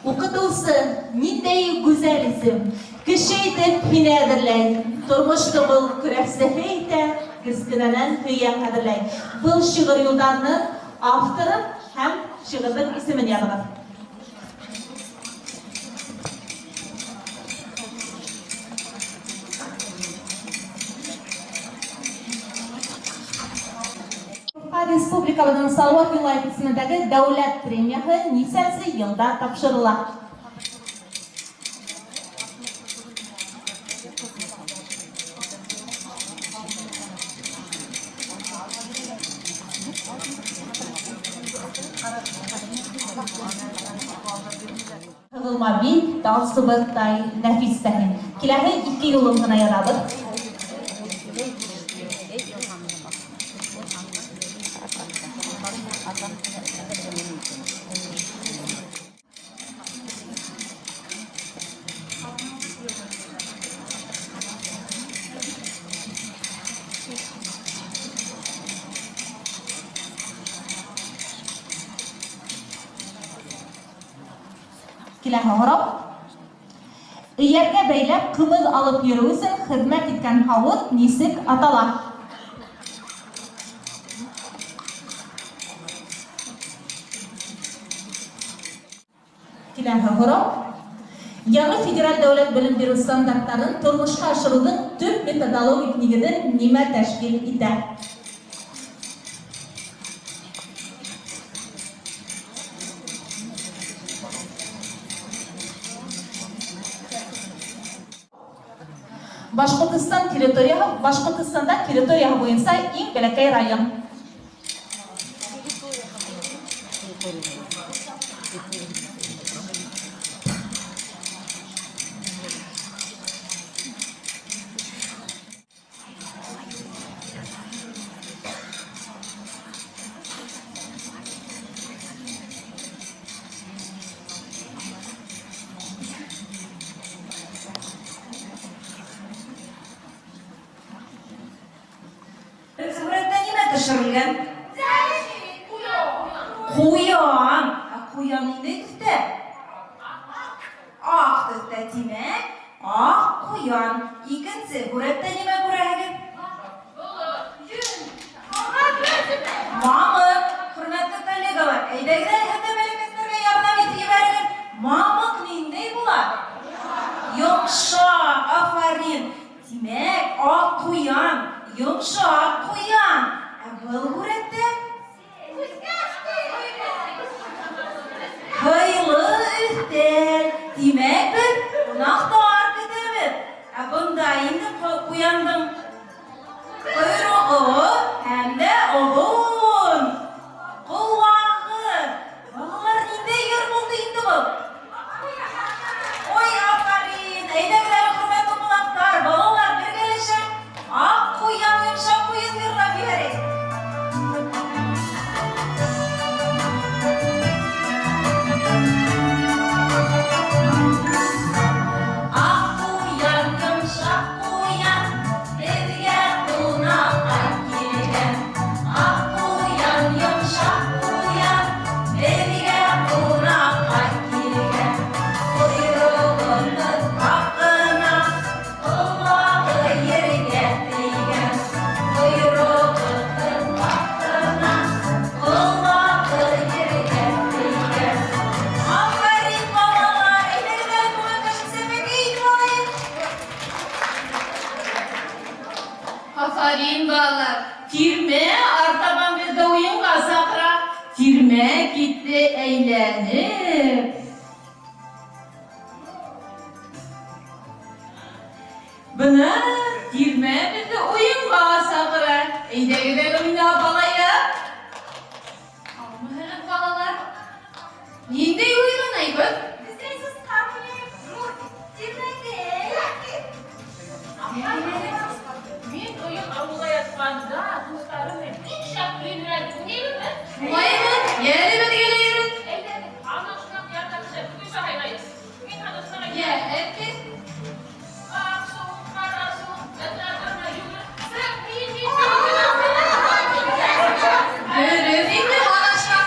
Speaker 5: Укытыусы, ниндәй гүзәл исем! Кеше итеп һине әҙерләй, Тормошто был көрәксеһе итә, Кескенәнән һөйә, ҡәҙерләй. Был шигырь юлдарының авторын һәм шигырьнең исемен яҙығыҙ. Республикабыҙның Салауат Юлаев исемендәге дәүләт премияһы нисәнсе йылда тапшырыла? Һығылма бил, тал сыбыҡтай нәфис тә һин. Киләһе ике юлын ғына яҙабыҙ. Киләһе һорау. Эйәргә бәйләп ҡымыҙ алып йөрөү өсөн хеҙмәт иткән һауыт нисек атала? Киләһе һорау. Яңы федераль дәүләт белем биреү стандарттарын тормошҡа ашырыуҙың төп методологик нигеҙен нимә тәшкил итә? Башҡортостан территорияһы Башҡортостанда территорияһы буйынса иң бәләкәй район.
Speaker 18: Сурәттә нимә төшөрөлгән? Куян. Ә куян нинди төстә? Ак төстә, димәк, ак куян. Икенче сурәттә нимә күрәһегез? Мамык. Хөрмәтле коллегалар, әйдәгез әле һеҙ дә бәләкәстәргә ярҙам итеп ебәрегеҙ. Мамык ниндәй була? Йомшак, афарин. Димәк, ак куян, йомшак куян. Ә был сурәттә? Китте әйләнеп.
Speaker 16: Бына тирмә беҙҙе уйынға саҡыра. Әйҙәгеҙ әле уйнап алайыҡ.
Speaker 2: Һаумыһығыҙ, балалар. Ниндәй уйын уйнайбыҙ?
Speaker 13: Мин быйыл ауылға ятҡанда дуҫтарым менән бик шәп уйнар уйнайбыҙмы?
Speaker 16: Шулаймы? Йәле беҙгә лә өйрәт.
Speaker 13: Әйҙәгеҙ, ана шунан ярҙамсы бөгөн һайлайбыҙ. Мин һанасына
Speaker 16: Йә, әйтте.
Speaker 13: Аҡ шул, ҡара шул, әтрәтәрмә йүгер. Сәк, мин, мин,
Speaker 16: Дөрөҫ инде, һанашма.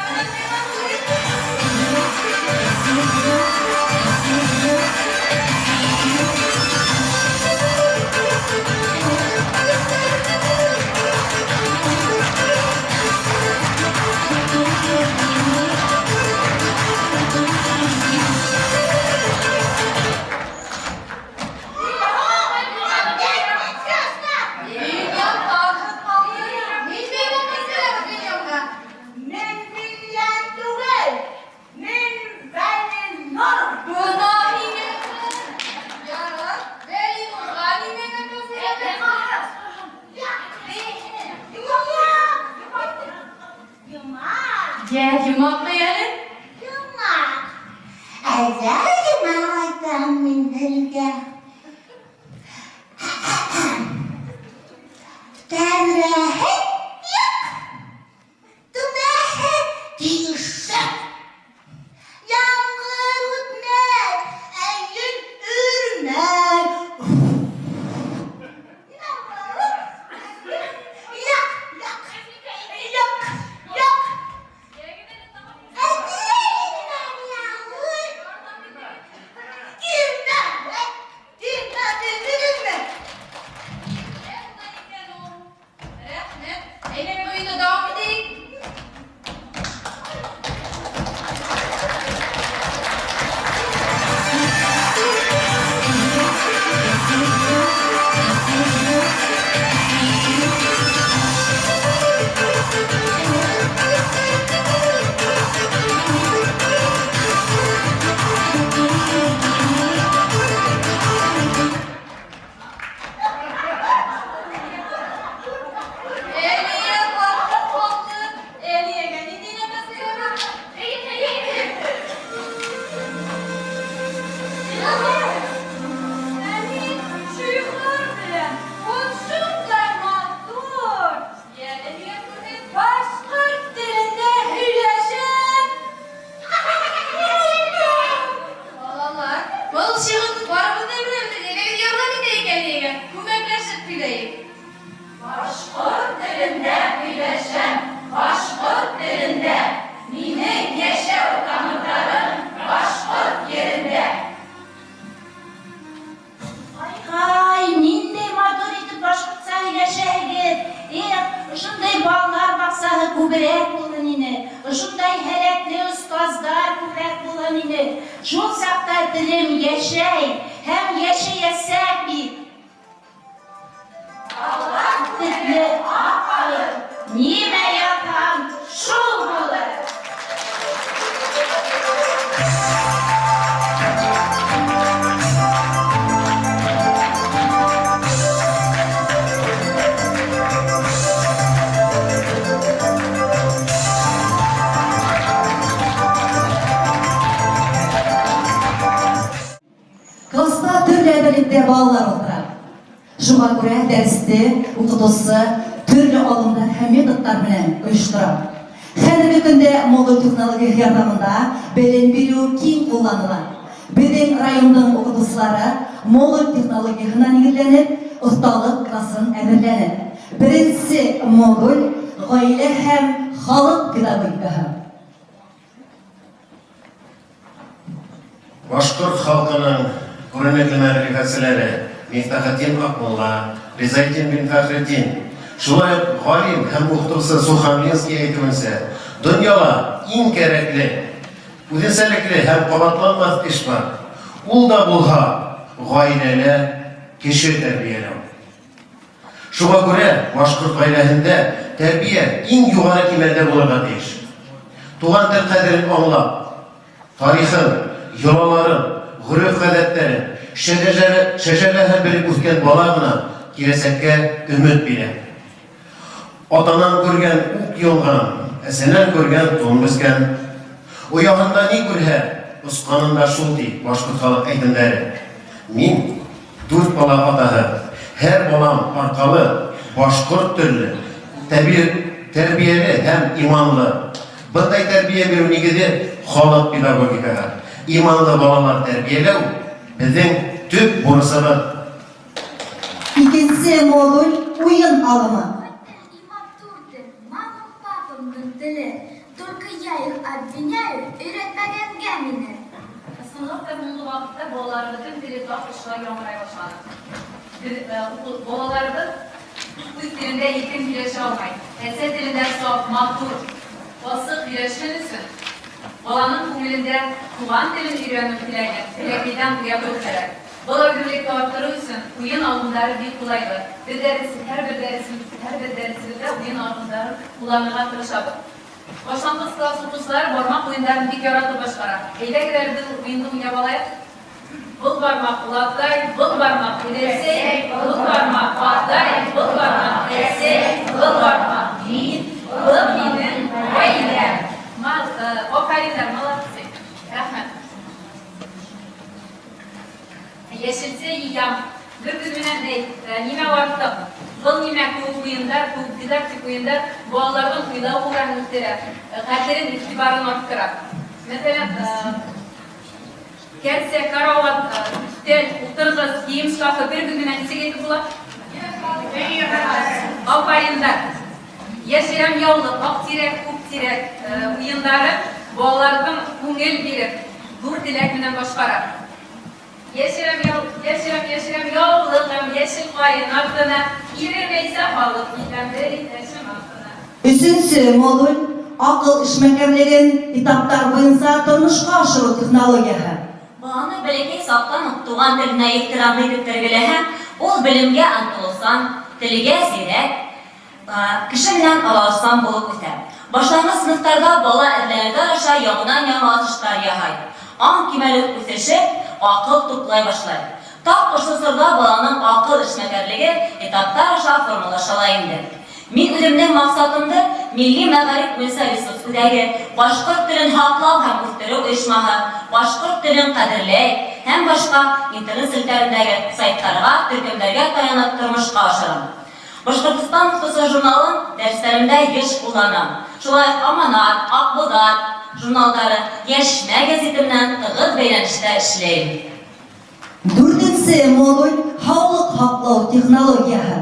Speaker 2: Миллион тартып ҡалды. Ниндәй нәфис бирәбеҙ миллионға?
Speaker 1: Мин миллион түгел, мин Вәлинур.
Speaker 2: Бына һиңә. Ярар, Вәлинурға нимә нәфис бирәбеҙ?
Speaker 1: Йомаҡ.
Speaker 16: Йә, йомаҡ әле.
Speaker 1: Йомаҡ. Әйҙә йомаҡ әйтәм мин һеҙгә. Тәҙрәһе юҡ, түбәһе тишек. Ямғыр үтмәй, ә ел өрмәй. Яҡ, яҡ, яҡ, яҡ. Кимдә? Кимдә белдегеҙме?
Speaker 2: Рәхмәт. Әйҙәгеҙ уйынды дауам итәйек.
Speaker 18: Әлиә ҡатып ҡалды. Әлиәгә ниндәй нәфис бирәбеҙ?
Speaker 8: Ә мин шиғыр беләм, ул шундай матур.
Speaker 2: Йәле, һөйләп күрһәт.
Speaker 8: Башҡорт телендә һөйләшәм.
Speaker 2: Балалар, был шиғырҙы барыбыҙ ҙа беләбеҙ. Әйҙәгеҙ ярҙам итәйек Әлиәгә. Күмәкләшеп һөйләйек.
Speaker 16: Башҡорт телендә һөйләшәм, башҡорт телендә. Минең йәшәү тамырҙарым башҡорт ерендә.
Speaker 3: Ай, ниндәй матур итеп башҡортса һөйләшәһегеҙ. Эх, ошондай балалар баҡсаһы күберәк булһын ине. Ошондай һәләтле остаздар күберәк булһын ине. Шул саҡта телем йәшәй һәм йәшәйәсәк бит. Алла төҫлө аҡ ҡалыр, нимә яҙһам, шул булыр.
Speaker 5: Класста төрлө әҙерлектә балалар ултыра. Шуға күрә дәресте уҡытыусы төрлө алымдар һәм методтар менән ойоштора. Хәҙерге көндә модуль технологияһы ярҙамында белем биреү киң ҡулланыла. Беҙҙең райондың уҡытыусылары модуль технологияһына нигеҙләнеп, оҫталыҡ класын әҙерләне. Беренсе модуль ғаилә һәм халыҡ педагогикаһы.
Speaker 10: Башҡорт халҡының күренекле мәғрифәтселәре Мифтахетдин Аҡмулла, Ризаэтдин бин Фәхретдин, шулай уҡ ғалим һәм уҡытыусы Сухомлинский әйтеүенсә, донъяла иң кәрәкле, үҙенсәлекле һәм ҡабатланмаҫ эш бар. Ул да булһа ғаиләлә кеше тәрбиәләү. Шуға күрә башҡорт ғаиләһендә тәрбиә иң юғары кимәлдә булырға тейеш. Туган тел кадерен аңлап, тарихын, йолаларын, гореф-гадәтләрен, шәҗәрәһен белеп үскән бала гына киләчәккә өмет бирә. Атанан күргән ук яуган, әсәнән күргән тун бескән. Оягында ни күрһә, осканында шул, ди башкорт халык әйтемнәре. Мин, дүрт бала атаһы, һәр балам аркалы башкорт телле, тәрбияле һәм иманлы. Бындай тәрбия бирү нигезе халык педагогикаһы. Иманлы балалар тәрбияләү, безнең төп бурысыбыз.
Speaker 5: Икенче модуль, уен алымы.
Speaker 4: Тел и матур тел, мамам, папамның теле. Только я их обвиняю, өйрәтмәгәнгә мине.
Speaker 17: Ысынлап та, һуңгы вакытта балаларыбызның теле тап шулай яңгырай башлады. Балаларыбыз үз телендә иркен сөйләшә алмый. Әсә телендә саф, матур, асык сөйләшсен өчен, баланың күңелендә туган телен өйрәнү теләген бәләкәйдән уяту кирәк. Был әүземлекне арттыру өчен уен алымнары бик кулайлы. Без дәрес, һәрбер дәресебез, һәрбер дәресебездә уен алымнарын кулланырга тырышабыз. Башлангыч класс укучылары бармак уеннарын бик яратып башкара. Әйдәгез әле без ул уенны уйнап алайык. Был бармак латай, был бармак үләсәй, был бармак атай, был бармак әсәй, был бармак мин, был минең гаиләм. Мал, афәриннәр, молодцы. Рәхмәт. Яшелчә йыям. Бер күз менән әйт, нимә артык? Был нимә кеүек уеннар, кеүек дидактик уеннар балаларның уйлау куәтен үстерә, хәтерен, игътибарын арттыра. Мәсәлән, кәрсә, карават, өстәл, утыргыч, кием шкафы бер күз менән ничек әйтеп була? Афәриннәр. Яшерәм яулык, ак тирәк, күк тирәк уеннары балаларның күңел биреп, зур теләк менән башкара. Яшерәм яу, яшерәм, яшерәм яулыгым, яшел каен артына, Ирем әйтсә халык китәм бер иптәшем артына.
Speaker 5: Өченче модуль, акыл эшмәкәрлеген этаплар буенча тормышка ашыру технологияһе.
Speaker 19: Баланы бәләкәй чактан ук туган теленә ихтирамлы итеп тәрбияләһәң, ул белемгә омтылучан, телгә зирәк, кеше белән аралашучан булып үсә. Башлангыч сыйныфтарда бала эзләнүләр аша яңадан-яңа ачышлар яһай, аң кимәле үсеше, акыл туплай башлай. Тап ошо чорда баланың акыл эшмәкәрлеге этаплар аша формалаша ла инде. Мин үземнең максатымды Милли мәгариф буенча ресурс үзәге, башкорт телен һаклау һәм үстерү оешмаһы, башкорт телен кадерләйек һәм башка интернет челтәрендәге сайтларга, төркемнәргә таянып тормышка ашырам. Башкортстан укытучы журналын дәресләремдә еш кулланам. Шулай ук Аманат, Акбузат журналдары, Яшьмә гәзите белән тыгыз бәйләнештә эшләйм.
Speaker 5: Дүртенче модуль, һаулык һаклау технологияһе.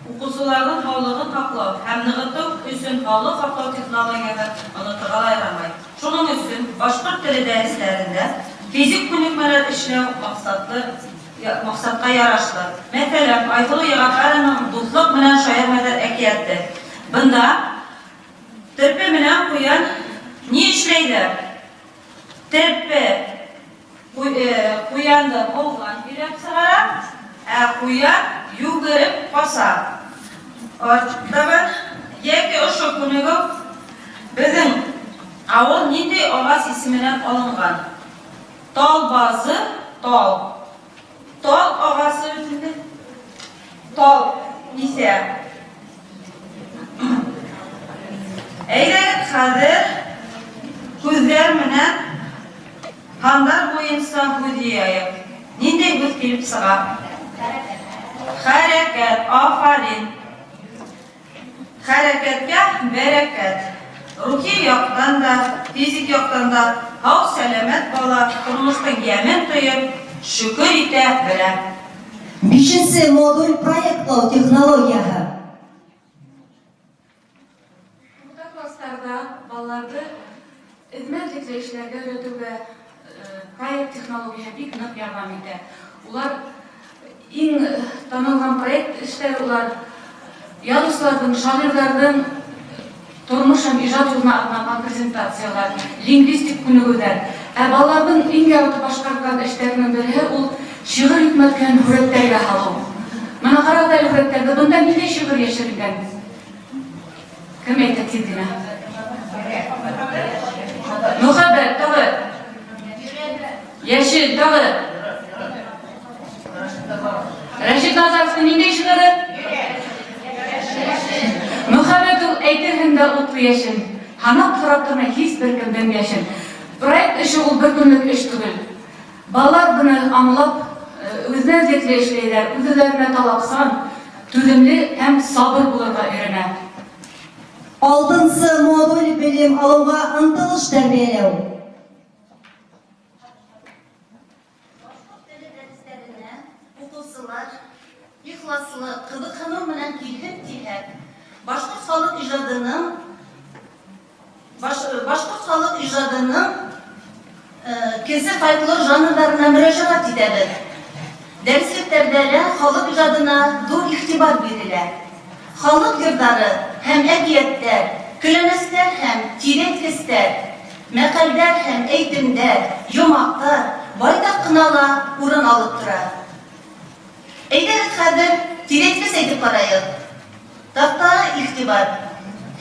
Speaker 23: Укучыларның һаулыгын һаклау һәм ныгыту өчен һаулык һаклау технологияһе онытырга ла ярамай. Шуның өчен башкорт теле дәресләрендә физик күнекмәләр эшләү максатлы максатка ярашлы. Мәсәлән, Айсылу Ягафәрованың Дуслык менән шаярмайдар әкияте. Бында терпе менән куян ни эшләйдер? Терпе Куянны баудан өйрәп чыгара, ә куян йөгереп кача. Артабан яки ошо күнегү Безнең авыл нинди агач исеменнән алынган? Тал базы, тал. Тал агасы бит инде. Тал исә. Әйдәгез хәзер күзләр менән һаннар буенча һүз җыяек. Нинди һүз килеп чыга? Хәрәкәт. Афәрин. Хәрәкәткә бәрәкәт. Рухи яктан да, физик яктан да һау-сәламәт бала тормышның ямен тоеп, шөкер итә белә.
Speaker 5: Бишенче модуль проектлау технологияһе.
Speaker 25: Урта классларда балаларны эзмә-эзлекле эшләргә өйрәтүгә проект технологияһе бик нык ярдәм итә. Улар иң танылган проект эшләре улар язучыларның, шагыйрьләрнең тормыш һәм иҗат юлына арналган презентацияләр, лингвистик күнегүләр. Ә балаларның иң яратып башкарган эшләренең бере ул Шигырь йөкмәткеһен һүрәттәргә һалыу. Мына ҡарағыҙ әле һүрәттәрҙе, бында ниндәй шигырь йәшеренгән? Кем әйтә тиҙ генә? Мөхәббәт, тағы. Йәшен, тағы. Рәшит Назаровтың ниндәй шигыре? Мөхәббәт ул әйтерһең дә утлы йәшен. Һанап сорап тормай һис бер кемдең яшен. Проект эше ул бер көнлек эш түгел. Балалар быны аңлап, үзенә үзлекле эшләйләр, үз-үзләренә талапсан, түземле һәм сабыр булырга өйрәнә.
Speaker 5: Алтынсы модуль белем алуга ынтылыш тәрбияләү.
Speaker 1: Башкорт теле дәресләренә укучылар ихласлы кызыксыну белән килһен тиһәк, башкорт халык иҗадының башкорт халык иҗадының кесе фольклор жанрларына мөрәҗәгать итәбез. Дәреслекләрдә лә халык иҗадына зур игътибар бирелә. Халык йырдары һәм әкияттәр, көләмәсләр һәм тирәйткестәр, мәкальдәр һәм әйтемдәр, йомактар байтак кына ла урын алып тора. Әйдәгез хәзер тирәйткес әйтеп караек. Тактага игътибар.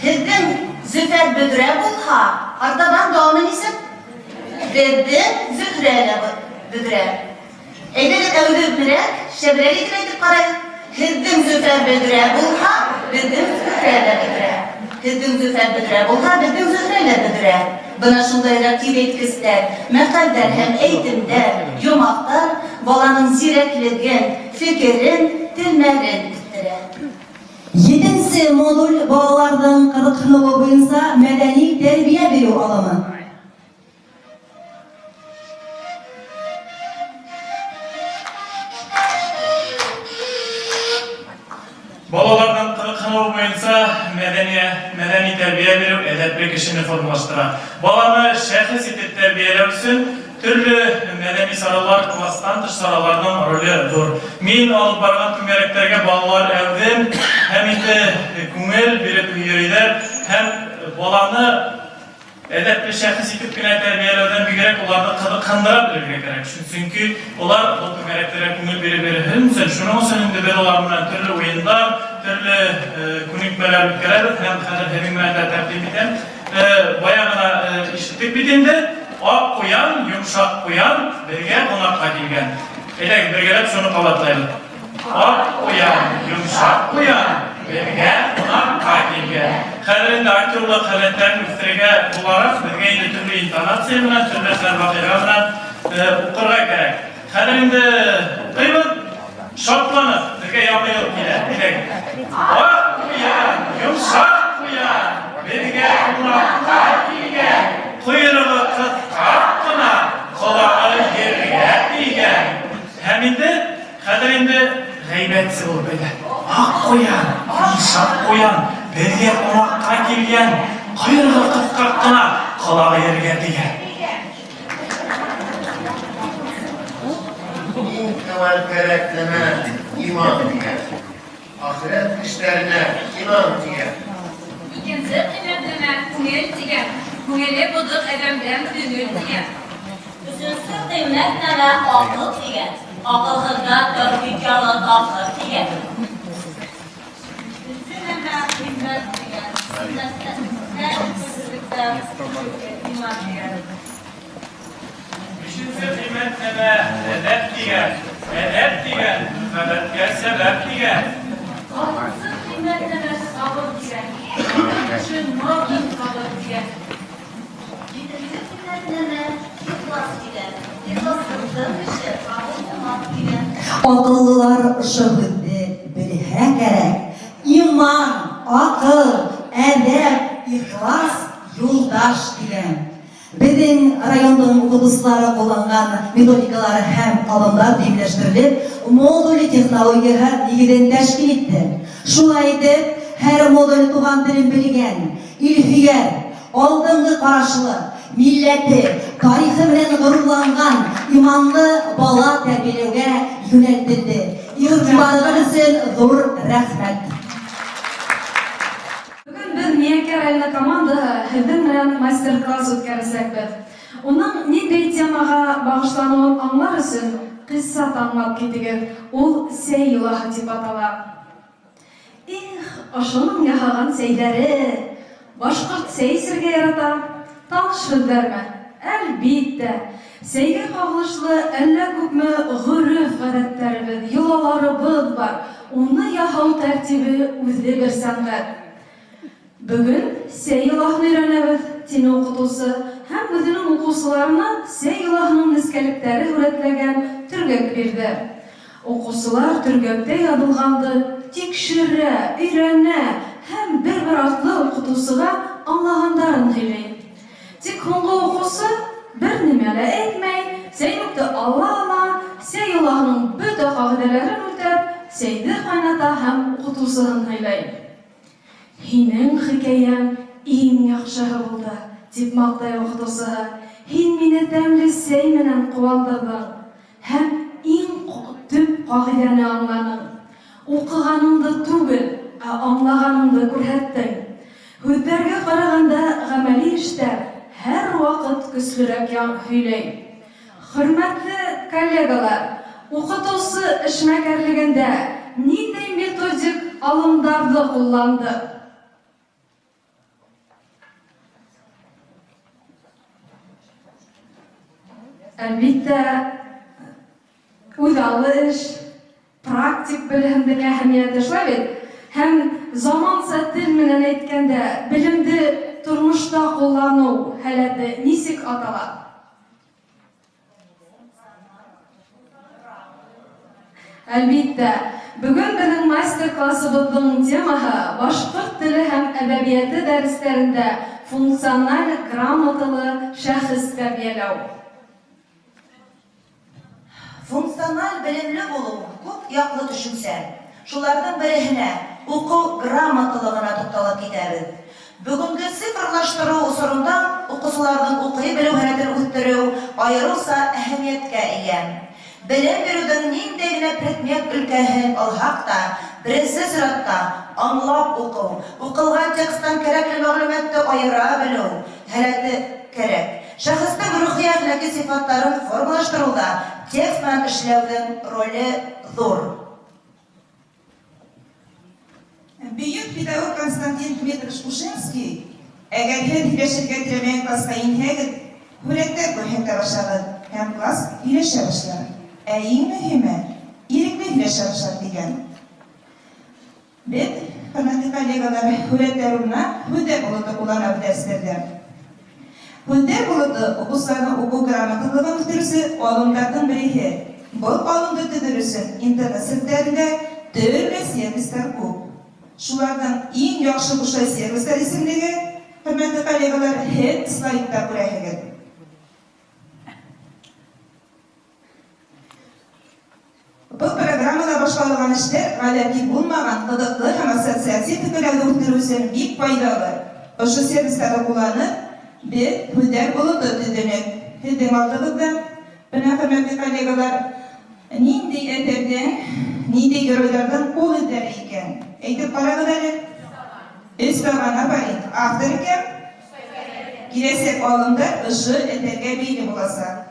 Speaker 1: Һездең Зөфәр бөдрә булһа, артабан дәвамы нисек? Беҙҙең Зөһрә лә бөҙрә. Әйҙәгеҙ әүҙемерәк, шәберәк итеп әйтеп ҡарайыҡ. Һеҙҙең Зөфәр бөҙрә булһа, беҙҙең Зөһрә лә бөҙрә. Һеҙҙең Зөфәр бөҙрә булһа, беҙҙең Зөһрә лә бөҙрә. Бына шундайыраҡ тиҙәйткестәр, мәҡәлдәр һәм әйтемдәр, йомаҡтар баланың зирәклеген, фекерен, телмәрен үҫтерә.
Speaker 5: Етенсе модуль балаларҙың ҡыҙыҡһыныуы буйынса мәҙәни тәрбиә биреү алымы.
Speaker 7: Балаларның кызыксынуы буенча мәдәни мәдәни тәрбия бирү әдәпле кешене формалаштыра. Баланы шәхес итеп тәрбияләү өчен төрле мәдәни чаралар, класстан тыш чараларның роле зур. Мин алып барган түңәрәкләргә балалар әүдем һәм инде күңел биреп йөриләр һәм баланы Әдәпле шәхес итеп кенә тәрбияләүдән бигрәк, уларны кызыксындыра белергә кәрәк. Чөнки алар бу түгәрәкләргә күңел биреп йөрсен өчен, шуның өчен инде без алар белән төрле уеннар, төрле күнекмәләр үткәрәбез һәм хәзер һезнең белән дә тәкъдим итәм. Бая гына ишеттек бит инде, ак куян, йомшак куян безгә кунакка килгән. Әйдәгез, бергәләп шуны кабатлыйбыз. Ак куян, йомшак куян, безгә кунакка килгән. Хәзер инде актерлык халәтләрен үстерергә буларак, безгә инде төрле интонация белән, төрле хәл-вакыйга белән укырга кәрәк. Хәзер инде укыйбыз, шатланып, безгә яңа ел килә. Әйдәгез. Ак куян, йомшак куян, безгә кунакка килгән, койрыгы кыска кына, колагы җиргә тигән. Һәм инде Хәзер инде гайбәтче булып әйтә. Ак куян, йомшак куян, безгә кунакка килгән, койрыгы кыскак кына, колагы җиргә тигән.
Speaker 10: Иң әүвәл кәрәк нәмә, иман дигән. Ахирәт эшләренә иман дигән.
Speaker 17: Икенче кыйммәт нәмә, күңел дигән. Күңеле бозык адәмдән көңел дигән.
Speaker 19: Өченче кыйммәт нәмә, акыл дигән. Акылсызда тәүфыйк ялы такыр дигән.
Speaker 1: Дүртенче нәмә, хезмәт дигән. Хезмәттән, һәр иман дигән.
Speaker 7: Бишенче кыйммәт нәмә, әдәп дигән. Әдәп дигән, мөхәббәткә сәбәп дигән.
Speaker 25: Алтынчы кыйммәт нәмә, сабыр дигән. Сабыр кеше мал табыр дигән.
Speaker 1: Җиденче кыйммәт нәмә, ихлас дигән. Ихлассыз кеше кабул булмас дигән.
Speaker 5: Акыллылар шөгыльне белһә кәрәк. Иман, акыл, әдәп, ихлас юлдаш дигән. Безнең районның укытучылары кулланган методикалар һәм алымнар дөемләштерелеп, модуль технологияһе нигезен тәшкил итте. Шулай итеп, һәр модуль туган телен белгән, илһөяр, алдынгы карашлы, милләте, тарихы белән горурланган иманлы бала тәрбияләүгә юнәлтелде. Игътибарыгыз өчен зур рәхмәт!
Speaker 14: Бүген без Миякә районы командасы һезнең белән мастер-класс үткәрәчәкбез. Уның ниндәй темага багышлануын аңлар өчен, Ҡисса тыңлап китегеҙ, ул Сәй йолаһы тип атала. Их, ошоноң яһаған сәйҙәре! Башҡорт сәй эсергә ярата. Таныш һүҙҙәрме? Әлбиттә! Сәйгә ҡағылышлы әллә күпме гореф-ғәҙәттәребеҙ, йолаларыбыҙ бар. Уны яһау тәртибе үҙе бер сәнғәт. Бөгөн сәй йолаһын өйрәнәбеҙ, тине укытыусы һәм үзенең укыусыларына сәй йолаһының нескәлектәре һүрәтләгән төргәк бирҙе. Укыусылар төргәктә яҙылғанды тикшерә, өйрәнә һәм бер-бер артлы укытыусыга аңлағандарын һөйли. Тик һуңғы укыусы бер нимә лә әйтмәй, сәйнүкте ала-ала, сәй йолаһының бөтә кагыйдәләрен үтәп, сәйҙе ҡайната һәм укытыусыһын һыйлай. Һинең хикәйәң иң яҡшыһы булды, дип мактый укытусыһы. Һин мине тәмле сәй менән куандырҙың һәм иң төп кагыйдәне аңланың. Укыганыңды түгел, ә аңлаганыңды күрһәттең. Һүҙҙәргә караганда гамәли эштәр һәрвакыт көслөрәк һөйләй. Хөрмәтле коллегалар, укытыусы эшмәкәрлегендә ниндәй методик алымдарҙы ҡулландыҡ? Әлбиттә, үҙаллы эш, практик белемдең әһәмиәте, шулай бит? Һәм заманса тел менән әйткәндә, белемде тормошта кулланыу һәләте нисек атала? Әлбиттә, бүген безнең мастер-классыбызның темаһы башкорт теле һәм әдәбияты дәресләрендә функциональ грамоталы шәхес тәрбияләү.
Speaker 15: Функциональ белемле булу, күп яклы төшенчә. Шуларның береһенә, уку грамоталыгына тукталып китәбез. Бүгенге цифрлаштыру осорында укучыларның укый белү һәләтен үстерү аеруча әһәмияткә ия. Белем бирүнең ниндәй генә предмет өлкәһен алһак та, беренче чиратта, аңлап уку, укылган тексттан кәрәкле мәгълүматты аера белү һәләте кәрәк. Шәхеснең рухи-әхлаки сыйфатларын формалаштыруда текст белән эшләүнең роле зур.
Speaker 6: Бөек педагог Константин Дмитрович Ушинский, Әгәр һез һөйләшергә теләмәгән класска инһәгез, һүрәттә күрһәтә башлагыз һәм класс һөйләшә башлар. Ә иң мөһиме, ирекле һөйләшә башлар, дигән. Без, хөрмәтле коллегалар, һүрәтләр урынына һүҙҙәр болоты кулланабыз дәресләрдә. Һүҙҙәр болоты, укучыларның уку грамоталыгын үстерүче алымнарның береһе. Был алымды төҙөр өсөн интернет челтәрендә төрле сервислар күп. Шуларның иң яхшы бушлай сервислар исемлеге, хөрмәтле коллегалар, һез слайдта күрәһегез. Был программада башкарылган эшләр гадәти булмаган, кызыклы һәм ассоциатив фикерләүне үстерү өчен бик файдалы. Ошо сервисларны кулланып, без һүзләр болыты төзедек. Һезнең алдыгызда, менә, хөрмәтле коллегалар, нинди әсәрдән, нинди геройларның кул эзләре икән? Әйтеп карагыз әле. Өч таган, афәрин. Авторы кем? Киләчәк алымда ошо әсәргә бәйле булачак.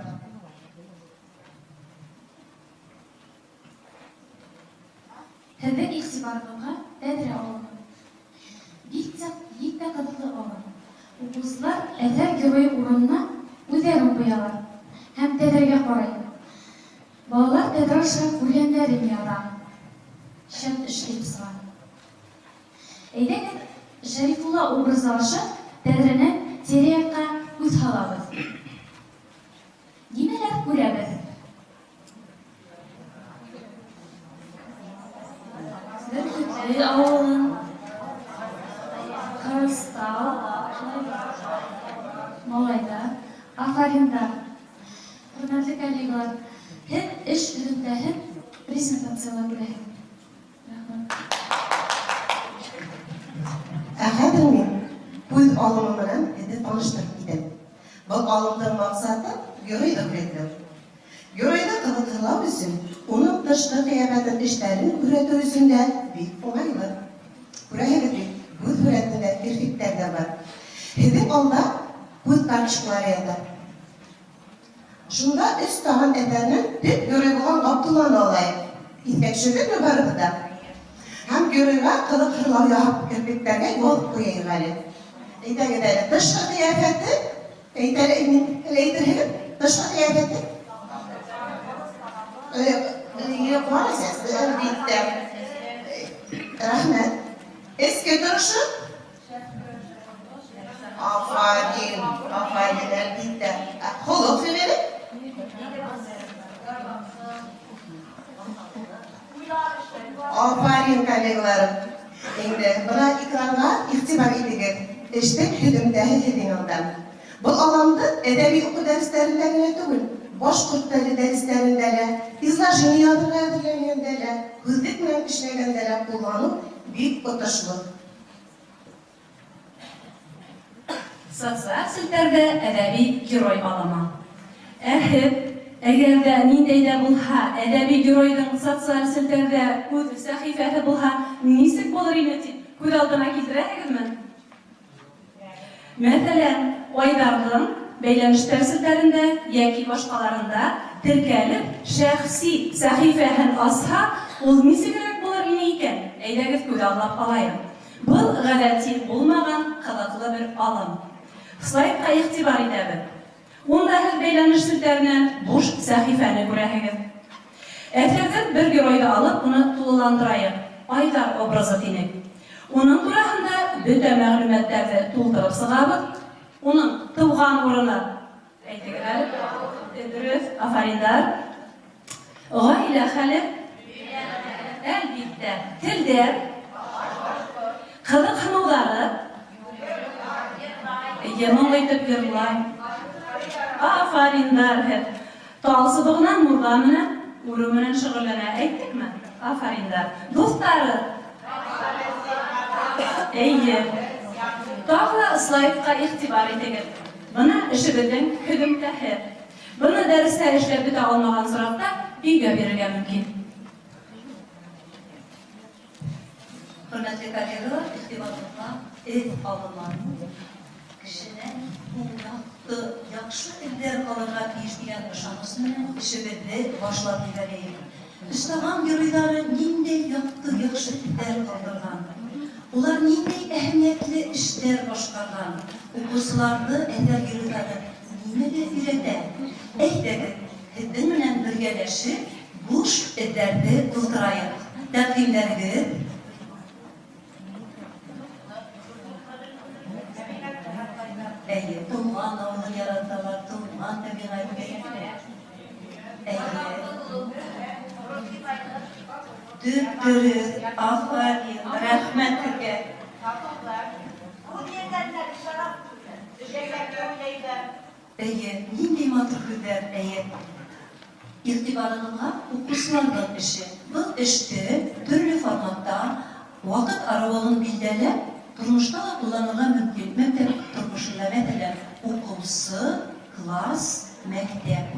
Speaker 20: Һеҙҙең иғтибарығыҙға тәҙрә алымы. Бик тә, бик тә ҡыҙыҡлы алым. Уҡыусылар әҫәр геройы урынына үҙҙәрен ҡуялар һәм тәҙрәгә ҡарай. Балалар тәҙрә аша күргәндәрен яҙа. Шәп эш килеп сыға. Әйҙәгеҙ, Шәрифулла образы аша тәҙрәнән тирә-яҡҡа күҙ һалабыҙ. Нимәләр күрәбеҙ? Бөркетле авылын, Кырыстау, малайлар, афариндар! Хөрмәтле коллегалар, һеҙ эш һөҙөмтәһен презентациялай беләһегеҙ. Рәхмәт.
Speaker 21: Ә хәҙер мин күҙ алымы менән һеҙҙе таныштырып китәм. Был алымдың маҡсаты, геройҙы һүрәтләү. Геройҙы ҡыҙыҡһылау өсөн, уның тышҡы ҡиәфәтен, эштәрен күрһәтеү өсөн дә бик уңайлы. Күрәһегеҙ бит, күҙ һүрәтендә керфектәр ҙә бар. Һеҙҙең алда күҙ карточкалары ята. Шунда Өс таған әҫәренең төп герой булған Габдулланы алайыҡ. Иҫкә төшөрҙөкмө барыбыҙ да? Һәм геройга кызык һырлау яһап керпектәргә язып куяйык әле. Әйдәгез әле, тышкы кыяфәте, әйт әле, әле әйтерһегез, тышкы кыяфәте? Юк, әлбиттә. Рәхмәт. Эчке торышы? Афарин, афарин, әлбиттә. Ә холык фигыле? Афарин, коллегаларым. Инде бына экранга игътибар итегез. Эштең һөҙөмтәһе һеҙҙең алда. Был алымды әҙәби уҡыу дәресләрендә генә түгел, башҡорт теле дәресләрендә лә, изложение яҙырға әҙерләнгәндә лә, һүҙлек менән эшләгәндә лә ҡулланыу бик отошло.
Speaker 14: Социаль селтәрдә әдәби герой алымы. Ә һеҙ, әгәр ҙә ниндәй ҙә булһа әдәби геройҙың социаль селтәрҙә үҙ сәхифәһе булһа, нисек булыр ине тип күҙ алдына килтерәһегеҙме? Мәҫәлән, Айдарҙың бәйләнештәр селтәрендә йәки башҡаларында теркәлеп, шәхси сәхифәһен асһа, ул нисегерәк булыр ине икән? Әйҙәгеҙ күҙ аллап алайыҡ. Был ғәҙәти булмаған ҡыҙыҡлы бер алым. Слайдка игътибар итәбеҙ. Унда һеҙ бәйләнеш селтәренән буш сәхифәне күрәһегеҙ. Әҫәрҙән бер геройҙы алып, уны тулыландырайыҡ, Айҙар образы тинек. Уның тураһында бөтә мәғлүмәттәрҙе тултырып сығабыҙ. Уның тыуған урыны, әйтегеҙ әле? Дөрөҫ, афариндар. Гаилә хәле? Әлбиттә. Телдәр? Кызыксынулары? Әйе, моңлы итеп йырлай. Афариндар һеҙ. Тал сыбығынан мурҙа менән үреү менән шөгыльләнә, әйттекме? Афариндар. Дуҫтары? Әйе. Тағы ла слайдка игътибар итегеҙ. Бына эшебеҙҙең һөҙөмтәһе. Быны дәрестә эшләп бөтә алмаған осракта өйгә бирергә мөмкин.
Speaker 1: Хөрмәтле коллегалар, игътибарыгызга эз алымы. Кешедән ул якты, яхшы эзләр калырга тиеш дигән ышаныч менән эшебезне башлап җибәрәек. Эштаган геройлары ниндәй якты, яхшы эзләр калдырган? Улар ниндәй әһәмиятле эшләр башкарган? Укучыларны әсәр геройлары нимәгә өйрәтә? Әйдәгез, һезнең менән бергәләшеп, буш эзләрне тутырайык. Тәкъдимнәрегез? Әйе, туган авылын яраталар, туган табигатьне. Әйе. Дөп-дөрес, афәрин, рәхмәт сезгә. Әйе, нинди матур һүзләр, әйе. Игътибарыгызга укучыларның эше. Был эште төрле форматта, вакыт аралыгын билдәләп, тормышта да кулланырга мөмкин. Мәктәп тормышында, мәсәлән, укыусы, класс, мәктәп.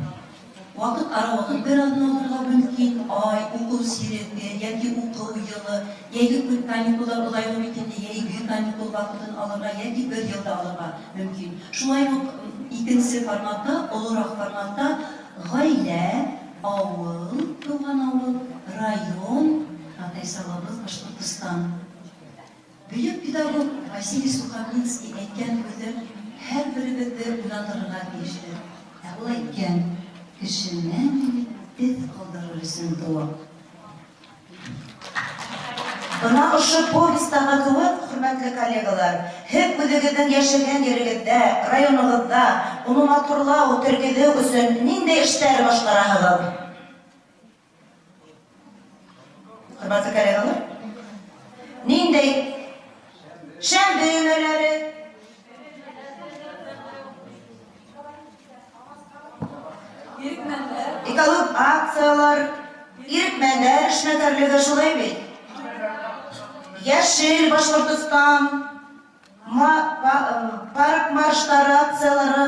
Speaker 1: Вакыт аралыгын бер атна алырга мөмкин, ай, уку чиреге яки уку елы, җәйге каникуллар озайлы бит инде, җәйге каникул вакытын алырга яки бер ел да алырга мөмкин. Шулай ук икенче форматта, олырак форматта гаилә, авыл, туган авыл, район, Атайсалабыз, Башкортостан. Бөек педагог Василий Сухомлинский әйткән һүзе һәрберебезде уйландырырга тиештер. Ә ул әйткән, Кеше мәңгелек эз калдырыр өчен туа.
Speaker 15: Бына ошо повестьтагы кеүек, хөрмәтле коллегалар, һеҙ үҙегеҙҙең йәшәгән ерегеҙҙә, районығыҙҙа уны матурлау, тергеҙеү өсөн ниндәй эштәр башҡараһығыҙ? Хөрмәтле коллегалар, ниндәй шәмбе өмәләре, экологик акциялар, ирекмәннәр эшмәкәрлеге шулай бит? Яшел Башкортостан, парк маршлары акциялары.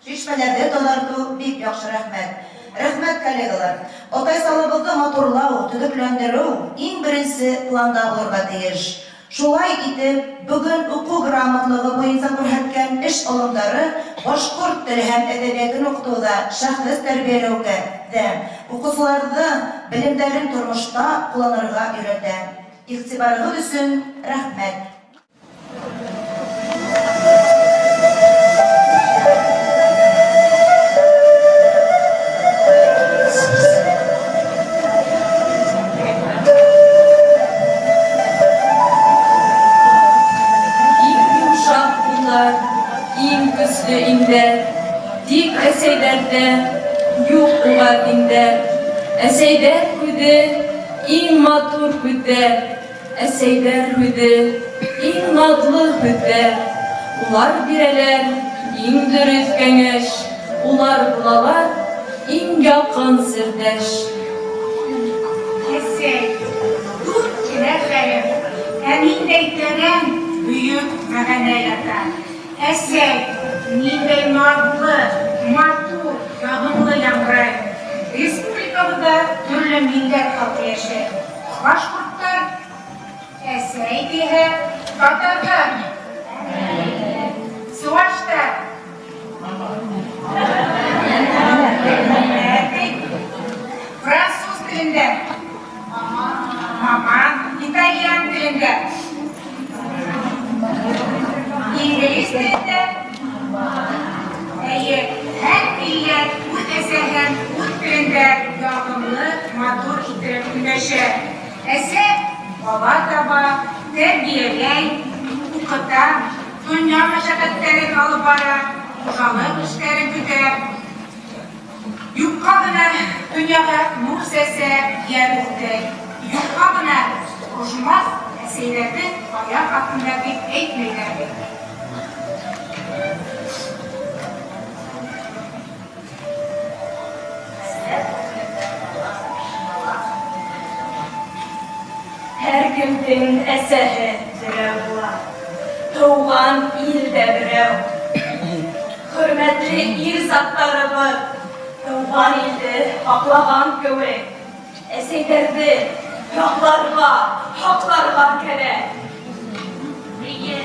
Speaker 15: Чишмәләрне тазарту бик яхшы, рәхмәт. Рәхмәт, коллегалар. Атайсалыбызны матурлау, төзекләндерү иң беренче планда булырга тиеш. Шулай итеп, бөгөн уҡыу грамотлығы буйынса күрһәткән эш алымдары башҡорт теле һәм әҙәбиәтен уҡытыуҙа шәхес тәрбиәләүгә ҙә, уҡыусыларҙың белемдәрен тормошта ҡулланырға өйрәтә. Иғтибарығыҙ өсөн рәхмәт.
Speaker 9: Иң йомшак куллар, иң көсле иңдәр, Тик әсәйҙәрҙә юҡ уға тиңдәр. Әсәйҙәр күҙе, иң матур күҙҙәр, Әсәйҙәр һүҙе, иң наҙлы һүҙҙәр. Улар бирәләр иң дөрөҫ кәңәш, Улар булалар иң якын серҙәш.
Speaker 3: Әсәй, дүрт кенә хәреф, ә ниндәй тәрән, бөек мәгънә ята. Әсәй, ниндәй назлы, матур, ягымлы яңгырай. Республикабызда төрле милләт халкы яшәй. Башкортлар әсәй диһә, татарлар, чуваштар, әти, француз телендә, мама, итальян телендә, инглиз телендә, әйе, һәр милләт үз әсәһен үз телендә ягымлы, матур иттереп эндәшә. Әсә бала таба, тәрбияләй, укыта, дөнья мәшәкатьләрен алып бара, хуҗалык эшләрен көтә. Юкка гына дөньяга нур сәсә, ямь үртәй. Юкка гына ожмах әсәйләрнең аяк астында дип әйтмәйләр бит.
Speaker 9: Һәркемдең әсәһе берәү була, Тыуған ил дә берәү. Хөрмәтле ир заттарыбыҙ, Тыуған илде һаҡлаған кеүек, Әсәйҙәрҙе яҡларға, һаҡларға кәрәк.
Speaker 13: Әйе,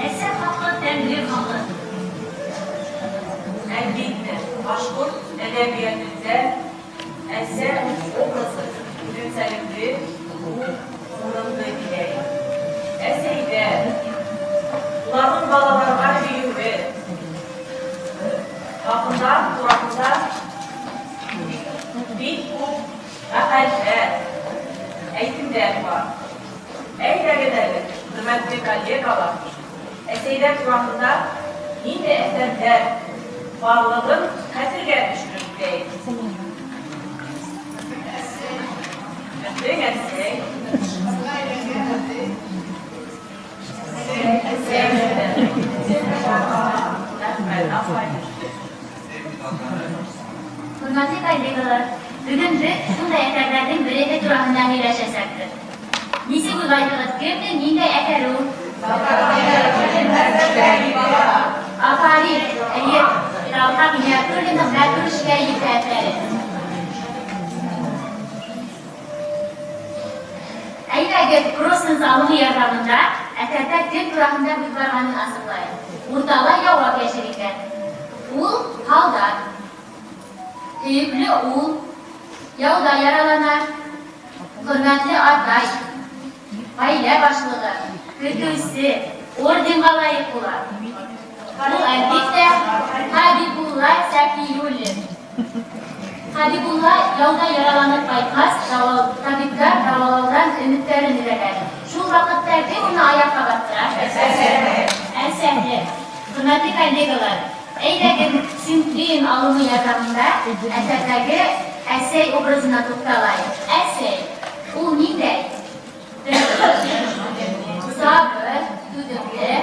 Speaker 13: әсә хакы тәңре хакы.
Speaker 23: Әлбиттә, башкорт әдәбиятендә әсә образы үзенсәлекле зур урынны биләй. Әсәйҙәр, уларҙың балаларға һөйөүе хакында, тураһында бик күп мәкальләр, әйтемнәр бар. Әйдәгез әле, хөрмәтле коллегалар, әсәйҙәр тураһында ниндәй әҫәрҙәр барлығын хәтергә төшөрөп үтәйек. Беҙҙең әсәй. Рәхмәт, афарин.
Speaker 13: Хөрмәтле коллегалар, бөгөн беҙ шундай әҫәрҙәрҙең береһе тураһында һөйләшәсәкбеҙ. Нисек уйлайһығыҙ, кемдең ниндәй әҫәре ул? Афарин, әйе, Талха Гиниятуллинның Мәтрүшкә ете әҫәре. Әйҙәгеҙ, Кросенс алымы ярҙамында әҫәрҙә кем тураһында һүҙ барғанын асыҡлайыҡ. Уртала яуап йәшеренгән. Ул, һалдат. Һөйөклө ул, яуда яралана. Хөрмәтле атай, гаилә башлыгы, көтүсе, орденга лаек була. Ул, әлбиттә, Хәбибулла Сәфиуллин. Хәбибулла яуда яраланып кайткач, табиблар дәвалаудан өметләрен өзәләр. Шул вакытта кем уны аякка бастыра? Әсәһе. Хөрмәтле коллегалар, әйдәгез, синквейн алымы ярдәмендә әсәрдәге әсәй образына тукталайык. Әсәй, ул ниндәй? Сабыр, түземле.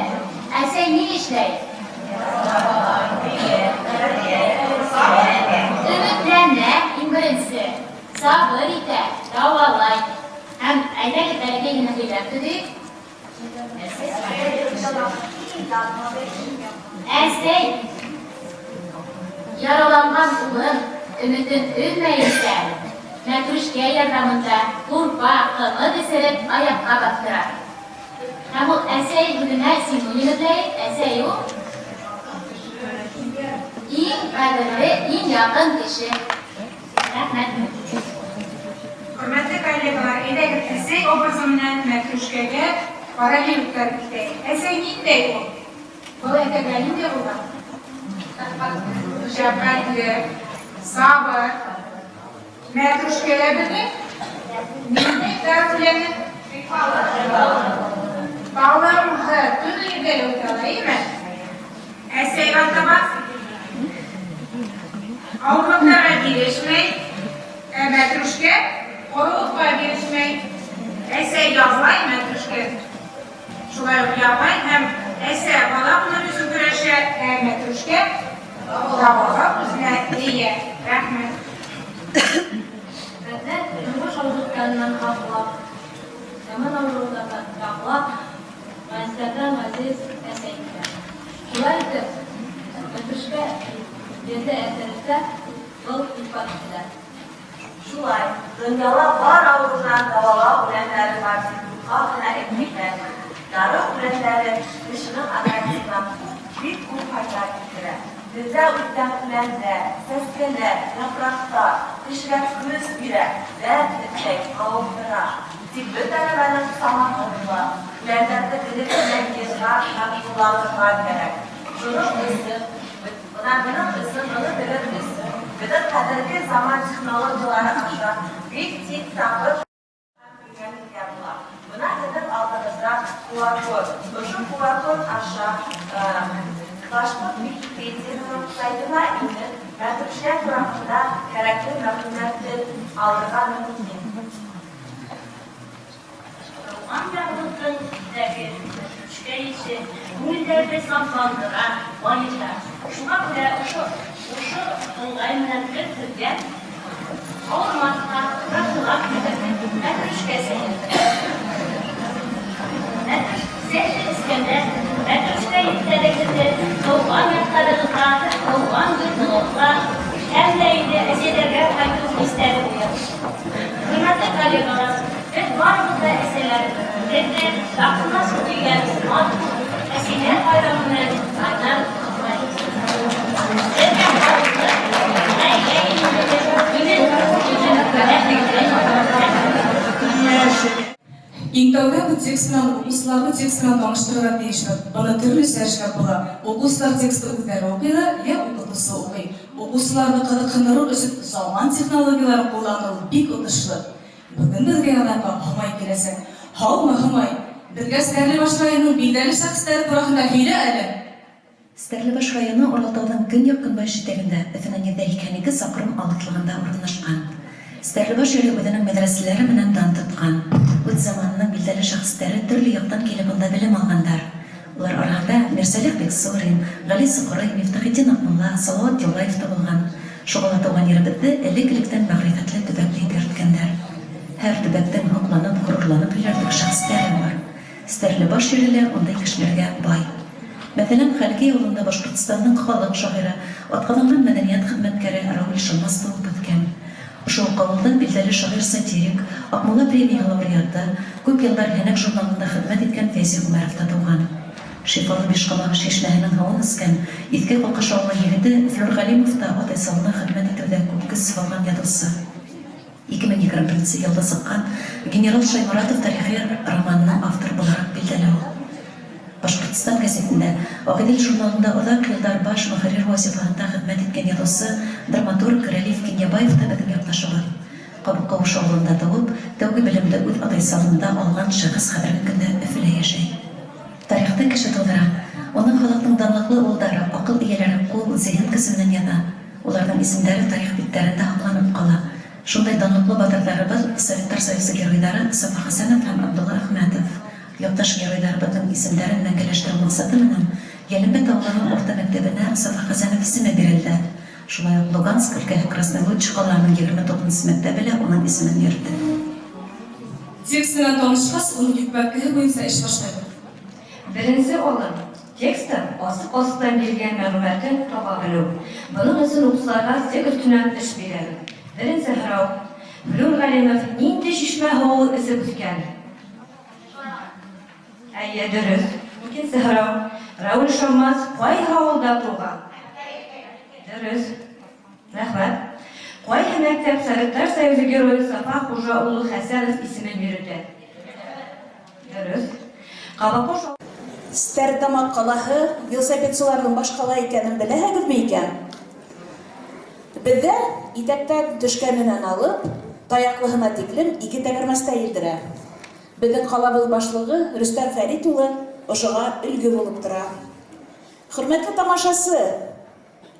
Speaker 13: Әсәй ни эшләй? Өметләнә, иң беренче. Сабыр итә, дәвалай. Һәм әйдәгез бәләкәй генә сөйләм төзик. Әсәй яраланган улын өметен өзмәенчә, мәтрүшкә ярдәмендә һурпа, кымыз эчереп аякка бастыра. Һәм ул әсәй һүҙенә синоним эҙләйек. Әсәй ул иң кадерле, иң якын кеше. Рәхмәт.
Speaker 11: Хөрмәтле коллегалар, әйдәгез, әсәй образы менән мәтрүшкәгә параллель үткәреп китәйек. Әсәй ниндәй ул? Был әҫәрҙә ниндәй булған? Шәфкатьле, сабыр. Мәтрүшкә лә безнең ниндәй дару үләне? Талымһы, төрле ерҙә лә үҫә ала, әйеме? Әсәй артыма авырлыҡтарға бирешмәй, ә мәтрүшкә ҡоролоҡҡа бирешмәй. Әсәй яҙлай, мәтрүшкә шулай уҡ яҙлай һәм әсә бала булыр өсөн көрәшә, ә мәтрүшкә табырға үзенә эйә. Рәхмәт.
Speaker 12: Беҙҙе тормош ауырлыҡтарынан һаҡлап, заман авырыуҙарҙан яҡлап, ғәзизләрҙән ғәзиз әсәй килә. Шулай итеп, мәтрүшкә беҙҙе әҫәрҙә был иҫбат ителә.
Speaker 18: Шулай, дөньяла бар авырудан дәвалау үләннәре бар дип юкка гына әйтмиләр. Дару үләннәре кешенең организмына күп, бик күп файда китерә. Бездә үскән үләннәр, сәскәләр, яфраклар кешегә көч бирә, дәрт өстәй, савыктыра. Тик бөтә нәмәнең саматы була. Үләннәрне белеп кенә йыйырга һәм кулланырга кәрәк. Шуның өчен, менә моның өчен, моны белер өчен, безнең хәзерге заман технологияләре аша бик тиз табып һәм өйрәнергә була. Менә сезнең алдыгызда QR-код. Ошо QR-код аша Башкорт Википедиясенең сайтына инеп, мәтрүшкә турасында кәрәкле мәгълүматты алырга мөмкин.
Speaker 22: Туган ягыбызның җиләге, мәтрүшкә исе күңелләрне сафландыра, баета. Шуңа күрә ошо ошо ыңгай менән без сезгә авырмаска, профилактика мәтрүшкә чәе. Мәтрүш чәе эчкәндә мәтрүшкә истәлегегезне туган якларыгызга, туган йортыгызга һәм дә инде әсәйләргә кайту хисләре уятыр. Хөрмәтле коллегалар, без барыбыз да әсәйләр, безне якынлашып килгән матур әсәйләр байрамы белән кайнар котлыйбыз. Сезгә саулык, гаилә иминлеге, имин рәхмәт.
Speaker 24: Иң тәүдә бу текст белән укучыларны текст белән таныштырырга тиешбез. Моны төрлечә эшләп була. Укучылар текстны үзләре укыйлар, я укытучы укый. Укучыларны кызыксындыру өчен заман технологияләрен куллану бик отышлы. Бүген безгә ярдәмгә Һомай киләчәк. Һаумы, Һомай! Безгә Стәрлебаш районының билдәле шәхесләре турасында һөйлә әле!
Speaker 26: Стәрлебаш районы Уралтауның көньяк-көнбаеш итәгендә, Өфенең 182 сакрым алыслыгында урынлашкан. Стәрлебаш җире үзенең мәдрәсәләре менән дан тоткан. Үз заманының билдәле шәхесләре төрле яктан килеп анда белем алгандар. Улар араһында Мирсәлих Биксурин, Гали Сокурый, Мифтахетдин Акмулла, Салават Юлаев та булган. Шуга ла туган еребезне элек-электән мәгърифәтле төбәк диеп йөрткәннәр. Һәр төбәктең һокланып, горурланып һөйләрлек шәхесләре бар. Стәрлебаш җире лә андый кешеләргә бай. Мәсәлән, Хәлкәй авылында Башкортстанның халык шагыйре, атказанган мәдәният хезмәткәре Равил Шаммас туып үскән. Шул ук авылда билдәле шагыйрь-сатирик, Акмулла премия лауреаты, күп еллар Һәнәк журналында хезмәт иткән Фәйзи Гомәров та туган. Шифалы Бишкамак чишмәһенең һавын эскән Иске Калкыш авылы егете Флүр Галимов та Атайсалына хезмәт итүдә күп көч салган язучы. 2021 нче елда чыккан Генерал Шайморатов тарихи романының авторы буларак билдәле ул. Башкортстан гәзитендә, Агыйдел журналында озак еллар баш мөхәррир вазифаһында хезмәт иткән язучы, драматург Рәлиф Киньябаев та безнең якташыбыз. Кабыккавыш авылында туып, тәүге белемне үз Атайсалында алган шәхес хәзерге көндә Өфелә яшәй. Тарихны кеше тудыра. Аны халыкның данлыклы улдары, акыл ияләре кул, зиһен көче белән яза. Уларның исемнәре тарих битләрендә һакланып кала. Шундай данлыклы батырларыбыз, Советлар Союзы Геройлары Сафа Хәсәнов һәм Абдулла Әхмәтов. Якташ геройларыбызның исемнәрен мәңгеләштерү максаты менән Ялембәт авылының урта мәктәбенә Сафа Хәсәнов исеме бирелде. Шулай ук Луганск өлкәһе Красный Луч каланың 29 нчы мәктәбе лә уның исемен йөртә.
Speaker 24: Текст белән танышкач, уның йөкмәткеһе буенча эш башлыйбыз.
Speaker 27: Беренче алым, текстта асык-астан бирелгән мәгълүматны таба белү. Моның өчен укучыларга текст өстеннән эш бирәбез. Беренче һорау, Флүр Галимов нинди чишмә һавы эчеп үскән? Әйе, дөрөҫ. Икенсе һорау. Рауил Шаммас ҡайһы ауылда тыуған? Дөрөҫ. Рәхмәт. Ҡайһы мәктәп Советтар Союзы Геройы Сафа Хужа улы Хәсәнов исемен йөрөтә? Дөрөҫ. Ҡабаҡош.
Speaker 2: Стәрлетамаҡ ҡалаһы велосипедсыларның башҡала икәнен беләһегеҙме икән? Беҙҙә итәктән төшкәненән алып, таяҡлыһына тиклем ике тәгәрмәстә елдерә. Беҙҙең ҡалабыҙ башлығы Рөстәм Фәрит улы ошоға өлгө булып тора. Хөрмәтле тамашасы,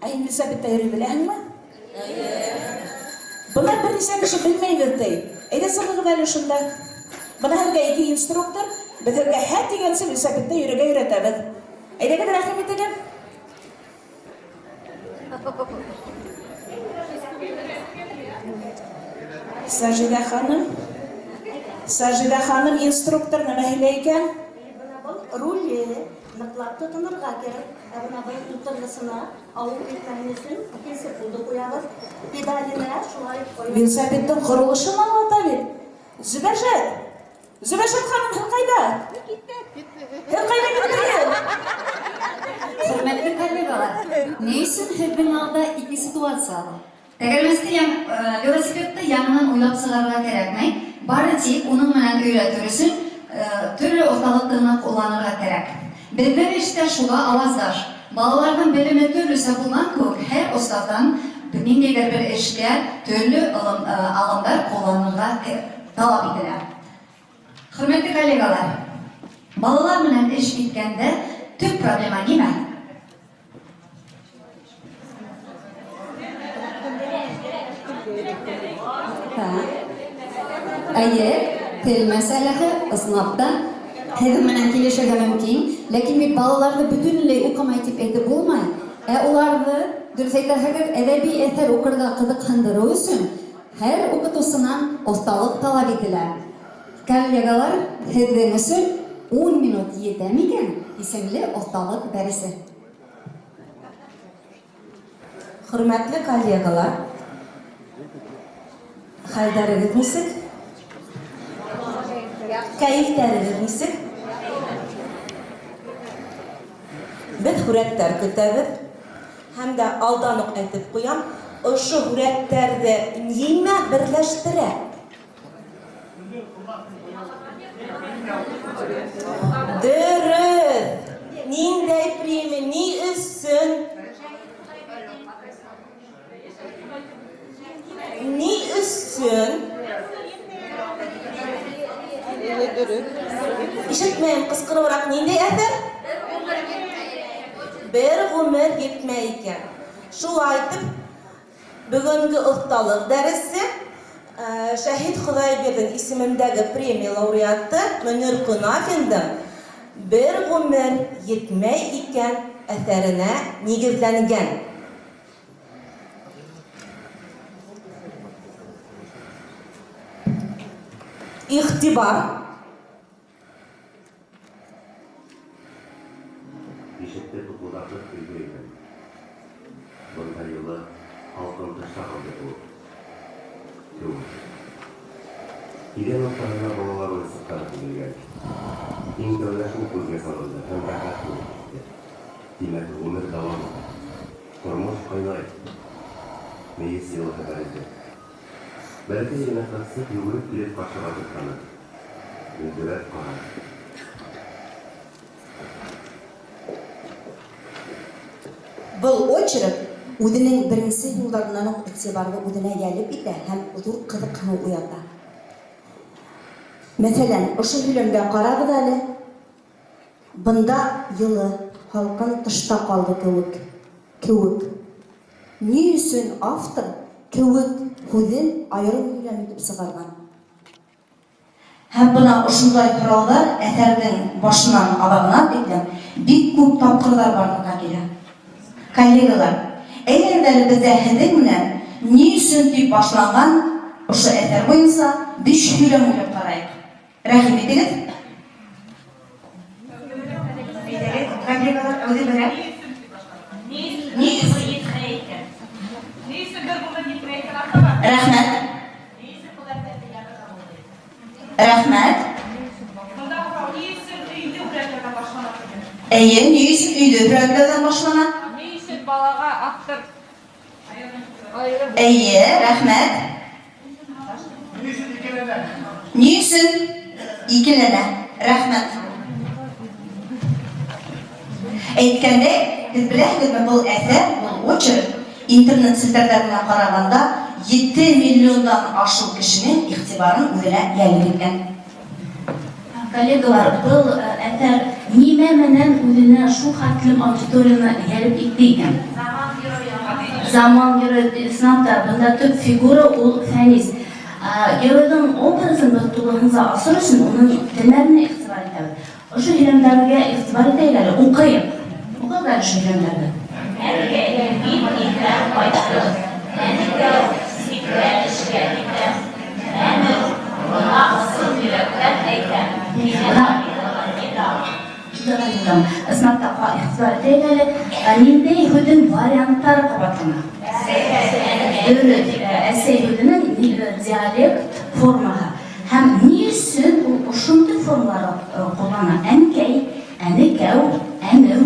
Speaker 2: ә һин велосипедта йөри беләһеңме? Бына бер нисә кеше белмәйбеҙ ти. Әйҙә сығығыҙ әле шунда. Бына һеҙгә ике инструктор, беҙ һеҙгә һә тигәнсе велосипедта йөрергә өйрәтәбеҙ. Әйҙәгеҙ, рәхим итегеҙ. Сажидә ханым. Сажидә ханым инструктор нәмә һөйләй икән?
Speaker 4: Бына был руле ныҡлап тотонорға кәрәк. Ә бына был ултырғысына ауып китмәһен өсөн икенсе ҡулды ҡуябыҙ. Педаленә шулай уҡ.
Speaker 2: Велосипедтың корылышын аңлата бит. Зөбәржәт! Зөбәржәт ханым, һеҙ ҡайҙа? Һеҙ ҡайҙа киттегеҙ?
Speaker 8: Хөрмәтле коллегалар, ни өсөн һеҙҙең алда ике ситуация ала? Тәгәрмәсте яң, велосипедты яңынан уйлап сығарырға кәрәкмәй, бары тик уның менән өйрәтер өсөн төрлө оҫталыҡты ғына ҡулланырға кәрәк. Беҙҙең эш тә шуға аваздаш. Балаларҙың белеме төрлөсә булған кеүек, һәр остаздан ниндәйҙер бер эшкә төрлө алымдар ҡулланырға талап ителә. Хөрмәтле коллегалар, балалар менән эш иткәндә төп проблема нимә?
Speaker 10: Әйе, тел мәсьәләһе, ысынлап та, һеҙҙең менән килешергә мөмкин, ләкин бит балаларҙы бөтөнләй уҡымай тип әйтеп булмай. Ә уларҙы, дөрөҫ әйтәһегеҙ, әҙәби әҫәр уҡырға ҡыҙыҡһындырыу өсөн һәр укытусынан оҫталыҡ талап ителә. Коллегалар, һеҙҙең өсөн Ун минут етә микән? исемле оҫталыҡ дәресе.
Speaker 16: Хөрмәтле коллегалар, хәлдәрегеҙ нисек? Кәефтәрегеҙ нисек? Беҙ һүрәттәр көтәбеҙ. Һәм дә алдан ук әйтеп куям, ошо һүрәттәрҙе нимә берләштерә? Дөрөҫ! Ниндәй премия, ни өсөн? Ни өсөн? Ишетмәйем, кычкырыбрак, ниндәй әҫәр? Бер гомер етмәй икән. Шулай итеп, Бөгөнгө оҫталыҡ дәресе Шәһит Хоҙайбирҙин исемендәге премия лауреаты Мөнир Ҡонафиндың Бер ғүмер етмәй икән әҫәренә нигеҙләнгән. Игътибар!
Speaker 17: Ишекте тупылдатып өйгә инәм. Бында йылы, һалҡын тышта калды кеүек. Кеүек. Идән уртаһына балалар уенсыктары тезелгән. Иң тәүдә шул күзгә салынды һәм рәхәт булып китте. Димәк, гомер дәвам итә. Тормыш кайнай. Мейес йылыһы бәрелде. Бәләкәй генә кызчык йөгереп килеп каршыга туктады. Мөлдерәп карады.
Speaker 19: Был очерк үзенең беренче юлларыннан ук игътибарны үзенә йәлеп итә һәм зур кызыксыну уята. Мәсәлән, ошо һөйләмгә карагыз әле, Бында йылы, һалкын тышта калды кеүек. Кеүек. Ни өчен автор кеүек һүҙен аерым һөйләм итеп сығарган?
Speaker 15: Һәм бына ошондай һораулар әҫәрҙең башынан аҙағына тиклем бик күп тапҡырлар барлыҡҡа килә. Коллегалар, әйҙәгеҙ әле беҙ дә һеҙҙең менән ни өчен дип башланған ошо әҫәр буйынса биш һөйләм уйлап ҡарайыҡ. Рәхим итегеҙ.
Speaker 3: Әйдәгез, коллегалар, әүҙемерәк. Ни өчен етмәй икән? Ни өчен бер гомер етмәй икән?
Speaker 15: Рәхмәт. Рәхмәт.
Speaker 19: Әйе, ни өсөн өйҙө һүрәтләүҙән башлана?
Speaker 5: Ни өсөн балаға автор айырым?
Speaker 19: Әйе, рәхмәт.
Speaker 6: Ни өсөн икеләнә?
Speaker 19: Ни өсөн икеләнә? Рәхмәт. Әйткәндәй, һеҙ беләһегеҙме, был әҫәр, был очерк интернет селтәрҙәренә ҡарағанда ете миллиондан ашыу кешенең иғтибарын үҙенә йәлеп иткән.
Speaker 22: Коллегалар, был әҫәр нимә менән үҙенә шул хәтлем аудиторияны йәлеп итте икән? Заман геройы. Ысынлап та, бында төп фигура ул Фәнис. Геройҙың образын беҙ тулыһынса асыр өсөн уның телмәренә иғтибар итәбеҙ. Ошо һөйләмдәргә иғтибар итәйек әле, уҡыйыҡ. Уҡығыҙ әле ошо һөйләмдәрҙе.
Speaker 9: Әнкәй, мин иртән ҡайттым. Әнкәү, ситкә эшкә китәм. Әнеү, бына ысын йөрәктән әйтәм, миңа риза.
Speaker 22: Ысынлап та, иғтибар итәйек әле, ниндәй һүҙҙең варианттары ҡабатлана? Дөрөҫ, әсәй һүҙенең диалект формаһы. Һәм ни өсөн ул ошондай формаларҙы ҡуллана? Әнкәй, әнекәү, әнеү.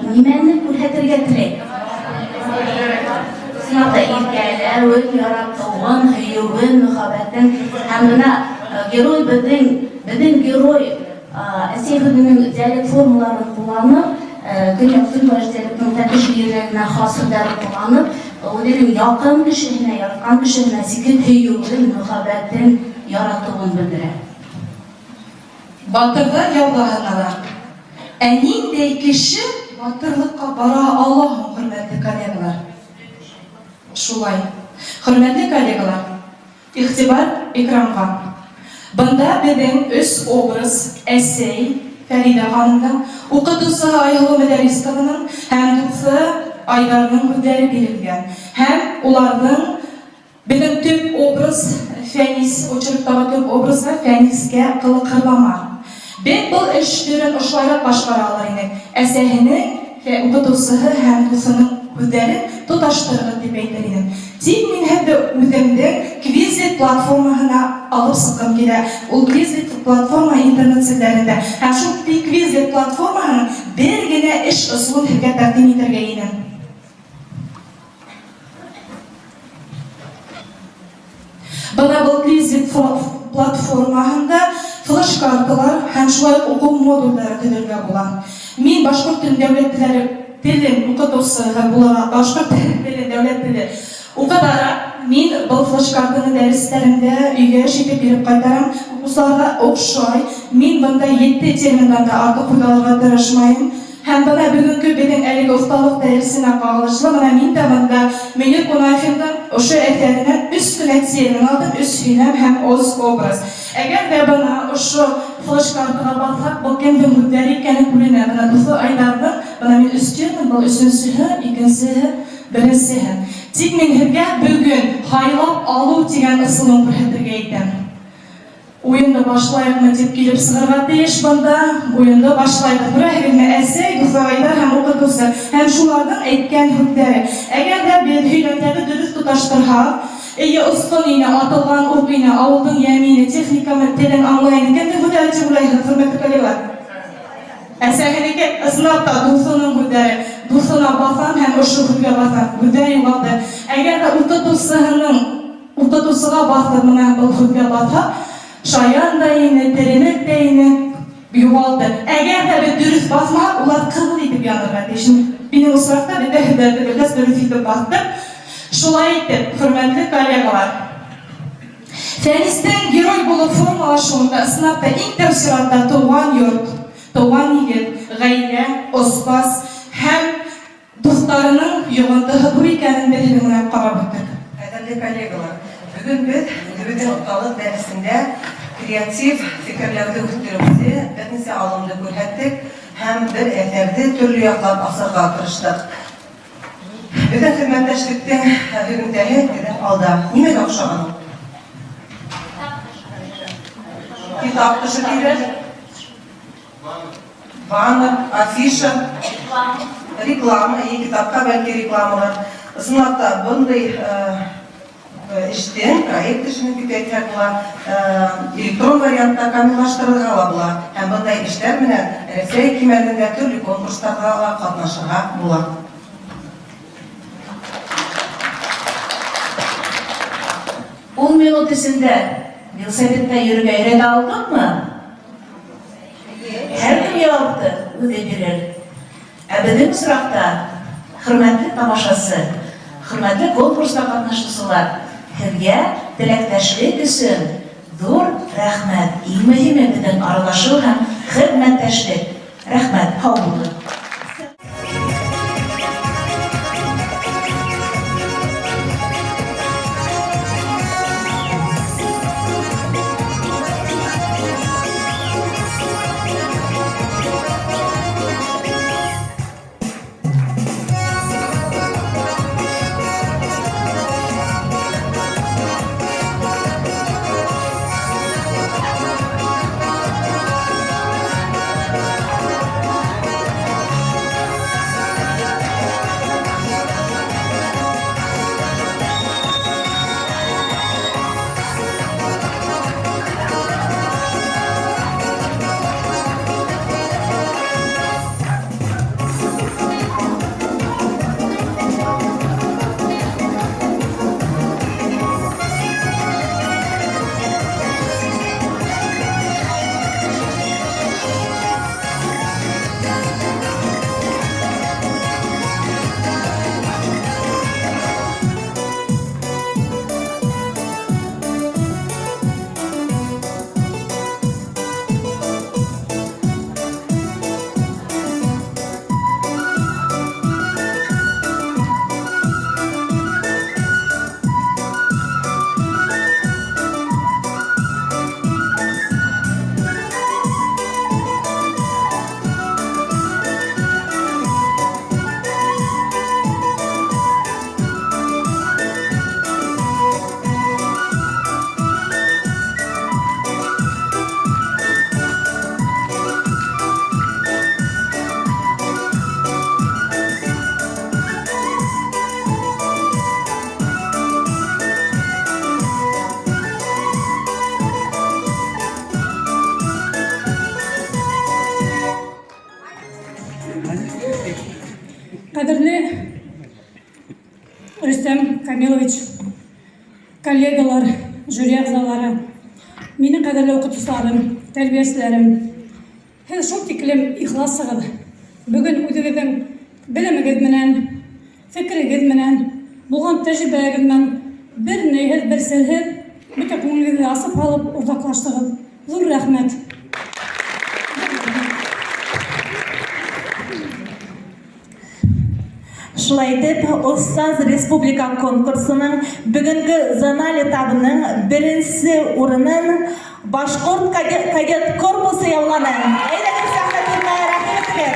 Speaker 22: Нимәне күрһәтергә теләй? Ысынлап та, иркәләвен, яратыуын, һөйөүен, мөхәббәтен. Һәм бына герой беҙҙең, беҙҙең герой әсәй һүҙенең диалект формаларын ҡулланып, көньяҡ-көнбайыш диалектының Тәтеш йөрәгенә хас һүҙҙәрен ҡулланып, үҙенең яҡын кешеһенә, яратҡан кешеһенә сикһеҙ һөйөүен, мөхәббәтен, яратыуын белдерә.
Speaker 24: Батырҙар яуҙа һынала. Ә ниндәй кеше батырлыҡҡа бара ала һуң, хөрмәтле коллегалар? Шулай, хөрмәтле коллегалар, игътибар экранга. Бында беҙҙең өс образ, әсәй, Фәридә ханымдың, укытусыһы Айһылу Мөдәррис ҡыҙының һәм дуҫы Айдарның һүҙҙәре бирелгән һәм уларҙың Беҙҙең төп образ, Фәнис, очерктагы төп образга, Фәнискә кылык-һырлама. Беҙ был эш төрен ошолайрак башҡара алыр инек, әсәһенең, укытыусыһы һәм дуҫының һүҙҙәрен тоташтырығыҙ дип әйтер инем. Тик мин һеҙҙе үҙемдең Quizlet платформаһына алып сыҡҡым килә. Ул Quizlet платформаһы интернет селтәрендә. Һәм шул Quizlet платформаһының бер генә эш ысулын һеҙгә тәкъдим итергә инем. Бына был Quizlet платформаһында флеш-карталар һәм шулай ук уҡыу модульдары төҙөргә була. Мин башҡорт телен дәүләт теләре телен укытыусыһы буларак, башҡорт телен дәүләт теле укытарак, мин был флеш-картаны дәресләремдә өйгә эш итеп биреп кайтарам. Укучыларга охшай. Мин бында ете терминдан да артык файдаланырга тырышмайым. Һәм бына бөгөнкө беҙҙең әлеге оҫталыҡ дәресенә ҡағылышлы, бына мин дә бында Мөнир Кунафиндың ошо әҫәренән өс кенә термин алдым, өс һөйләм һәм оз образ. Әгәр ҙә бына ошо флеш-картаға баҫһаҡ, был кемдең һүҙҙәре икәне күренә. Бына дуҫы Айдарҙың, бына мин өс термин, был өсөнсөһө, икенсеһе, беренсеһе. Тик мин һеҙгә бөгөн һайлап алыу тигән ысулын күрһәтергә итәм. Уенды башлайыҡмы дип килеп сығырға тейеш бында. Уенды башлайбыҙ. Күрәһегеҙме, әсәй, дуҫы Айдар һәм укытыусы. Һәм шуларҙың әйткән һүҙҙәре. Әгәр ҙә беҙ һөйләмдәрҙе дөрөҫ тоташтырһаҡ, эйе, осҡон ине, атылған уҡ ине, ауылдың йәме ине, техника телен аңлай ине. Кемдең һүҙҙәре тип уйлайһығыҙ, хөрмәтле коллегалар? Әсәһенеке, ысынлап та, дуҫының һүҙҙәре. Дуҫына баҫам һәм ошо һүҙгә баҫам. Һүҙҙәр юғалды. Әгәр ҙә укытыусыһының Укытусыға баҫып, менә был һүҙгә баҫһаҡ, шаян да ине, теремек тә ине, югалды. Әгәр ҙә беҙ дөрөҫ баҫмаһаҡ, улар ҡыҙыл итеп янырға тейеш. Минең осраҡта беҙ ҙә һүҙҙәрҙе белгәс, дөрөҫ итеп баҫтыҡ. Шулай итеп, хөрмәтле коллегалар, Фәнистең герой булып формалашыуында ысынлап та иң тәү сиратта туган йорт, туган нигеҙ, гаилә, остаз һәм Дуҫтарының йогынтыһы ҙур икәнен без һеҙнең менән карап үттек.
Speaker 7: Кадерле коллегалар, бүген без үзебезнең осталык дәресендә креатив фикерләүҙе үҫтереүсе бернисә алымды күрһәттек һәм бер әҫәрҙе төрлө яҡлап асырға тырыштыҡ. Беҙҙең хеҙмәттәшлектең һөҙөмтәһе һеҙҙең алда. Нимәгә оҡшаған ул? Китап тышы тиҙәр. Баннер, афиша, реклама, и китапҡа бәлки рекламалар. Ысынлап та, бындай Эштең, проект эшенең дип әйтһәк була, электрон вариантта камиллаштырырга ла була һәм бындай эшләр менән Рәсәй кимәлендә төрле конкурсларда ла катнашырга була.
Speaker 3: Ун минут эчендә велосипедта йөрергә өйрәнә алдыңмы? Һәркем җавапны үзе бирер. Ә безнең очракта, хөрмәтле тамашасы, хөрмәтле конкурста катнашучылар, һезгә теләктәшлек өчен зур рәхмәт. Иң мөһиме безнең аралашу һәм хезмәттәшлек. Рәхмәт, һау булыгыз.
Speaker 1: Кадерле Рөстәм Камилович, коллегалар, жюри әгъзалары, минең кадерле укытучыларым, тәрбиячеләрем, һез шул тиклем ихлассыгыз. Бүген үзегезнең белемегез менән, фикерегез менән, булган тәҗрибәгез менән бер нәйһез, бер серһез, бөтә күңелегезне асып алып уртаклаштыгыз. Зур рәхмәт.
Speaker 16: Шулай итеп, Остаз республика конкурсының бүгенге зональ этабының беренче урынын Башкорт кадет корпусы яулады. Әйдәгез сәхнә түренә, рәхим итегез.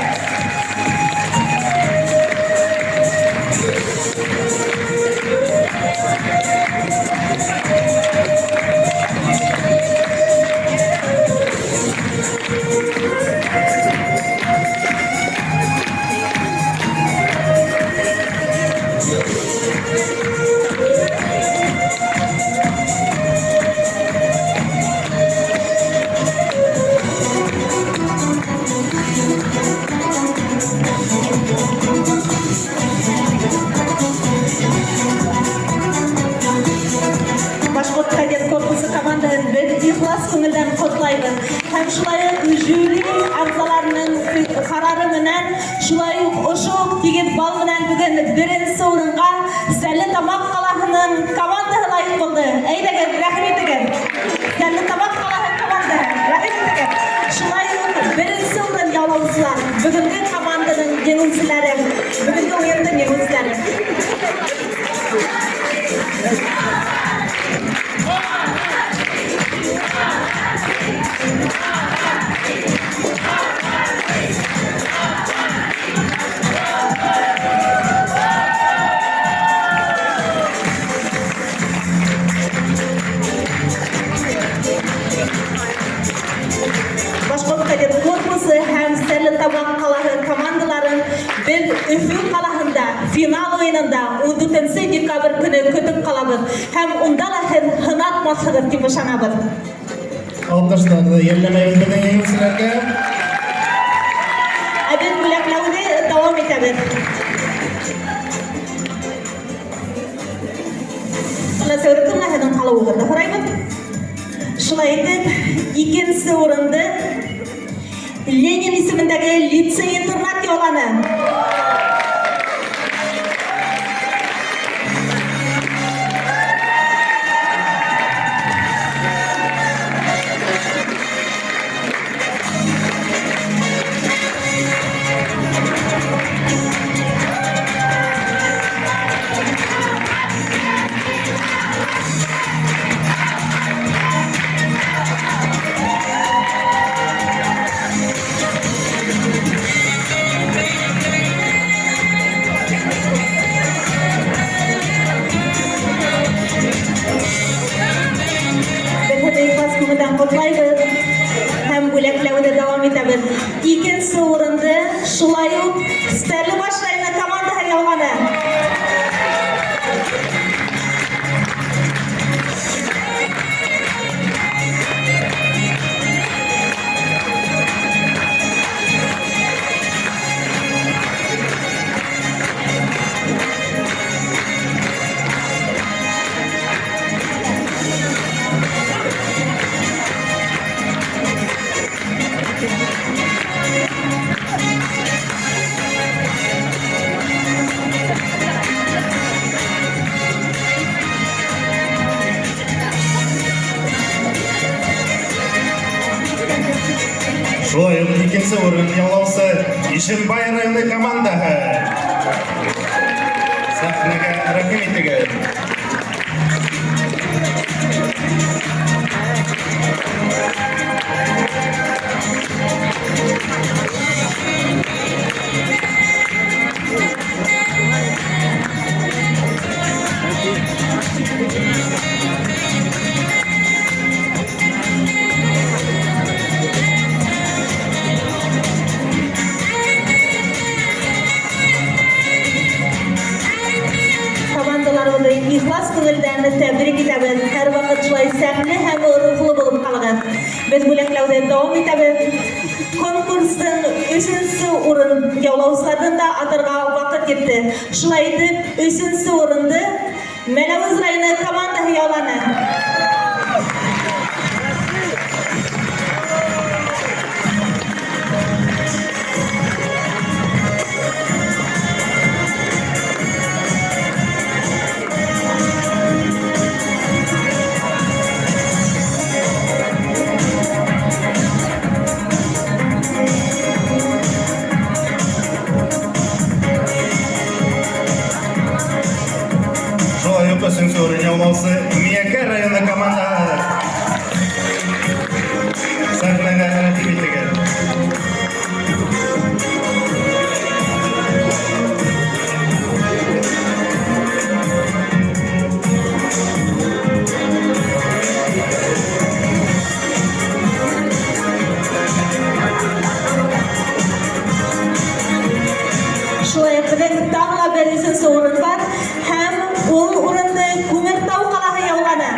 Speaker 16: Башкорт кадет корпусы командаһын без ихлас күңелдән котлайбыз. Һәм шулай ук жюри әгъзаларының карары менән шулай ук ошо ук тигез балл менән бүген беренче урынга Стәрлетамак калаһының командаһы лаек булды. Әйдәгез, рәхим итегез. Стәрлетамак калаһы командаһы, рәхим итегез. Шулай ук беренче урын яулаучылар, бүгенге команданың җиңүчеләре, бүгенге уенның җиңүчеләре. Башкорт кадет корпусы һәм Стәрлетамак калаһы командаларын без Өфө калаһында финал уйынында 14 декабрь көне көтөп ҡалабыҙ һәм унда ла һеҙ һынатмаҫһығыҙ тип ышанабыҙ.
Speaker 11: Алҡыштарҙы йәлләмәйбеҙ беҙҙең еңеүселәргә.
Speaker 16: Ә беҙ бүләкләүҙе дауам итәбеҙ. Сәүрәтулла, һеҙҙең ҡалыуығыҙҙы һорайбыҙ. Шулай итеп, икенсе урынды Ленин исемендәге лицей-интернат яуланы. Беҙ һеҙҙе ихлас күңелдән ҡотлайбыҙ һәм бүләкләүҙе дауам итәбеҙ. Икенсе урынды шулай уҡ Стәрлебаш районы командаһы яуланы.
Speaker 11: Шулай уҡ икенсе урын яулаусы Ишембай районы командаһы. Сәхнәгә рәхим итегеҙ.
Speaker 16: Командаларыбыҙҙы ихлас күңелдән тәбрик итәбеҙ. Һәр ваҡыт шулай сәмле һәм рухлы булып ҡалығыҙ. Беҙ бүләкләүҙе дауам итәбеҙ. Конкурстың өсөнсө урын яулаусыларҙы да атарға ваҡыт етте. Шулай итеп, өсөнсө урынды Мәләүез районы командаһы яуланы.
Speaker 11: Шулай уҡ өсөнсө урын яулаусы Миәкә районы командаһы. Сәхнәгә рәхим итегеҙ.
Speaker 16: Шулай уҡ беҙҙең тағы ла бер өсөнсө урын бар һәм ул урынды Күмертау ҡалаһы яуланы.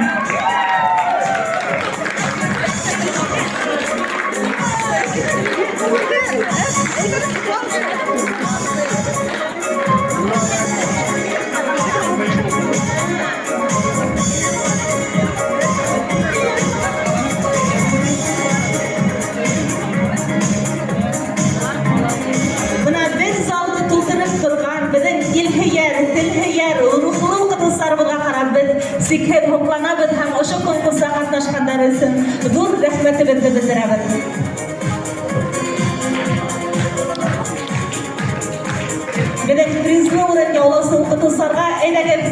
Speaker 16: Бына беҙ залды тултырып торған беҙҙең илһөйәр, телһөйәр, рухлы уҡытыусыларыбыҙға ҡарап беҙ сикһеҙ һоҡланабыҙ һәм ошо конкурста ҡатнашҡандар өсөн ҙур рәхмәтебеҙҙе белдерәбеҙ. Беҙҙең призлы урын яулаусы уҡытыусыларға әйҙәгеҙ